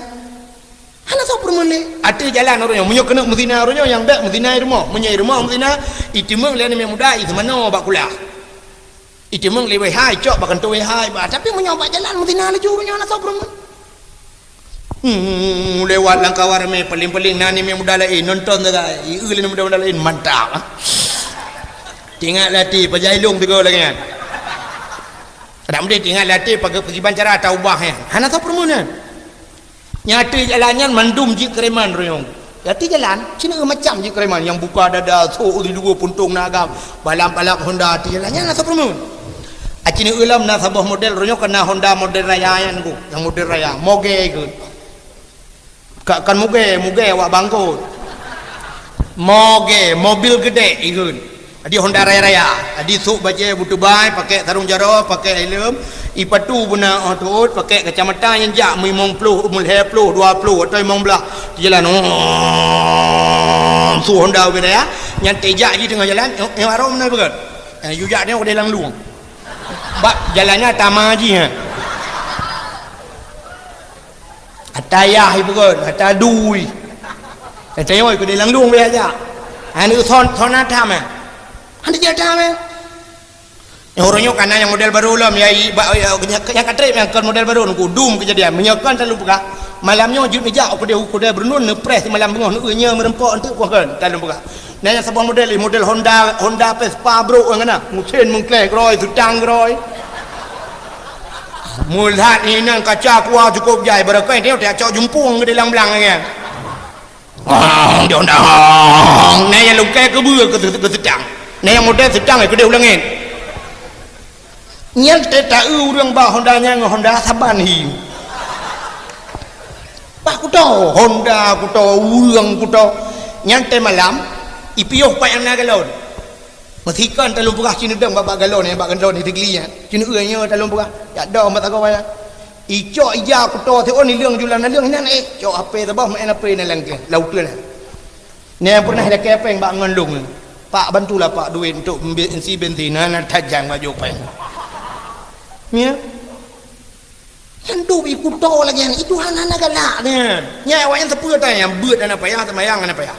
Hana soe peureumeun lé. Ateueh jalan ureuëng nyoe. Meunyoe keuneuk meuzina ureuëng nyoe, nyang bèk meuzina i rumoh. Meunyoe i rumoh meuzina, iteumeung lé aneuk muda, i seumanö bak kulah. Iteumeung lé wéh hai, cok bak kantô wéh hai. Bah, tapi meunyoe bak jalan meuzina laju ureuëng nyoe, hana soe peureumeun. Hmm, lewat lam kawan ramé, paling-paling na aneuk muda laén, nonton sagai. I eu lé aneuk muda-muda laén, mantap, ah. Teuingat lé até, pajan ilong teugok lagée nyan. Adak meudeh teuingat lé até, pagi-, pakriban cara taubah nyan. Hana soe peureumeun nyan. Nyang ateueh jalan nyan mandum jeuet keureman roh nyoe. Ateueh jalan, sineuk macam jeuet keureman, nyang buka dada, sôk di luwa puntông na agam, balap-balap Honda ateueh jalan nyan hana soe peureumeun. Aci neueu lom na saboh model roh nyoe, ka na Honda model raya nyan ku, nyang model raya, mogé ikheun. Ka, kon mugée, mugée awak bangkot. Mogée, mobil geudée ikheun. Jadi Honda raya-raya. Jadi sôk bajée beutubai, pakai sarong jaroe, pakai helm, ipatu beuna 'oh teuôt, pakai kacamata nyang jak limong ploh, lhée ploh, dua ploh atau limong blaih. Jalan, oh, su Honda ubé raya. Nyan teuh jak jih teungoh jalan, eh, eh, arong na beugét. Eh, yue jak nyoe udeh lam lueng. Bak jalan nyan tama jih, ha. Ata yah ipeugét, ata dui. Ata yoi keudeh lam lueng biasa. Hana son, son ata meh. Hana jeuet ata meh. Nyang uroe nyoe ka na nyang model barô lom, ya, i, ba, ya, nyang, nyang ka trép nyang kon model barô nungku dum keujadian. Meunyoe kon talôn peugah, malam nyoe jeuet neujak u keudeh, u keudeh Beureunuen neupreh simalam beungoh neueu nyoe meureumpok eunteuk kon, talôn peugah. Na nyang saboh model, model Honda, Honda Vespa brôk nyang na. Meusén meungkleh keurôi, seutang keurôi. Meulat inan kaca kuah cukôp jai, barokon teuh cok jumpueng keu di lam blang nyan. Ong, di Honda, ong. Na nyang lungkai keubeue keu, keu seutang. Na nyang model seutang keu di ulangén. Nyan teuh taeu ureuëng bak Honda nyan ngon Honda saban hi. Bah kuto, Honda kuto, ureuëng kuto. Nyan teuh malam, ipiôh pat nyang na galon. Meusikon talôn peugah cineudong bak, bak galon nyan, bak galon di teugli nyan. Cineue nyoe talôn peugah, jak dong bak sagoe nyan. Icok ija kuto siôn ileueng julan naleueng nyan, eh, cok H P saboh, main H P na langkeng, lau teue nyan. Nyan pernah ilakée péng bak ngon lôn. Pak, bantulah Pak duit untuk mbe-, isi bensin, hana tajang baju péng. Ya. Nyan dum ikuto lagée nyan, itu hana, hana galak nyan. Nyan awaknyan sapeue ata nyang beuet hana payah, seumayang hana payah.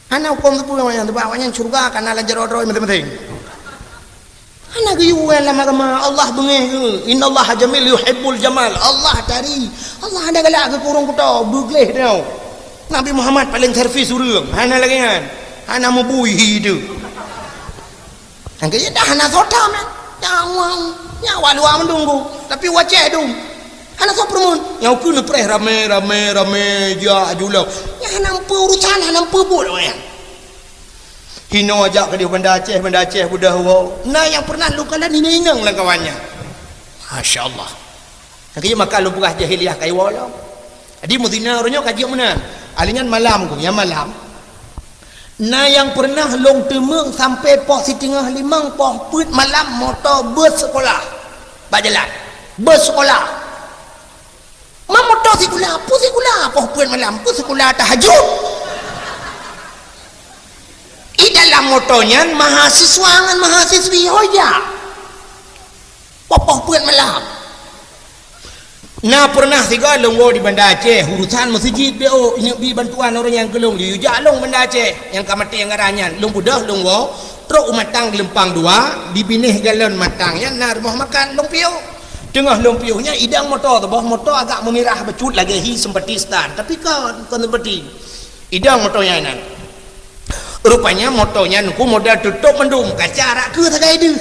Hana huköm sapeue awaknyan, sebab awaknyan syeuruga ka na lam jaroe droe maséng-maséng. Hana geuyue lam agama Allah beungéh geuh. Innallaha jamil yuhibbul jamal. Allah tari. Allah hana galak keu ureuëng kuto, beugleh teuh. Nabi Muhammad paléng servis ureuëng. Hana lagée nyan. Hana meubui hi teuh. Nyang keu dah hana sota meh. Nyang wang, nyang awak luwa meudunggu. Tapi wacée dum. Hana soe peureumeun. Nyang keu neupreh ramé, ramé, ramé, jak julok. Nyang hana meupeu urusan, hana meupeu buet awaknyan. Hinoe jak keudeh Banda Aceh, Banda Aceh beudôh woe. Na nyang pernah lôn kalon inong-inong lam kawan nyan. Masya Allah. Nyang keu maka lôn peugah jahiliyah ka iwoe lom. Jadi meuzina uroe nyoe ka jeuet meunan. Ahli nyan malam ku, nyang malam. Na nyang pernah lôn teumeueng sampoe poh siteungoh limong poh peuet malam moto bus sekolah. Bak jalan. Bus sekolah. Ma moto sikula, peue sikula poh peuet malam, peue sikula tahajud. I dalam moto nyan mahasiswa ngon mahasiswi ho jak. Poh-poh peuet malam. Na pernah sigoe lôn woe di Banda Aceh, urusan meuseujid B O, inyoe bi bantuan ureuëng nyang keu lôn, yue jak lôn Banda Aceh, nyang ka maté anggaran nyan, lôn beudôh lôn woe, trok u Matang Geulumpang dua, di binéh galon Matang nyan na rumoh makan, lôn piôh. Teungoh lôn piôh nyan idang moto teuh, boh moto agak meumirah bacut lagée hi seumpati setan, tapi kon, kon seumpati. Idang moto nyan inan. Rupanya moto nyan ku model tutôp mandum, kaca rak keu sagai deuh.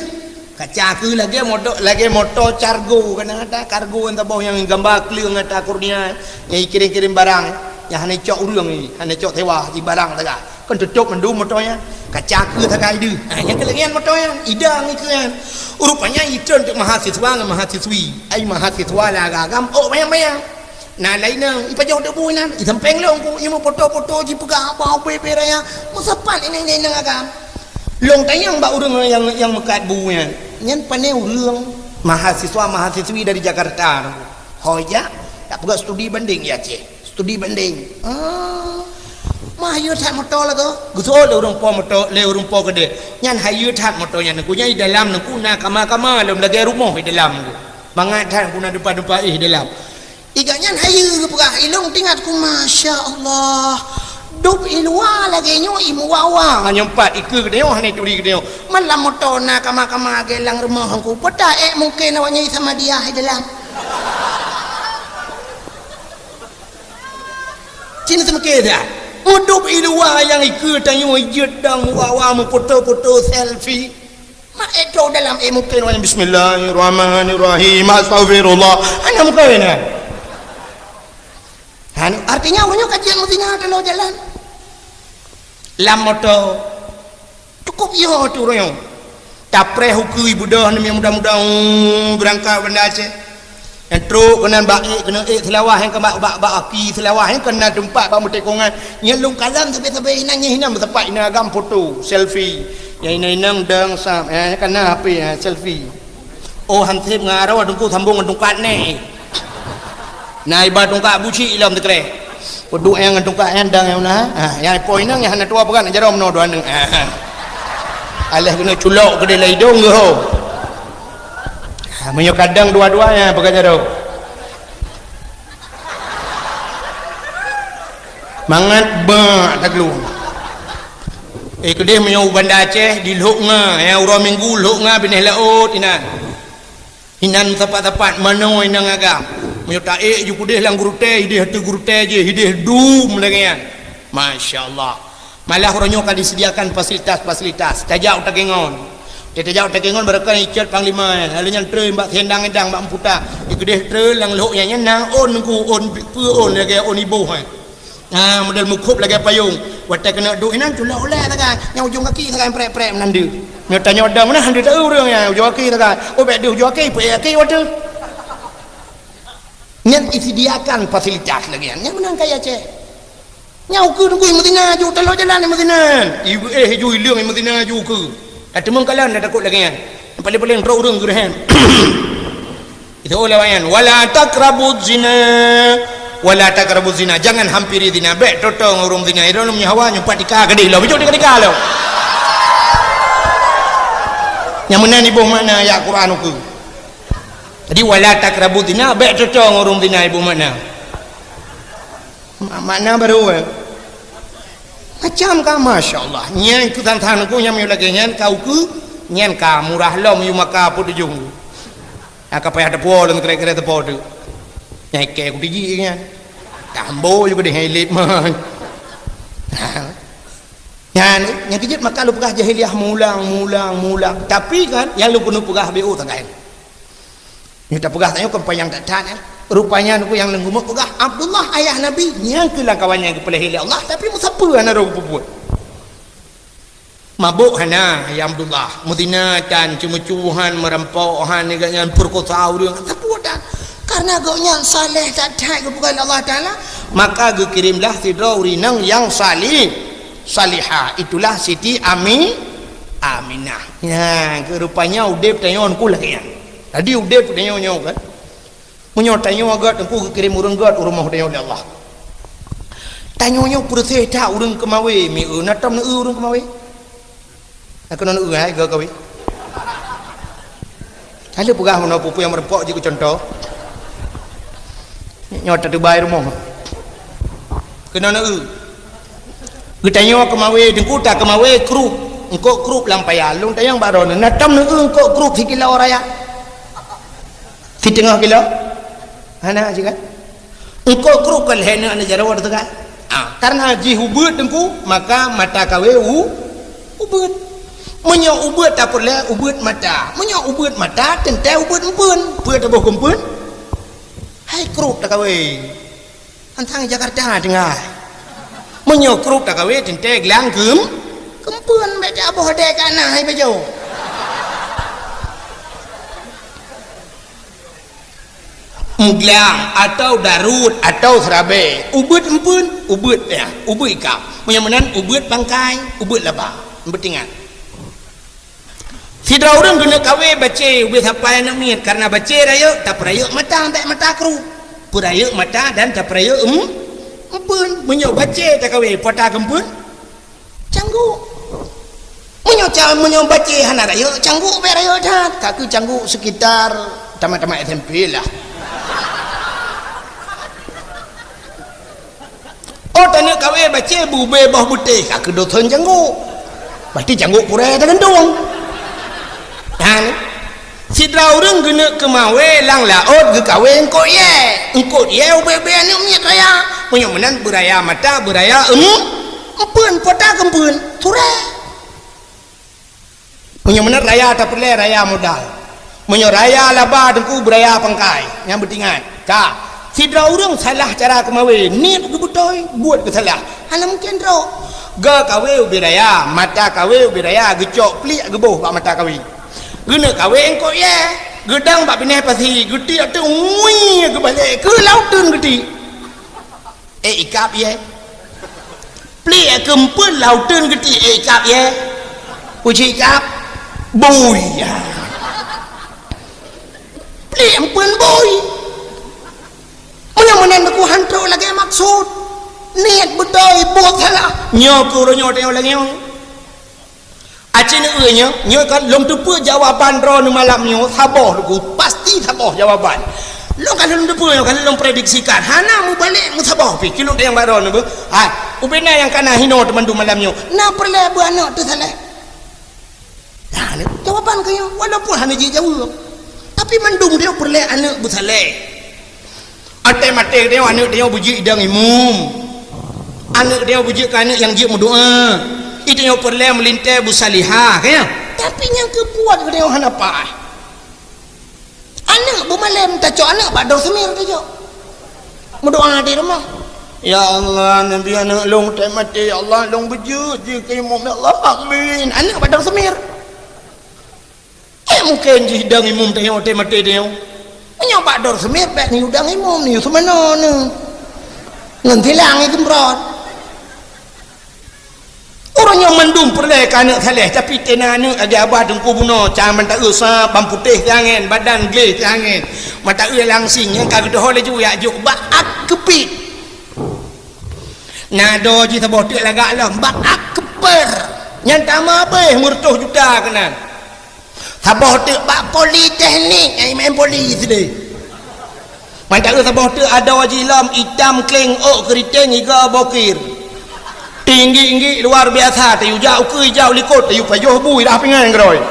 Kaca keu lagée moto, lagée moto cargo, kana ata kargo nyang saboh nyang gamba kleueng ata Kurnia, nyang ikirém-kirém barang, nyang hana icok ureuëng, hana icok sewa, i barang sagai. Kon tutôp mandum moto nyan. Kaca keu sagai deuh. Ha, nyang keu lagée nyan moto nyan, idang ikeu nyan. Rupanya itrön teuk mahasiswa ngon mahasiswi. Ai mahasiswa lam agam, oh, bayang-bayang. Na laén nang, ipajoh debu inan, isampéng lôn ku, imeupoto-poto jipeugah haba ubé-ubé raya, meusapat inong-inong agam. Lôn tanyong bak ureuëng nyang, nyang meukat bu nyan. Nyan pané ureuëng mahasiswa-mahasiswi dari Jakarta. Ho jak, tapeugah studi banding ya, Céh. Studi banding. Ah. Mah hayeu that moto lagoe. Geuseuôt lé ureuëng po moto, lé ureuëng po keudeh. Nyan hayeu that moto nyan. Nangku nyan i dalam nangku na kama-kama lom lagée rumoh i dalam nangku. Mangat that nangku na depa-depa éh dalam. Iga nyan hayeu geupeugah, ilong teuingat ku, masya Allah. Dub i luwa lagée nyoe i muwa-wa. Nyoe pat ikeue geutanyoe hana turi geutanyoe. Malam moto na kama-kama lagée lam rumoh nangku. Peuta ék mungken awaknyan i Samadiyah i dalam. Cina seumike dah. Udub i luwa nyang ikeue tanyoe jeuet dang muwawa meufoto-foto selfie. Mak ék trok dalam ék mungken, "Bismillahirrahmanirrahim, astaghfirullah." Hana mungken, nah. Hana, artinya ureuëng nyoe ka jeuet meuzina teuloh jalan. Lam moto. Cukup yo tu ureuëng nyoe. Tapreh ukeue beudôh namiet muda-muda, uh, beurangkat Banda Aceh. Nyang trok keunan bak ék, keunan ék Seulawah nyang keunan bak, bak, bak aki Seulawah nyang keunan teumpat bak meutekongan. Nyang lôn kalon sabe-sabe inan, nyang inan meusapat inan agam foto, selfie. Nyang inan-inan dang sam, eh, kana H P, eh, selfie. Oh, hanseb ngon aroe teungku sambong ngon tungkat neh. Na iba tungkat buci lom teukreh. Peuduek nyang ngon tungkat nyang dang nyang na. Ha, nyang po inong nyang hana tuwoe peugah na jaroe meunoe dua aneuk. Ha, ha. Alah keuneuk culok keudeh lam idong geuh ho. Ha, meunyoe kadang dua-dua nyang peugah jaroe. Mangat bak taglung. Eh, keudeh meunyoe u Banda Aceh di Lhok Nga, nyang uroe Minggu Lhok Nga binéh laôt inan. Inan sapat-sapat manoe inong agam. Meunyoe taék ju keudeh lam gurutée, ideh ateueh gurutée jih, ideh dum lagée nyan. Masya Allah. Malah uroe nyoe ka disediakan fasilitas-fasilitas. Tajak u Takengon. Tajak u Takengon barokon icot panglima, lalu nyan treun bak siendang-endang bak meuputa. Di keudeh treun lam lhok nyan, nyan na ôn ku, ôn peue ôn lagée ôn iboh, eh. Ah, model meukhop lagée payong. Watée keuneuk duek inan, culok ulée sagai. Nyang ujong kaki sagai prek-prek meunan deuh. Nyoe tanyoe dang meunan deuh taeu ureuëng nyan, ujong kaki sagai. Oh, bék deuh ujong kaki, peuék kaki watée. Nyan disediakan fasilitas lagée nyan. Nyan meunan kaya cek. Nyang ukeue teungku meuzina ju, taloe jalan meuzina. Ibu eh ju ileueng meuzina ju ukeue. Ka teumeung kalon dah takot lagée nyan. Paléng-paléng trok ureuëng geureuhem. Itu ulama nyan, "Wala taqrabuz zina, wala taqrabuz zina." Jangan hampiri zina. Bék toe-toe ngon ureuëng zina. Irong lom nyawa nyumpat tika gadih lo. Bijok tika-tika lo. Nyang meunan iboh makna ayat Quran ukeue. Jadi, "Wala taqrabuz zina," bék toe-toe ngon ureuëng zina iboh makna. Ma-, makna baru, eh. Macam ka, masya Allah. Nyan keu than-than ku nyang meunyoe lagée nyan ka ukeue, nyan ka murah lom yue maka peue tujong. Ka payah teupuo lom kira-kira teupuo tu. Nyang ikée ku tiji nyan. Tambo juga deh ilip mai. Nyan, nyang keujeuet maka lôn peugah jahiliyah mulang, mulang, mulang. Tapi kan, nyang lôn keuneuk peugah B O sagai. Nyoe tapeugah tanyoe kon panyang that-that, eh. Rupanya nuku nyang lenggumeuk peugah, Abdullah ayah Nabi, nyang keu lam kawan nyang geupeulahé lé Allah, tapi meusapeue hana roh geupeubuet. Mabök hana, ya Abdullah, meuzina tan, ceumeucue han, meurampok han, nyan peurekosa ureuëng, sapeue tan. Karena gobnyan saleh that-that geupeugah lé Allah Taala, maka geukirimlah sidroe ureuëng inong nyang salih, salihah, itulah Siti Ami-, Aminah. Nyan, keu rupanya udeb tanyoe nuku lagée nyan. Jadi udeb tanyoe nyoe kan. Meunyoe tanyoe gét teungku geukirém ureuëng gét u rumoh tanyoe lé Allah. Tanyoe nyoe peureuséh that ureuëng keumawe, mieu na tom neueu ureuëng keumawe. Na keunoe neueu hai gét kawé. Ka lheueh peugah meunoe peue-peue nyang meurumpok jih keu cuntoh. Nyoe tateubai rumoh. Keunoe neueu. Geutanyoe keumawe, teungku ta keumawe krup, eungkôt krup lam paya. Lôn tanyong bak droeneuh, na tom neueu eungkôt krup sikilo raya? Siteungoh kilo? Hana sikat. Eungkôt krup ka lhée neueu aneuk jaroe teuka. Ah, karena jih ubeuet teungku, maka mata kawé u-, ubeuet. Meunyoe ubeuet tapeureulée ubeuet mata. Meunyoe ubeuet mata, teuntée ubeuet empeuen. Peue taboh keu empeuen? Hai krup takawé. Antang Jakarta tinggai. Meunyoe krup takawé teuntée glang keum-, keumpeuen bék taboh dée ka na hai bajo. Meuglang atau darut atau seurabe, ubeuet empeuen, ubeuet ya, ubeuet ikab. Meunyoe meunan ubeuet pangkai, ubeuet laba. Beutingat. Sidroe ureuëng keuneuk kawé bacé ubé sapai aneuk miet, karena bacé rayeuk tapeurayeuk mata, bék mata krup. Peurayeuk mata dan tapeurayeuk em-, empeuen. Meunyoe bacé takawé, peue ta keumpeuen? Cangguk. Meunyoe ca-, meunyoe bacé hana rayeuk, cangguk bék rayeuk that. Ka keuh cangguk sekitar tamat-tamat S M P lah. Oh, taneuk kawé bacé beubé boh beutéh, ka keuh dosen cangguk. Berarti cangguk purée tagantung. Nyan, sidroe ureuëng geuneuk keumawé lam laôt geukawé eungkôt yée. Eungkôt yée ubé-ubé aneuk miet raya. Meunyoe meunan beuraya mata, beuraya em-, Empeuen, po ta keu empeuen, surée. Meunyoe meunan raya tapeureulée raya modal. Meunyoe raya laba teungku beuraya pangkai, nyang beutingat. Ka, sidroe ureuëng salah cara keumawe, niet geubeutôi, buet geusalah. Hana mungken droe. Geukawe ubé raya, mata kawe ubé raya, geucok pliek geuboh bak mata kawe. Geuneuk kawe eungkôt yée, geudang bak binéh pasi, geutiek teuk ngui geubalek keu lauteun geutiek. Eh, ikab yée. Pliek keu empeuen lauteun geutiek, eh, ikab yée. Uji ikab. Bui. Pliek empeuen bui. Meunyoe meunan teungku han trok lagée maksud. Niet beutôi, buet salah. Nyoe keu uroe nyoe tanyoe lagée nyoe. Aci neueu nyoe, nyoe kan lôn teupeue jawaban droeneuh malam nyoe saboh teungku, pasti saboh jawaban. Lôn kan lôn teupeue nyoe kan lôn prediksikan, hana mubalek meusaboh pih. Cilok nyang bak droeneuh beuh. Hai, ubena nyang kana hinoe teumandum malam nyoe. Na peureulée beuaneuk teusaleh. Nah, ni jawaban keu nyoe, walaupun hana jijaweueb. Tapi mandum dia peureulée aneuk beusaleh. Até maté tanyoe aneuk tanyoe beujeuet idang imum. Aneuk tanyoe beujeuet keu aneuk nyang jeuet meudoa. Itanyoe peureulée meulintée beusalihah, ka nyan? Tapi nyang keu buet keu tanyoe hana paih. Aneuk beumalém tacok aneuk bak dor seumir tacok. Meudoa di rumoh. Ya Allah, nabi aneuk lôn tém maté, ya Allah, lôn beujeuet jih keu imum, ya Allah, amin. Aneuk bak dor seumir. Eh, mungken jih idang imum tanyoe tém maté tanyoe. Meunyoe bak dor seumir, bék neuyue idang imum, neuyue seumanoe neuh. Ngon silang ie geumrot. Ureuëng nyoe mandum peureulée keu aneuk saleh, tapi tena aneuk lagée abah teungku bunoe, ca mata eu sa, ban putéh siangén, badan gleh siangén. Mata eu langsing, nyang ka geudoho laju jak jok bak ak keupit. Na do jih saboh teuk lagak lom, bak ak keuper. Nyan tamah abéh meureutoh juta keunan. Saboh teuk bak politeknik, nyang imeu'en poli sideh. Mantong saboh teuk adoe jih lom, itam kleng ôk keuriteng iga bokir. Tinggi-tinggi luar biasa, tayue jak ukeue ijak u likot, tayue pajoh bu irah pingai keudroe.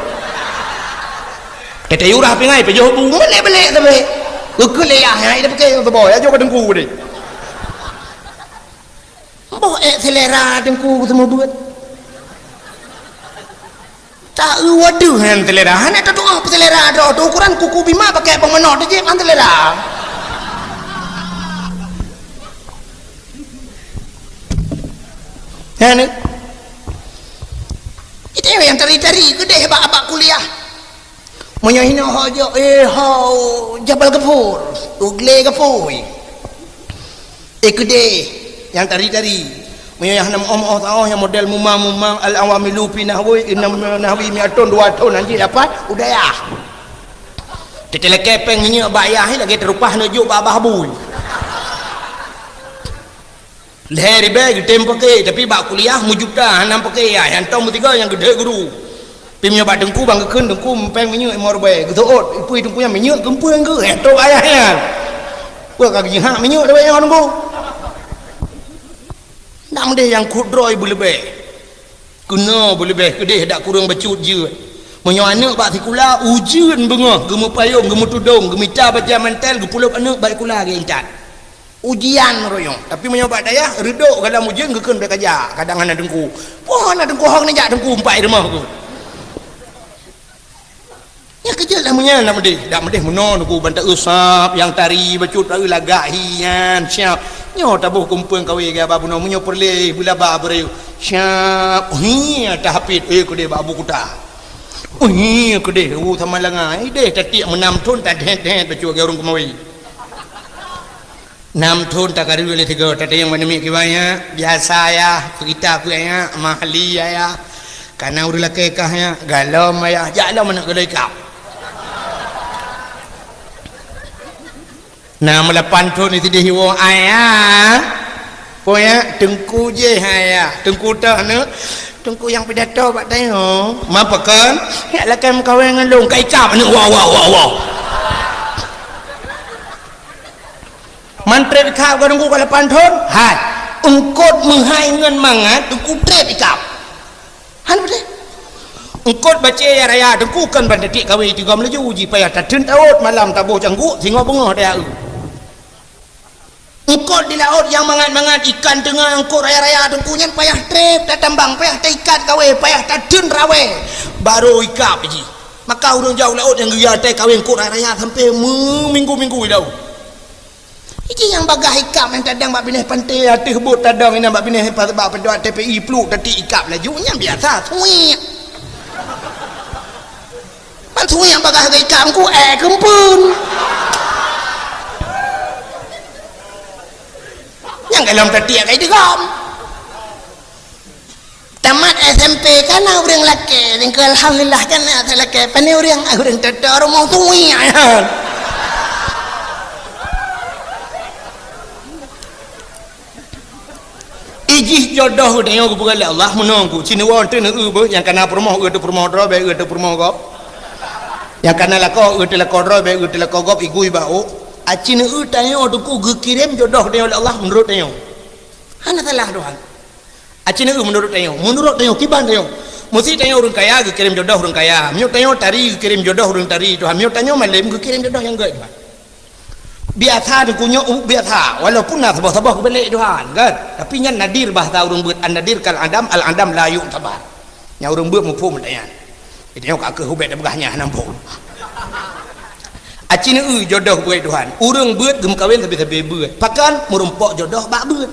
Tayue rah pingai, pajoh bu, meuneh belék sabe. Ukeue lé yah, hai dah pakai saboh, ya jok ka teungku deh. Boh ék selera teungku seumeubeuet. Ta-eu wadoh nyan selera. Hana tatu'oh selera droe teuh, ukuran kuku bima pakai bông manok teuh jép han selera. Nyan. Itu nyang tari-tari keudeh bak, bak kuliah. Meunyoe hinoe ho jok, eh, ho Jabal Gafur, u glé Gafui. Eh, keudeh nyang tari-tari. Meunyoe nyang hana meu'oh-meu'oh saôh nyang model mumang-mumang al-awamilu fi nahwi, inna nahwi mi'atun dua thon anjing dapat udayah. Teuteulakée péng minyeuk bak yah lagée teurupah neujok bak babah bui. Lhée ribée geutem paké, tapi bak kuliah meujuta hana paké, ya, nyang tom meusigoe nyang geudeh guru. Pi meunyoe bak teungku ban geukheun teungku mupéng minyeuk limong ribée, geuseuôt, ipui teungku nyan minyeuk geumpeueng geuh, eh, trok ayah nyan. Peue ka geujihak minyeuk lawét nyoe teungku? Nak meudeh nyang kudroe beuleubeh. Keunoe beuleubeh keudeh dak kureueng bacut jeuet. Meunyoe aneuk bak sikula ujeuen beungoh, geumeupayong, geumeutudong, geumita bajée mantel, geupulop aneuk bak sikula geuintat. Ujian royong. Tapi meunyoe bak dayah, reudok galom ujeuen geukheun bék kajak, kadang hana teungku. Poh hana teungku hong neujak teungku umpai rumoh geuh. Nyang keujeuet lah meunyan dak meudeh, dak meudeh meunoe teungku ban ta-eu sab nyang tari bacut ta-eu lagak hi nyan siap. Nyoe taboh kumpeueng kawé gaya ba bunoe meunyoe peureulée beulaba beureu siap. Hi tahapit eh keudeh bak Abu Kuta. Hi keudeh u sama langa. Ideh tatiek meunam thon tadhet-dhet bacut gaya ureueng keumawe. Nam thon takareu lé sigoe, tateueng bak namiet kiban nyan, biasa yah, peugita peue nyan, mahli yah, kana ureueng lakée kah nyan, galom yah, jak lom aneuk geuloe ikab. Na meulapan thon sideh iwoe ayah, peue nyan, teungku jéh ayah, teungku toh aneuk, teungku nyang pidato bak tanyoe, ma pakon, jak lakée meukawen ngon lôn, ka ikab aneuk, wow, wow, wow, wow. Man treb ikab ka teungku ka lapan thon? Hai. Eungkot meuhai ngon mangat teungku treb ikab. Han beutôi. Eungkot bacée raya teungku kon ban tatiek kawé tigom laju uji payah tateun tawot malam taboh cangguek singoh beungoh daya eu. Eungkot di laôt nyang mangat-mangat, ikan teungoh eungkot raya-raya teungku nyan payah trép tatambang, payah taikat kawé, payah tateun rawé, barô ikab jih. Maka ureuëng jaoh laôt nyang geuyue tée kawé eungkot raya-raya sampoe meuminggu-minggu i laôt. Iji nyang bagaih ikab nyang tadong bak binéh panté ateueh bot tadong inan bak binéh pa-, bak padua T P I pluek tatik ikab laju nyan biasa suik. Ban suik nyang bagaih geuikab ku ék keumpeuen. Nyang golom tatik kai digom. Tamat S M P ka na ureuëng lakée, ningkeu alhamdulillah ka na lakée. Pane ureuëng, ah, ureuëng toto rumoh tui nyan. Ijih jodoh geutanyoe geupeugah lé Allah meunong ku. Ci neuwoe teuh neueu beuh, nyang kana peurumoh eu teuh peurumoh droe, bèk eu teuh peurumoh gob. Nyang kana lakoe eu teuh lakoe droe, bèk eu teuh lakoe gob, igui bak ôk. Aci neueu tanyoe teungku geukirém jodoh tanyoe lé Allah meunurot tanyoe. Hana salah Tuhan. Aci neueu meunurot tanyoe, meunurot tanyoe, kiban tanyoe. Meusé tanyoe ureuëng kaya geukirém jodoh ureuëng kaya. Meunyoe tanyoe tari geukirém jodoh ureuëng tari Tuhan. Meunyoe tanyoe malém geukirém jodoh nyang gét Tuhan. Biasa teungku nyoe u biasa, walaupun na saboh-saboh geubalek Tuhan, kan? Tapi nyan nadir bahasa ureuëng beuet, an-nadir kal adam, al-adam la yu'tabar. Nyang ureuëng beuet muphom meutanyan. Tanyoe ka keuh ubet tapeugah nyan hana muphom. Aci neueu jodoh beuet Tuhan. Ureuëng beuet geumeukawen sabe-sabe beuet. Pakon meurumpok jodoh bak beuet.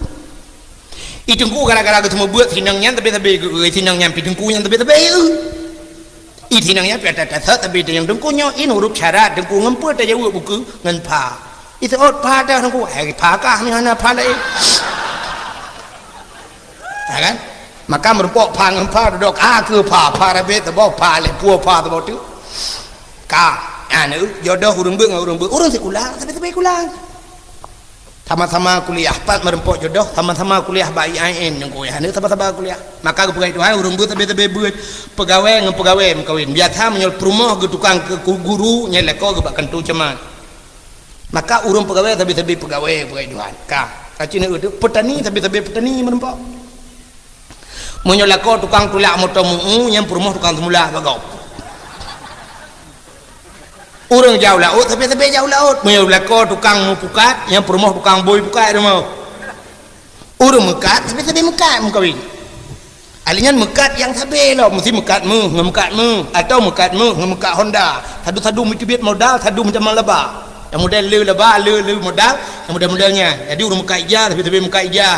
I teungku gara-gara geuseumeubeuet sinong nyan sabe-sabe geu-, sinong nyan pi teungku nyan sabe-sabe eu. I sinong nyan pi ata tasot sabe nyang teungku nyoe in huruf syarat teungku ngon peue tajaweueb buku ngon pha. I seot pha dah teungku, hai pha kah ni hana pha laén. Ya kan? Maka meurumpok pha ngon pha dudok ka keu pha, pha rabe teuboh pha lé pue pha teuboh tu. Ka, anu jodoh ureuëng beuet ngon ureuëng beuet, ureuëng sikula sabe-sabe kula. Sama-sama kuliah, pat meurumpok jodoh, sama-sama kuliah bak I A I N nyang kuliah, sama-sama kuliah. Maka geupeugah Tuhan, ureuëng beuet sabe-sabe beuet, peugawée ngon peugawée meukawen. Biasa meunyoe peurumoh geutukang keu guru, nyan lakoe geuh bak kantô camat. Maka ureuëng peugawée sabe-sabe peugawée, peugawée Tuhan. Ka, ka cina itu, peutani sabe-sabe peutani meurumpok. Meunyoe lakoe tukang tulak moto meu-eu, nyan peurumoh tukang seumula bak gob. Ureuëng jaoh laôt, sabe-sabe jaoh laôt. Meunyoe lakoe tukang meupukat, nyan peurumoh tukang bôi pukat rumoh. Ureuëng meukat, sabe-sabe meukat meukawen. Ahli nyan meukat nyang sabe lom, meusti meukat méuh ngon meukat méuh, atawa meukat méuh ngon meukat Honda. Sadu-sadu meuteubiet modal, sadu meutamong laba. Nyang model le laba, le, le modal, nyang model-model nyan. Jadi ureuëng meukat ija, sabe-sabe meukat ija.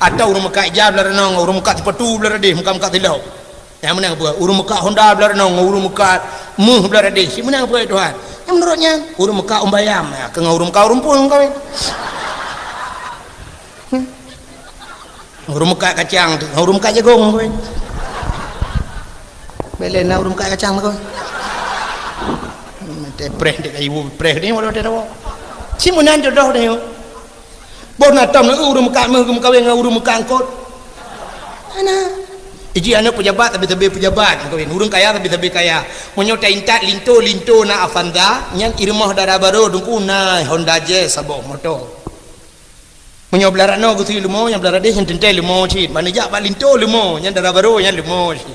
Atawa ureuëng meukat ija blah ranong, ureuëng meukat sipatu blah radeh, meukat-meukat silop. Nyang meunan peue? Ureuëng meukat Honda blah ranong, ureuëng meukat méuh blah radeh. Cit meunan peue Tuhan? Nyang meunurot nyan, ureuëng meukat umbayam, ya, keu ngon ureuëng meukat ureuëng pun kawin. Hmm. Ureuëng meukat kacang tu, ureuëng meukat jagong kawin. Bele na ureuëng meukat kacang tu. Mate preh dek kayu, preh ni walau dia tahu. Cit meunan jodoh dia. Boh na tom na ureuëng meukat méuh geumeukawen ngon ureuëng meukat eungkot. Hana. Iji aneuk peujabat sabe-sabe peujabat meukawen. Ureuëng kaya sabe-sabe kaya. Meunyoe taintat linto, linto na Avanza, nyan i rumoh dara barô teungku na Honda Jazz saboh moto. Meunyoe blah ranoe geusui leumo, nyang blah radeh nyan teuntée leumo cit. Ban neujak bak linto leumo, nyan dara barô nyan leumo cit.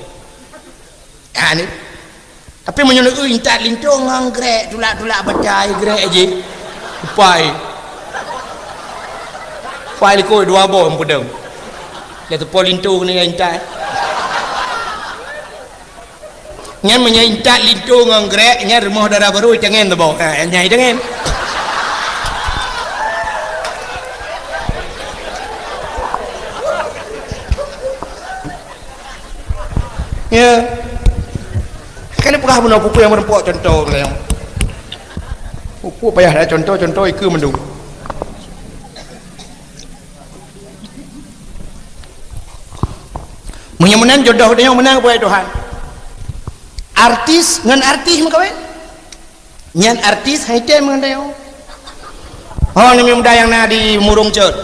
Nyan. Tapi meunyoe neueu intat linto ngon grek, tulak-tulak batai grek jih. Upai. Upai likot dua boh meupeudong. Dah teupo linto keuneuk intat. Nyan meunyoe intat linto ngon grek, nyan rumoh dara barô itangen teuboh. Ha, nyan itangen. Ya. Kan peugah bunoe peue-peue nyang meureumpok contoh lé. Peue-peue payah dah contoh-contoh ikeue mandum. Meunyoe meunan jodoh tanyoe meunan keu Tuhan. Artis ngon artis meukawen. Nyan artis hai tem ngon tanyoe. Oh, aneuk muda nyang na di Murong Cot.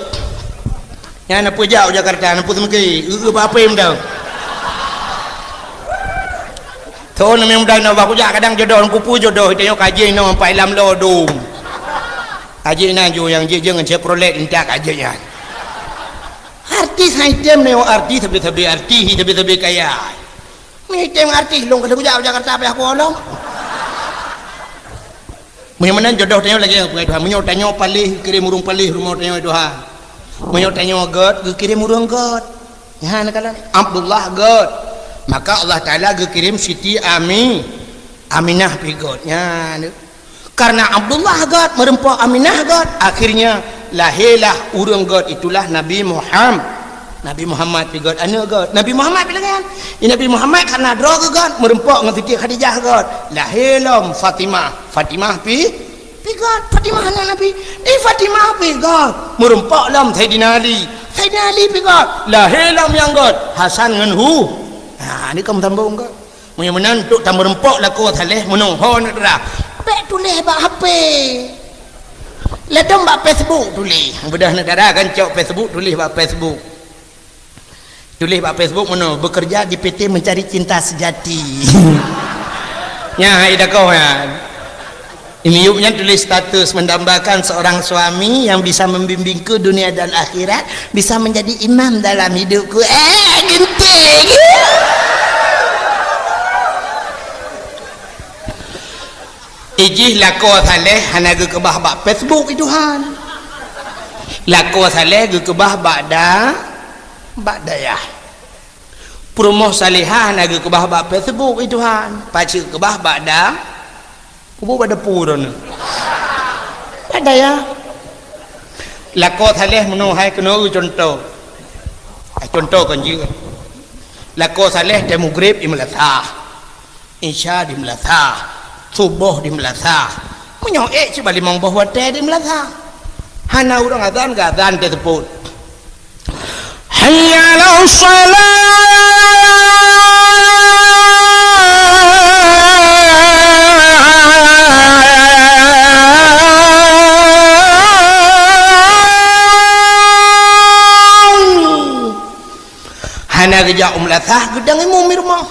Nyan na peue jak u Jakarta, na peue seumeuki, eu-eu bak apui mantong. Thon aneuk muda na bak kujak kadang jodoh, ngon peue jodoh, tanyoe ka jih nyoe pai lam lo dum. Ka jih na ju nyang jih jeueng Chevrolet intat ka jih nyan. Artis hai tem nyoe artis sabe-sabe artis, sabe-sabe kaya. Meunyoe item artis lôn ka kujak u Jakarta payah kuolong. Meunyoe meunan jodoh tanyoe lagée peue Tuhan. Meunyoe tanyoe paléh, geukirém ureuëng paléh rumoh tanyoe Tuhan. Meunyoe tanyoe gét, geukirém ureuëng gét. Nyan kalon Abdullah gét. Maka Allah Taala geukirém Siti Ami, Aminah pi gét. Nyan. Karena Abdullah gét, meureumpok Aminah gét, akhirnya lahirlah ureuëng gét, itulah Nabi Muhammad. Nabi Muhammad pi gét, aneuëk gét. Nabi Muhammad pi lagée nyan. Nabi Muhammad karena droe geuh gét, meureumpok ngon Siti Khadijah gét. Lahé lom Fatimah. Fatimah pi, pi gét. Fatimah aneuëk Nabi. Di Fatimah pi gét. Meureumpok lom Saidina Ali. Saidina Ali pi gét. Lahé lom nyang gét. Hasan ngon Hu. Nah, ni kaum sambung gét. Meunyoe meunan, untuk tameureumpok lakoe saleh, meunoe ho aneuk dara. Bék tuléh bak H P. Ladom bak Facebook tuléh. Beudah aneuk dara kan cok Facebook, tuléh bak Facebook. Tuléh bak Facebook meunoe, "Bekerja di P T Mencari Cinta Sejati." Nyan hai dakoe nyan. Miyueb nyan tuléh status, "Mendambakan seorang suami yang bisa membimbingku dunia dan akhirat, bisa menjadi imam dalam hidupku." Eh, genting. Ijih lakoe saleh hana geukeubah bak Facebook, i Tuhan. Lakoe saleh geukeubah bak da-, bak dayah. Peurumoh salehah hana geukeubah bak Facebook, i Tuhan. Pacu keubah bak da-, Kubu bak depu droeneuh. Ada ya. Lakoe saleh meunoe hai keunoe contoh. Hai contoh kon jeuet. Lakoe saleh tée mugreb di meulasah. Isya di meulasah. Suboh di meulasah. Meunyoe ék cit bak limong boh watée di meulasah. Hana ureuëng azan geuazan teuseupôt. Hayya 'alas shalah. Hana geujak u meulasah, geudong imum di rumoh.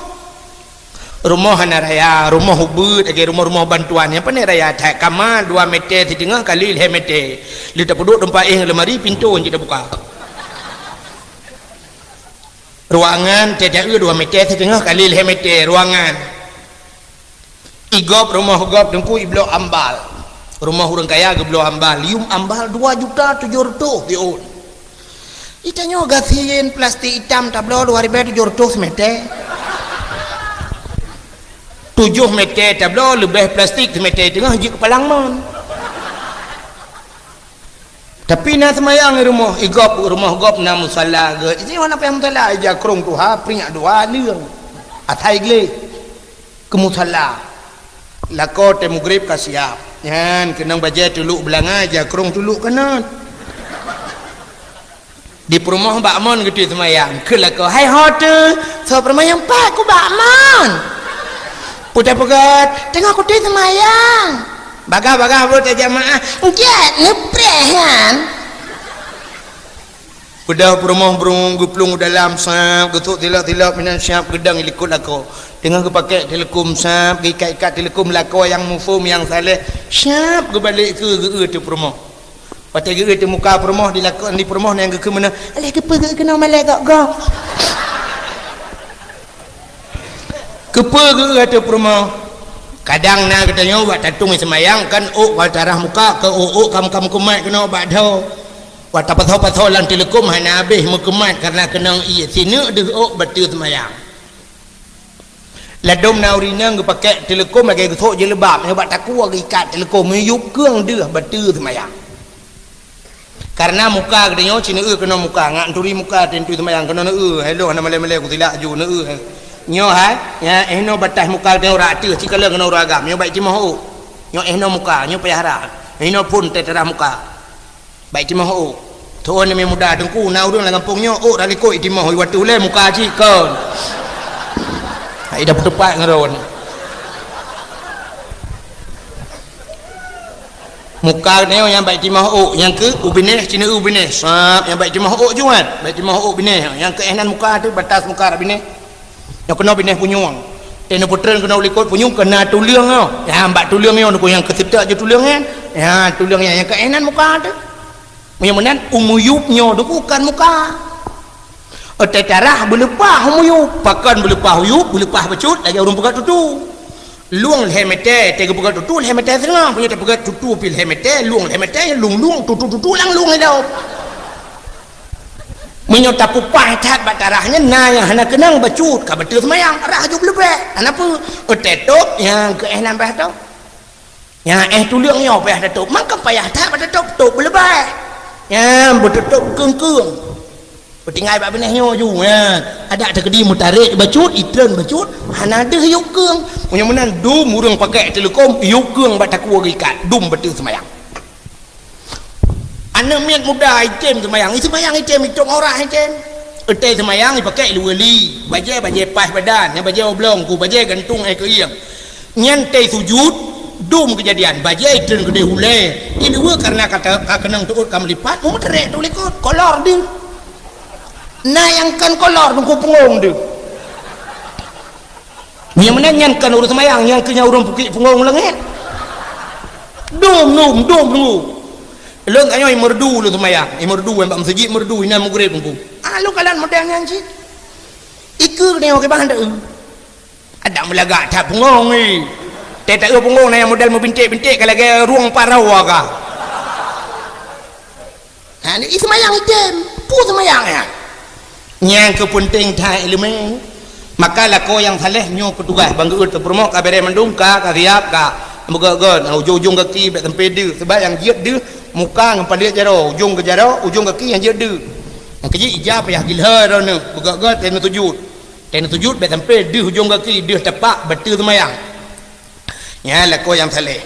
Rumoh hana raya, rumoh ubit, lagée rumoh-rumoh bantuan nyang pané raya that. Kama dua meter siteungoh kali lhée meter. Lheueh tapeuduek teumpat éh lemari, pintoe cit tabuka. Ruangan teuh dua meter siteungoh kali lhée meter ruangan. Igop rumoh gop teungku iblok ambal. Rumoh ureuëng kaya geublok ambal, lium ambal dua juta tujoh reutôh siôn. Itanyoe gasien plastik itam tabloe dua ribée tujoh reutôh simeter. Tujoh meter tabloe leubeh plastik simeter teungoh jeuet keu palang mon. Tapi na seumayang i rumoh, igop rumoh gop na musala gét. Isi mana payah musala, ija krong tuha, prinyak dua, leung. Asai gleh. Keu musala. Lakoe tée mugreb ka siab. Nyan keunong bajée tuluk beulanga, ija krong tuluk kanot. Di peurumoh bak mon geutui seumayang. Keu lakoe, "Hai ho teuh, soe peurumoh nyang pat ku bak mon?" Peue tapeugét, "Teungoh kutui seumayang." Bagah-bagah buet jamaah, "Gét neupreh nyan." Peudeuh peurumoh brung geuplueng u dalam sab, geusok tilok-tilok meunan siab geudong i likot lakoe. Teungoh geupakèk teuleukum sab, geuikat-ikat teuleukum lakoe nyang muphom nyang saleh, siab geubalek keue geu-eu teuk peurumoh. Watèe geu-eu teuk muka peurumoh di lakoe, di peurumoh nyang geukheun meunan, "Alah keupeue geu-eu keunoe malèe gok-gok?" Keupeue geu-eu ateueh peurumoh? Kadang na geutanyoe bak tatong seumayang kan ôk ka tarah muka, keu ôk-ôk ka meukeumèt keunoe bak dhoe. Watèe tapasoe-pasoe lam teuleukom hana habéh meukeumèt kareuna keunong ié sineuk deuh ôk bateue seumayang. Ladôm na ureueng inong geupakèk teuleukom lagèe geusok jilbab, nyoe bak takue geuikat teuleukom, miyueb keueng deuh bateue seumayang. Kareuna muka geutanyoe ci neu-eu keunoe muka, ngat turi muka teuntui seumayang keunoe neu-eu, hai lôn hana malèe-malèe kusilak ju neu-eu. Nyoe hai, nyan eh noe bataih muka geutanyoe rot ateueh, ci kalon keunoe ureueng agam, nyoe bèk timoh ôk. Nyoe eh noe muka, nyoe payah rhah. Eh noe phôn teutarah muka. Bèk timoh ôk. Thôn nyoe muda teungku, na ureueng lam gampông nyoe ôk rhah likot timoh, i watèe ulèe muka cit kon. Hai dah beuteupat ngon droeneuh. Muka nyoe nyang bèk timoh ôk, nyang keu u binéh, ci neu-eu u binéh. Sab, nyang bèk timoh ôk juet, bèk timoh ôk binéh. Nyang keu eh nan muka teuh, batas muka rot binéh. Nyoe keunoe binéh punyueng. Teuh neupeutreun keunoe u likot punyueng keu na tuleueng nyoe. Nyang bak tuleueng nyoe, nyang keu seutek ju tuleueng nyan. Nyang tuleueng nyan, nyang keu eh nan muka teuh. Meunyoe meunan, u miyueb nyoe teuh kon muka. Teutarah beuleupah u miyueb, pakon beuleupah u miyueb, beuleupah bacut, lagèe ureueng peugah tutoe. Lueng lhèe mètè, teuka peugah tutu lhèe mètè seungoh. Meunyoe tapeugah tutu pih lhèe mètè, lueng lhèe mètè, lung-lung, tutu-tutu lam lueng ilom. Meunyoe tapupah that bak tarah nyan, na nyang hana keunong bacut, ka bateue seumayang, rhah jeuet leubeh. Hana peue, teutab nyang keu éh nambah tôb. Nyang éh tuleueng nyoe payah tatôb, maka payah that bak tatôb, tôb beuleubeh. Nyan beutôb keueng-keueng. Peutinggai bak binéh nyoe ju, nyan. Adak teukeudi meutarek bacut, itreun bacut, hana deuh yôk keueng. Meunyoe meunan dum ureueng pakai teuleukom, yôk keueng bak takue geuikat, dum bateue seumayang. Aneuk miet muda item seumayang, iseumayang item, itôb aurat item. Watèe seumayang ipakai luweue li, bajèe, bajèe paih badan, nyang bajèe oblong ku, bajèe gantung éh keuieng. Nyan watèe sujut, dum keujadian, bajèe itreun keudéh ulèe. Iluweue kareuna ka ta-, ka keunong teuôt ka meulipat, meumeutarek teuôt likot, kolor deuh. Na nyang kon kolor teungku pungong deuh. Nyang meunan nyan kon ureueng seumayang, nyan keuh nyang ureueng pukik pungong langét. Dum, dum, dum, dum. Lôn tanyoe imeurdu lôn seumayang, imeurdu bak meuseujid meurdu inan meugreb teungku. Ah, lôn kalon model nyan cit. Ikeue tanyoe kiban teu. Adak meulagak that pungong ni. Teuh taeu pungong na nyang model meubinték-binték ka lagèe rueng parau ka. Ha, ni seumayang item, peue seumayang nyan? Nyang keu peunteng that ileumèe. Maka lakoe nyang saleh nyoe peutugaih ban geuôt keu peurumoh ka bèrèh mandum ka, ka siap ka. Beugöt-göt, ujong-ujong gaki bèk sampoe deuh, sabab nyang jeuet deuh muka ngon paleuet jaroe, ujong geujaroe, ujong gaki nyang jeuet deuh. Nyang keujeuet ija payah gilhôi droeneuh, beugöt-göt teuh neusujut. Teuh neusujut bèk sampoe deuh ujong gaki, deuh tapak bateue seumayang. Nyan lakoe nyang saleh.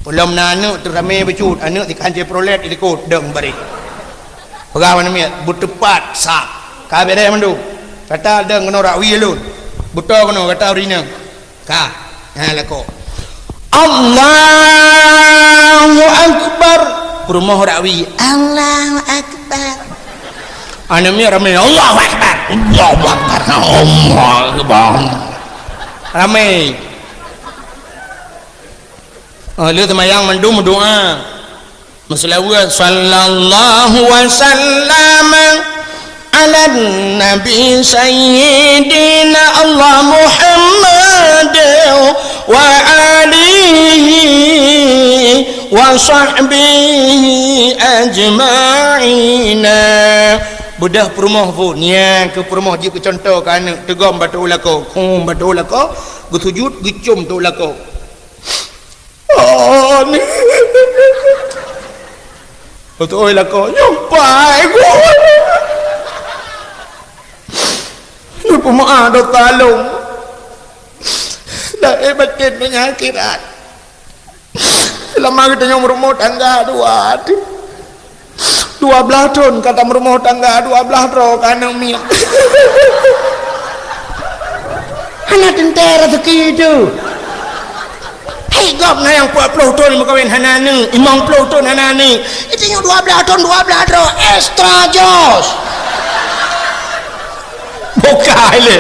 Peulom na aneuk teuh ramé bacut, aneuk tikancé prolet di likot dong baréh. Peugah aneuk miet, beuteupat sah. Ka bèrèh mandum. Gata dong keunoe rak wie lôn. Beutoe keunoe gata ureueng inong. Ka. Nyan lakoe. Allahu Akbar. Peurumoh rak wie. Allahu Akbar. Aneuk miet ramé. Allahu Akbar. Allahu Akbar. Allahu Akbar. Ramé. Oh, lheueh seumayang mandum meudoa. Meuseulaweuet, "Sallallahu wa sallama ala nabi sayyidina Allah Muhammad wa alihi wa sahbihi ajma'ina." Beudôh peurumoh pun, nyang keu peurumoh jeuet keu cuntoh keu aneuk, teugom bak teuôt lakoe, hom bak teuôt lakoe, geusujut, geucom teuôt lakoe. Oh, ni. Beutôi lakoe, nyoe pai ku. Neupeumeu'ah dosa lôn. Lahé batén donya akhirat. Seulama geutanyoe meurumoh tangga dua. Dua blaih thon ka tameurumoh tangga, dua blaih droe ka aneuk miet. Hana teuntèe raseuki teuh. Hai gob na nyang peuet ploh thon meukawen hana aneuk, limong ploh thon hana aneuk. Itu nyoe dua blaih thon, dua blaih droe, extra jos. Bukai lé.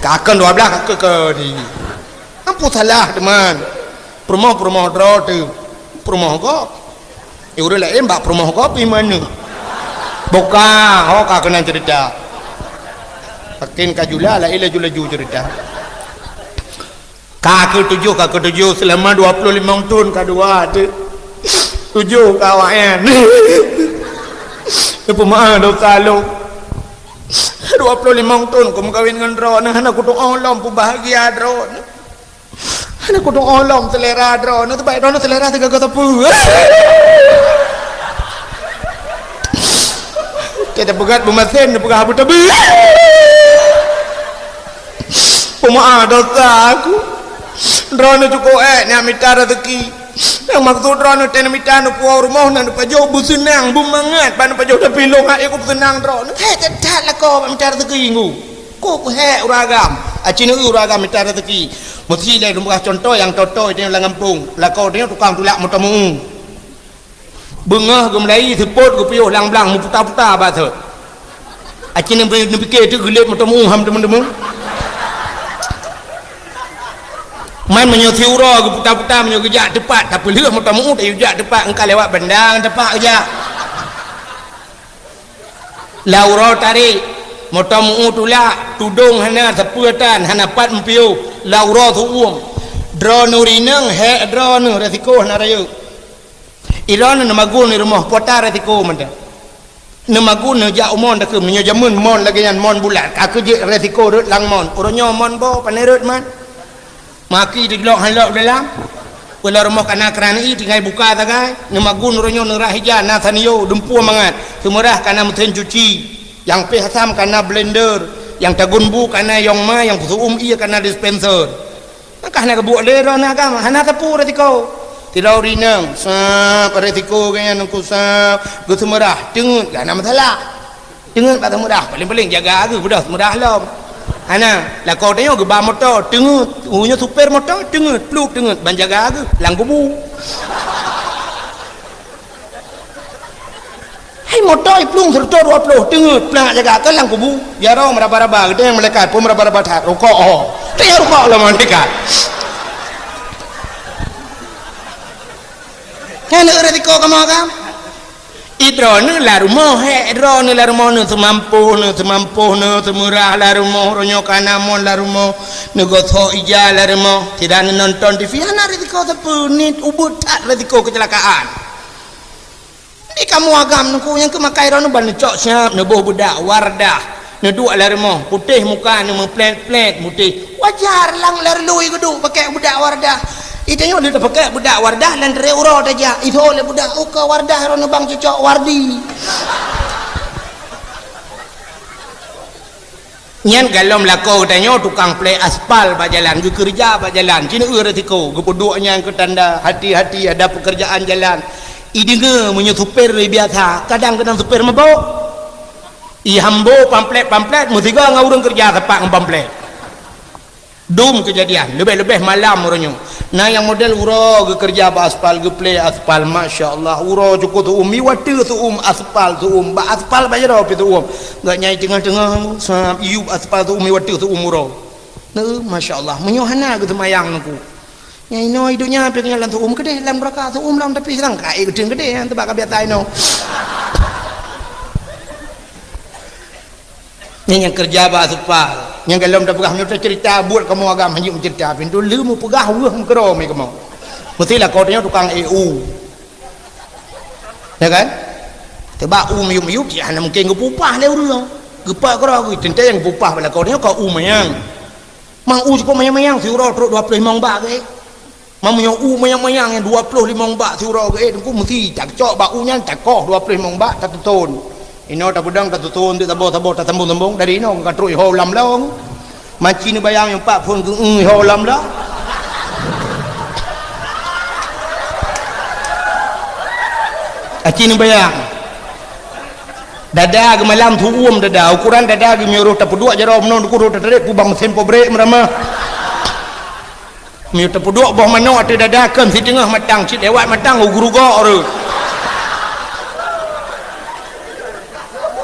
Ka kheun dua blaih, ka kheun di. Ampu salah teuma. Peurumoh-peurumoh droe teuh. Peurumoh gob. Eh, ureueng laén bak peurumoh gob pih meuaneuk. Buka, ho ka keunan ceurita. Makin ka jula, laén laju-laju ceurita. Ka keu tujoh, ka keu tujoh, seulama dua ploh limong thon ka dua teuh. Tujoh ka awaknyan. Neupeumeu'ah dosa lôn. Dua ploh limong thon ku meukawen ngon droeneuh, hana kutu'oh lom peubahgia droeneuh. Hana kutu'oh lom seulera droeneuh, teubaik droeneuh seulera sigoe-goe sapeue. Teuh tapeugah beumasen, tapeugah beutabi. Peumeu'ah dosa aku. Droeneuh cukôp ék nyan mita raseuki. Nyang maksud droeneuh teuh neumita neupuwoe rumoh na neupajoh beuseunang, beumangat bak neupajoh, tapi lôn hana ék ku beuseunang droeneuh. Hék that-that lakoe bak mita raseuki ngu. Ku kuhék ureueng agam, aci neu ureueng agam mita raseuki. Meusi lé lôn peugah cuntoh nyang toe-toe tanyoe lam gampông. Lakoe tanyoe tukang tulak moto meu-ueng. Beungoh geumeulai seupôt geupiôh lam blang meuputa-puta bak sot. Aci neu-, neupike teuk geulet moto meu-ueng ham teuma-teuma. Man meunyoe siuroe geuputa-puta meunyoe geujak teupat, tapeulheueh moto meu-ueng tayue jak teupat, engka lewat banda teumpat geujak. Lam uroe tarék. Moto meu-u tulak, tudong hana, sapeue tan, hana pat meupiôh, lam uroe seu-uem. Droeneuh rineueng, hék droeneuh, resiko hana rayeuk. Droeneuh neumagun di rumoh, peue tan resiko mantong. Neumagun neujak u mon takheun, meunyoe jameun mon lagée nyan, mon bulat, ka keuh jeuet resiko rhot lam mon. Uroe nyoe mon boh, pane rhot man. Maki diglok han lok dalam. Peue lam rumoh ka na kran ie tinggai buka sagai. Neumagun uroe nyoe neurah ija na sanio dumpeue mangat. Seumeurah ka na meusén cuci. Nyang pih asam ka na blender. Nyang tagun bu ka na yong ma, nyang peuseu-uem ie ka na dispenser. Maka hana geubuet lé droeneuh agam, hana teupeu resiko. Sidroe rineueng, sab resiko geuh nyan teungku sab, geuseumeurah, teungeut, hana masalah. Teungeut bak seumeurah, paléng-paléng jaga geuh beudôh seumeurah lom. Hana, lakoe tanyoe geuba moto, teungeut, uroe nyoe supir moto, teungeut, pluek teungeut, ban jaga geuh, lam kubu. Hai moto iplueng seureutôh dua ploh, teungeut, plak jaga keu lam kubu. Jaroe meuraba-raba, geutanyoe malaikat, peue meuraba-raba that, rukok ho. Tanyoe rukok lom malaikat. Nyan resiko kamoe kan? Droeneuh lam rumoh, hék droeneuh lam rumoh, neuseumampôh, neuseumampôh, neuseumeurah lam rumoh, uroe nyoe ka na mon lam rumoh, neugosok ija lam rumoh, sidroe neunonton T V, hana resiko sapeue, niet ubeut that resiko keucilakaan. Di kamoe agam teungku nyang keu makai droeneuh ban neucok siab, neuboh beudak Wardah, neuduek lam rumoh, putéh muka, neumeuplét-plét, putéh. Wajar lam, lam rului geuduek pakai beudak Wardah. Itanyoe lé tapakèk beudak Wardah lam trép uroe tajak, itho lé beudak, "Oh, ka Wardah droeneuh bang, cocok Wardi." Nyan golom lakoe geutanyoe tukang plé aspal bak jalan, geukeureuja bak jalan, ci neueu resiko, geupeuduek nyan keu tanda hati-hati ada pekerjaan jalan. Ideungoe meunyoe supir biasa, kadang keunan supir mabök. Ihambo pamflet-pamflet, meusigoe ngon ureuëng keureuja sapat ngon pamflet. Dum keujadian, leubeh-leubeh malam uroe nyoe. Na nyang model uroe geukeureuja bak aspal, geuplé aspal, masya Allah. Uroe cukôp seu-uem, miwat teuk seu-uem aspal, seu-uem bak aspal bak jaroe pih seu-uem. Gobnyan teungoh-teungoh, sab, iyup aspal seu-uem, miwat teuk seu-uem uroe. Neu, masya Allah, meunyoe hana geuseumayang neungku. Nyang inoe i donya pih nyan lam seu-uem keudeh, lam neuraka seu-uem lom, tapi seurang ka ék geuteun keudeh, nyan teubak ka biasa inoe. Nyan nyang keureuja bak aspal. Nyang golom tapeugah meunyoe taceurita buet kamoe agam hanjeuet meuceurita, pintoe lheueh meupeugah weueh meukeurôm kamoe. Meusti lakoe tanyoe tukang E U. Ya kan? Teubak u miyup-miyup, ya hana mungken geupupah lé ureuëng. Geupak keudroe geuh, teuntée nyang geupupah bak lakoe tanyoe ka u manyang. Mang u cukôp manyang-manyang, siuroe trok dua ploh limong bak geuék. Meunyoe u manyang-manyang nyang dua ploh limong bak siuroe geuék, teungku meusti tacok bak u nyan, takoh dua ploh limong bak, tateuton. Inoe tapeudong, tateuton, teuk saboh-saboh, tasambong-sambong, dari inoe ka trok iho lam long. Maci neubayang nyang pat phon geu-, iho lam long. Aci neubayang. Dada geumalam seu-uem dada, ukuran dada geuh meunyoe tapeuduek jaroe meunoe, teungku, tatarek peue bak meusén pabrék meuramah. Meunyoe tapeuduek boh manok ateueh dada, kheun siteungoh matang, cit lewat matang, u geurugok rot.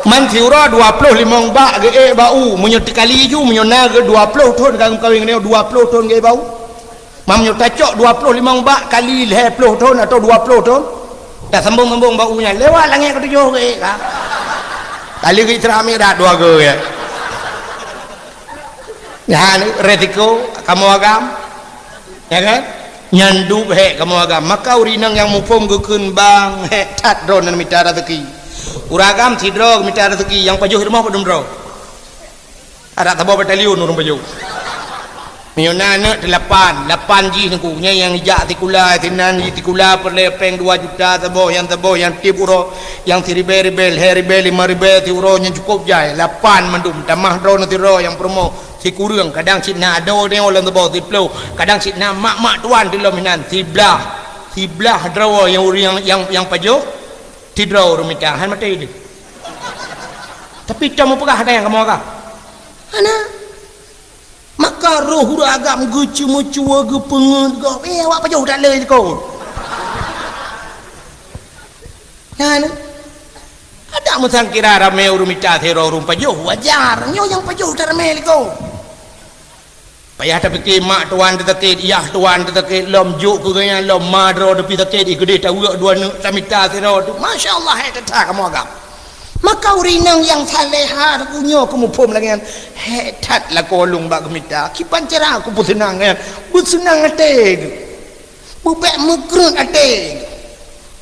Man siuroe dua ploh limong bak geuék bak u, meunyoe teukali ju, meunyoe na geu dua ploh thon ka geumeukawen ngon nyoe, dua ploh thon geuék bak u. Man meunyoe tacok dua ploh limong bak kali lhèe ploh thon atawa dua ploh thon, tasambong-sambong bak u nyan, lewat langét keutujoh geuék ka. Kali geuh Isra Mi'raj dua geuh, ya. Nyan resiko kamoe agam. Ya kan? Nyan duek hék kamoe agam. Maka ureuëng inong nyang muphom geukheun bang hék that droeneuh mita raseuki. Ureuëng agam sidroe geumita raseuki, nyang pajoh rumoh padum droe. Adak saboh batalion ureuëng pajoh. Meunyoe na aneuëk teulapan, lapan jih teungku, nyan nyang jak sikula, sinan jih sikula peureulée péng dua juta saboh, nyang saboh nyang tieb uroe, nyang siribée-ribée, lhèe ribée, lima ribée siuroe, nyan cukôp jai, lapan mandum, tamah droeneuh sidroe nyang peurumoh. Sikureueng, kadang cit na adoe nyoe lam saboh siploh, kadang cit na mak-mak tuan dilom inan, siblaih, siblaih droe nyang ureuëng nyang, nyang, nyang pajoh, sidroe ureuëng mita, han maté jih. Tapi tom meupeugah hana nyang kamoe agam. Hana. Maka roh ureuëng agam geuceumeucue, geupeungeut gob, eh, awak pajoh that le likot. Nyan, adak meusangkira ramé ureuëng mita sidroe ureuëng pajoh, wajar. Nyoe nyang pajoh that ramé likot. Payah tapike mak tuan teusakét, yah tuan teusakét, lom jok keu geuhnyan, lom ma droe teupih sakét, ih keudeh taweuek dua neuk tamita sidroe tu. Masya Allah, hai that-that kamoe agam. Maka ureueng inong nyang salehah geuh nyoe keumuphom lagèe nyan, hék that lakoe lôn bak geumita, kiban cara kupeuseunang nyan, beuseunang até geuh. Beubèk meukreuet até.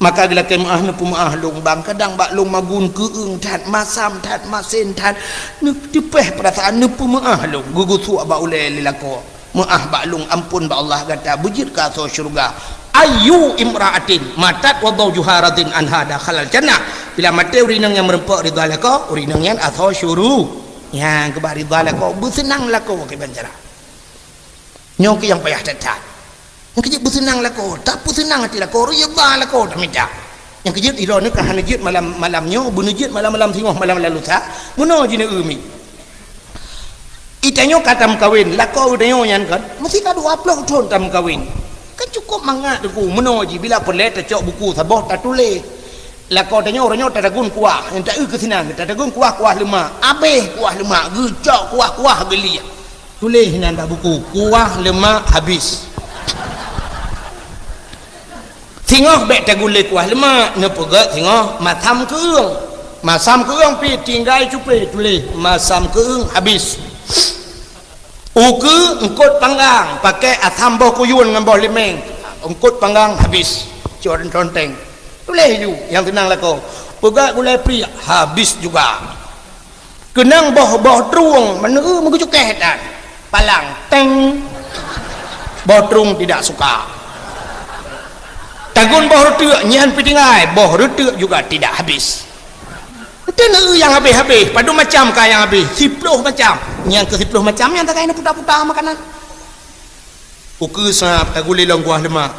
Maka geulakèe meu'ah neupeumeu'ah lôn bang, kadang bak lôn magun keu'eung that, masam that, masen that, neuteupeh peurasaan neupeumeu'ah lôn, geugusok bak ulèe lé lakoe. Meu'ah bak lôn, ampôn bak Allah gata, beujeuet keu asoe syeuruga. Ayyu imra'atin matat wa zawjuha radin anha dakhalal jannah. Bila maté ureueng inong nyang meureumpok ridha lakoe, ureueng inong nyan asoe syuru-, nyang keubah ridha lakoe, beuseunang lakoe kiban cara. Nyoe keuh nyang payah that-that. Nyang keu jeuet beuseunang lakoe, tapeuseunang até lakoe, ridha lakoe tamita. Nyang keu jeuet, droeneuh ka hana jeuet malam, malam nyoe, beuneuh jeuet malam-malam singoh, malam-malam lusa, meunoe jih neu-eu mi. Geutanyoe ka tameukawen, lakoe geutanyoe nyan kan, meusika dua ploh thon tameukawen. Kan cukôp mangat teungku, meunoe jih bila peureulèe tacok buku saboh tatuléh. Lakoe tanyoe, uroe nyoe tatagun kuah, nyang ta-eu keu sinan, tatagun kuah, kuah leumak, abéh kuah leumak, geucok kuah-kuah geulieh. Tuléh inan bak buku, kuah leumak habis. Singoh bèk tagun lé kuah leumak, neupeugèt singoh masam keu'eung. Masam keu'eung pih tinggai cupé tuléh, masam keu'eung habis. Ukeue eungkôt panggang, pakèk asam boh kuyun ngon boh limeng, eungkôt panggang habis. Cok conteng. Tuléh ju nyang seunang lakoe. Peugèt gulai pliek, habis juga. Keunong boh-boh trueng, meuneue meugeujukèh tan. Palang, teng. Boh trueng tidak suka. Tagun boh reuteuk, nyan pih tinggai, boh reuteuk juga tidak habis. Ente neu nyang habéh-habéh, padum macam ka nyang habéh, siploh macam. Nyang keu siploh macam nyan takai na puta-puta makanan. Ukeue sab tagulé lom kuah leumak.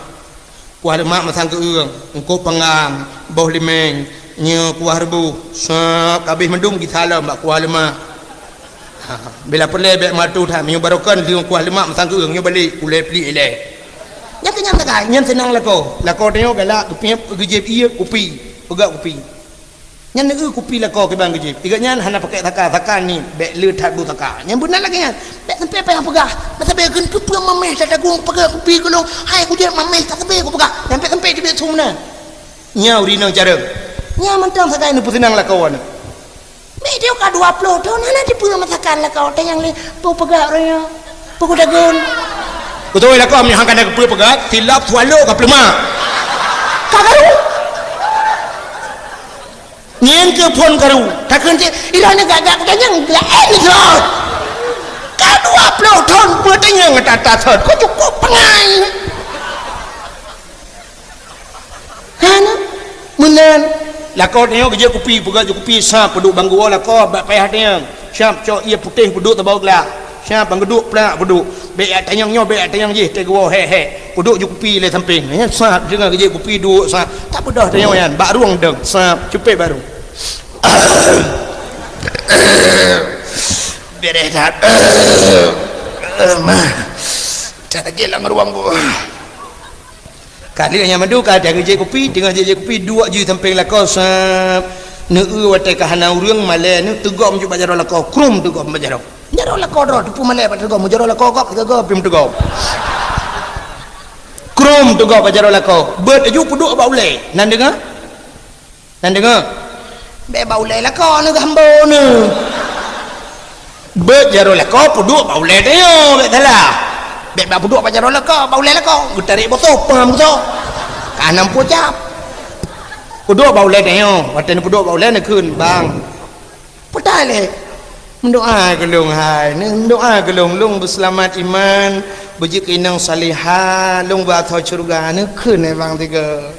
Kuah leumak masang keu'eung, eungkôt panggang, boh limeng, nyoe kuah reubôh, sab habéh mandum gisa lom bak kuah leumak. Ha, bila peureulèe bèk meuatoh that, meunyoe barokon lheueh kuah leumak masang keu'eung, nyoe balek, ulèe pliek ilèe. Nyan keuh nyan takai, nyan seunang lakoe. Lakoe tanyoe galak, geupiep, geujieb ié kupi, peugèt kupi. Nyan neu kupi lakoe kiban geujieb. Gobnyan hana pakèk saka, saka ni bèk le that bu saka. Nyan beuna lagèe nyan. Bèk sampai payah peugah. Bèk sampai kheun keupeue mamèh tatagun peugah kupi keu lôn. Hai kujeuet mamèh ka sampai kupeugah. Nyan bèk sampai teubiet su meunan. Nyan ureueng inong carông. Nyan mantong sagai neupeuseunang lakoe nyan. Bèk ka dua ploh thon hana teupeue masakan lakoe tanyong lé peue peugah ureueng nyoe. Peue kutagun. Beutôi lakoe meunyoe hana keupeue peugah, silop swallow ka peuleumah. Ka karu. Nyan keuh phon karu. Takheun cit, "Ilôn ni gagak kutanyong laén ni, Bro." Ka dua ploh thon peutanyong ata-ata thon. Kok cukôp peungai. Hana. Meunan. Lakoe tanyoe geujieb kupi, peugah ju kupi sa peuduek banggu lakoe bak payah tanyong. Siap cok ié putéh peuduek saboh glah. Siap bang geuduek plak peuduek. Bèk jak tanyong nyoe, bèk jak tanyong jih, teuguwoe hék-hék. Peuduek ju kupi lé sampéng. Nyan sab deungon geujieb kupi duek sab. Tak peudoh tanyong nyan, bak rueng dong. Sab, cupét bak rueng. Beureh that. Mah. Tak lagèe lam rueng bu. Ka lheueh nyan mandum ka ada geujieb kupi, teungoh jieb kupi, duek ju sampéng lakoe sab. Neu-eu watèe ka hana ureueng malèe, neu teugom ju bak jaroe lakoe, krum teugom bak jaroe. Jaroe lakoe droe, teupeu malèe bak teugom, jaroe lakoe gob, teugom, pih teugom. Krum teugom bak jaroe lakoe, beuet laju peuduek bak ulèe. Nan deungö? Nan deungö? Bèk bak ulèe lakoe neu geuhambo neu. Beuet jaroe lakoe peuduek bak ulèe tanyoe, bèk salah. Bèk bak peuduek bak jaroe lakoe, bak ulèe lakoe. Geutarek botoh, pam geuto. Ka nam pucap. Peuduek bak ulèe tanyoe, watèe neupeuduek bak ulèe neukheun, "Bang, peue that lé? Meudoa keu lôn hai, meudoa keu lôn, lôn beuseulamat iman, beujeuet keu inong salihah, lôn beuasoe syeuruga," neukheun lé bang sigoe.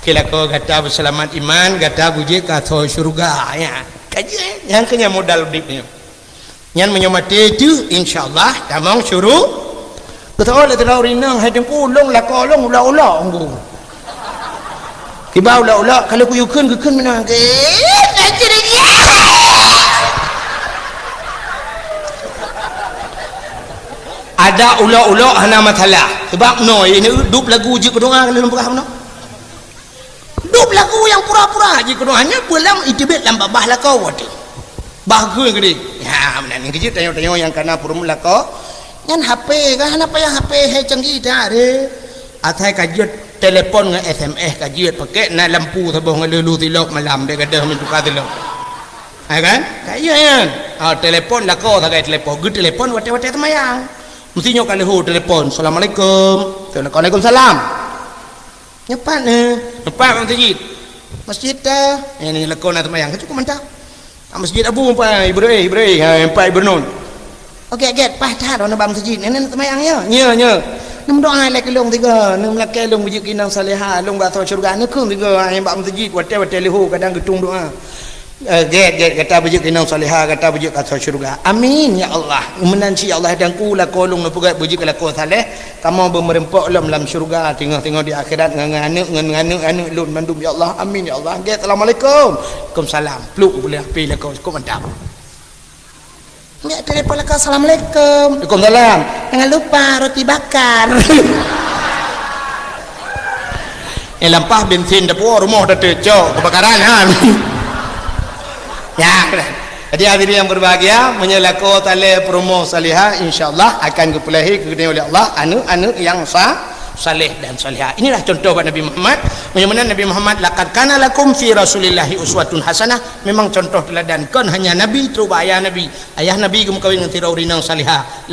Keu lakoe gata beuseulamat iman, gata beujeuet keu asoe syeuruga, ya. Ka jeuet, nyan keuh nyan modal udép nyoe. Nyan meunyoe maté teuh, insya Allah, tamong syuru-, Beutôi lé sidroe ureueng inong, hai Teungku, lôn lakoe lôn ulok-ulok, Teungku. Kiban ulok-ulok, ka lheueh kuyue kheun, geukheun meunan. Ada ulok-ulok hana masalah. Sabab noe, ini dub lagu jeuet keu doa, ka lheueh lôn peugah meunoe. Dub lagu nyang pura-pura jih keunoe, hanya beulam iteubiet lam babah lakoe watèe. Bah geue geude. Ya, meunan nyan keujeuet tanyoe-tanyoe nyang kana peurumoh lakoe. Nyan H P kan hana payah H P hai canggih that, deh. Asai ka jeuet Telepon ngon S M S ka jeuet, pakèk na lampu saboh ngon lheuh-lheuh silop malam, dek gadoh meutuka silop. Ha kan? Ka iya kan? Ha, telepon lakoe sagai telepon. Geutelepon watèe-watèe seumayang. Meusti nyoe ka lheuh telepon. Assalamualaikum. Waalaikumsalam. Nyoe pat nyoe. Nyoe pat Bang Masjid. Masjid ta. Eh, nyoe lakoe na seumayang. Ka cukôp mantap. Masjid Abu empat Ibrahim, Ibrahim, ha, empat Ibrahim. Oke, get, paih that droeneuh bak masjid. Nyoe, nyoe seumayang nyoe. Nyoe, nyoe. Nyoe meudoa lé keu lôn tiga, nyoe meulakèe lôn beujeuet keu inong salehah, lôn bak asoe syeuruga. Nyoe kheun tiga, ha, bak masjid, watèe-watèe lheuh kadang geutung doa. Eh, get, get, gata beujeuet keu inong salehah, gata beujeuet keu asoe syeuruga. Amin ya Allah. Meunan cit ya Allah, dan ku lakoe lôn neupeugèt beujeuet keu lakoe saleh. Kamoe beumeureumpok lom lam syeuruga, teungoh-teungoh di akhirat ngon, ngon aneuk, ngon aneuk-aneuk lôn mandum, ya Allah. Amin, ya Allah. Gét, assalamualaikum. Waalaikumsalam. Pluk, boleh H P lakoe, cukup mantap. Gét, telepon lakoe, assalamualaikum. Waalaikumsalam. Jangan lupa roti bakar. Eh, lampah bensin dapur rumoh dah teucok kebakaran, ha. Ya, dah. Jadi, hadirin yang berbahagia, meunyoe lakoe saleh, peurumoh salihah, insya Allah akan geupeulahé keu geutanyoe oleh Allah aneuk-aneuk nyang sa-, saleh dan salihah. Inilah contoh bak Nabi Muhammad. Meunyoe meunan Nabi Muhammad, "Laqad kana lakum fi Rasulillahi uswatun hasanah." Memang contoh teladan. Kon hanya Nabi, trok bak ayah Nabi. Ayah Nabi geumeukawen ngon sidroe ureueng inong salihah.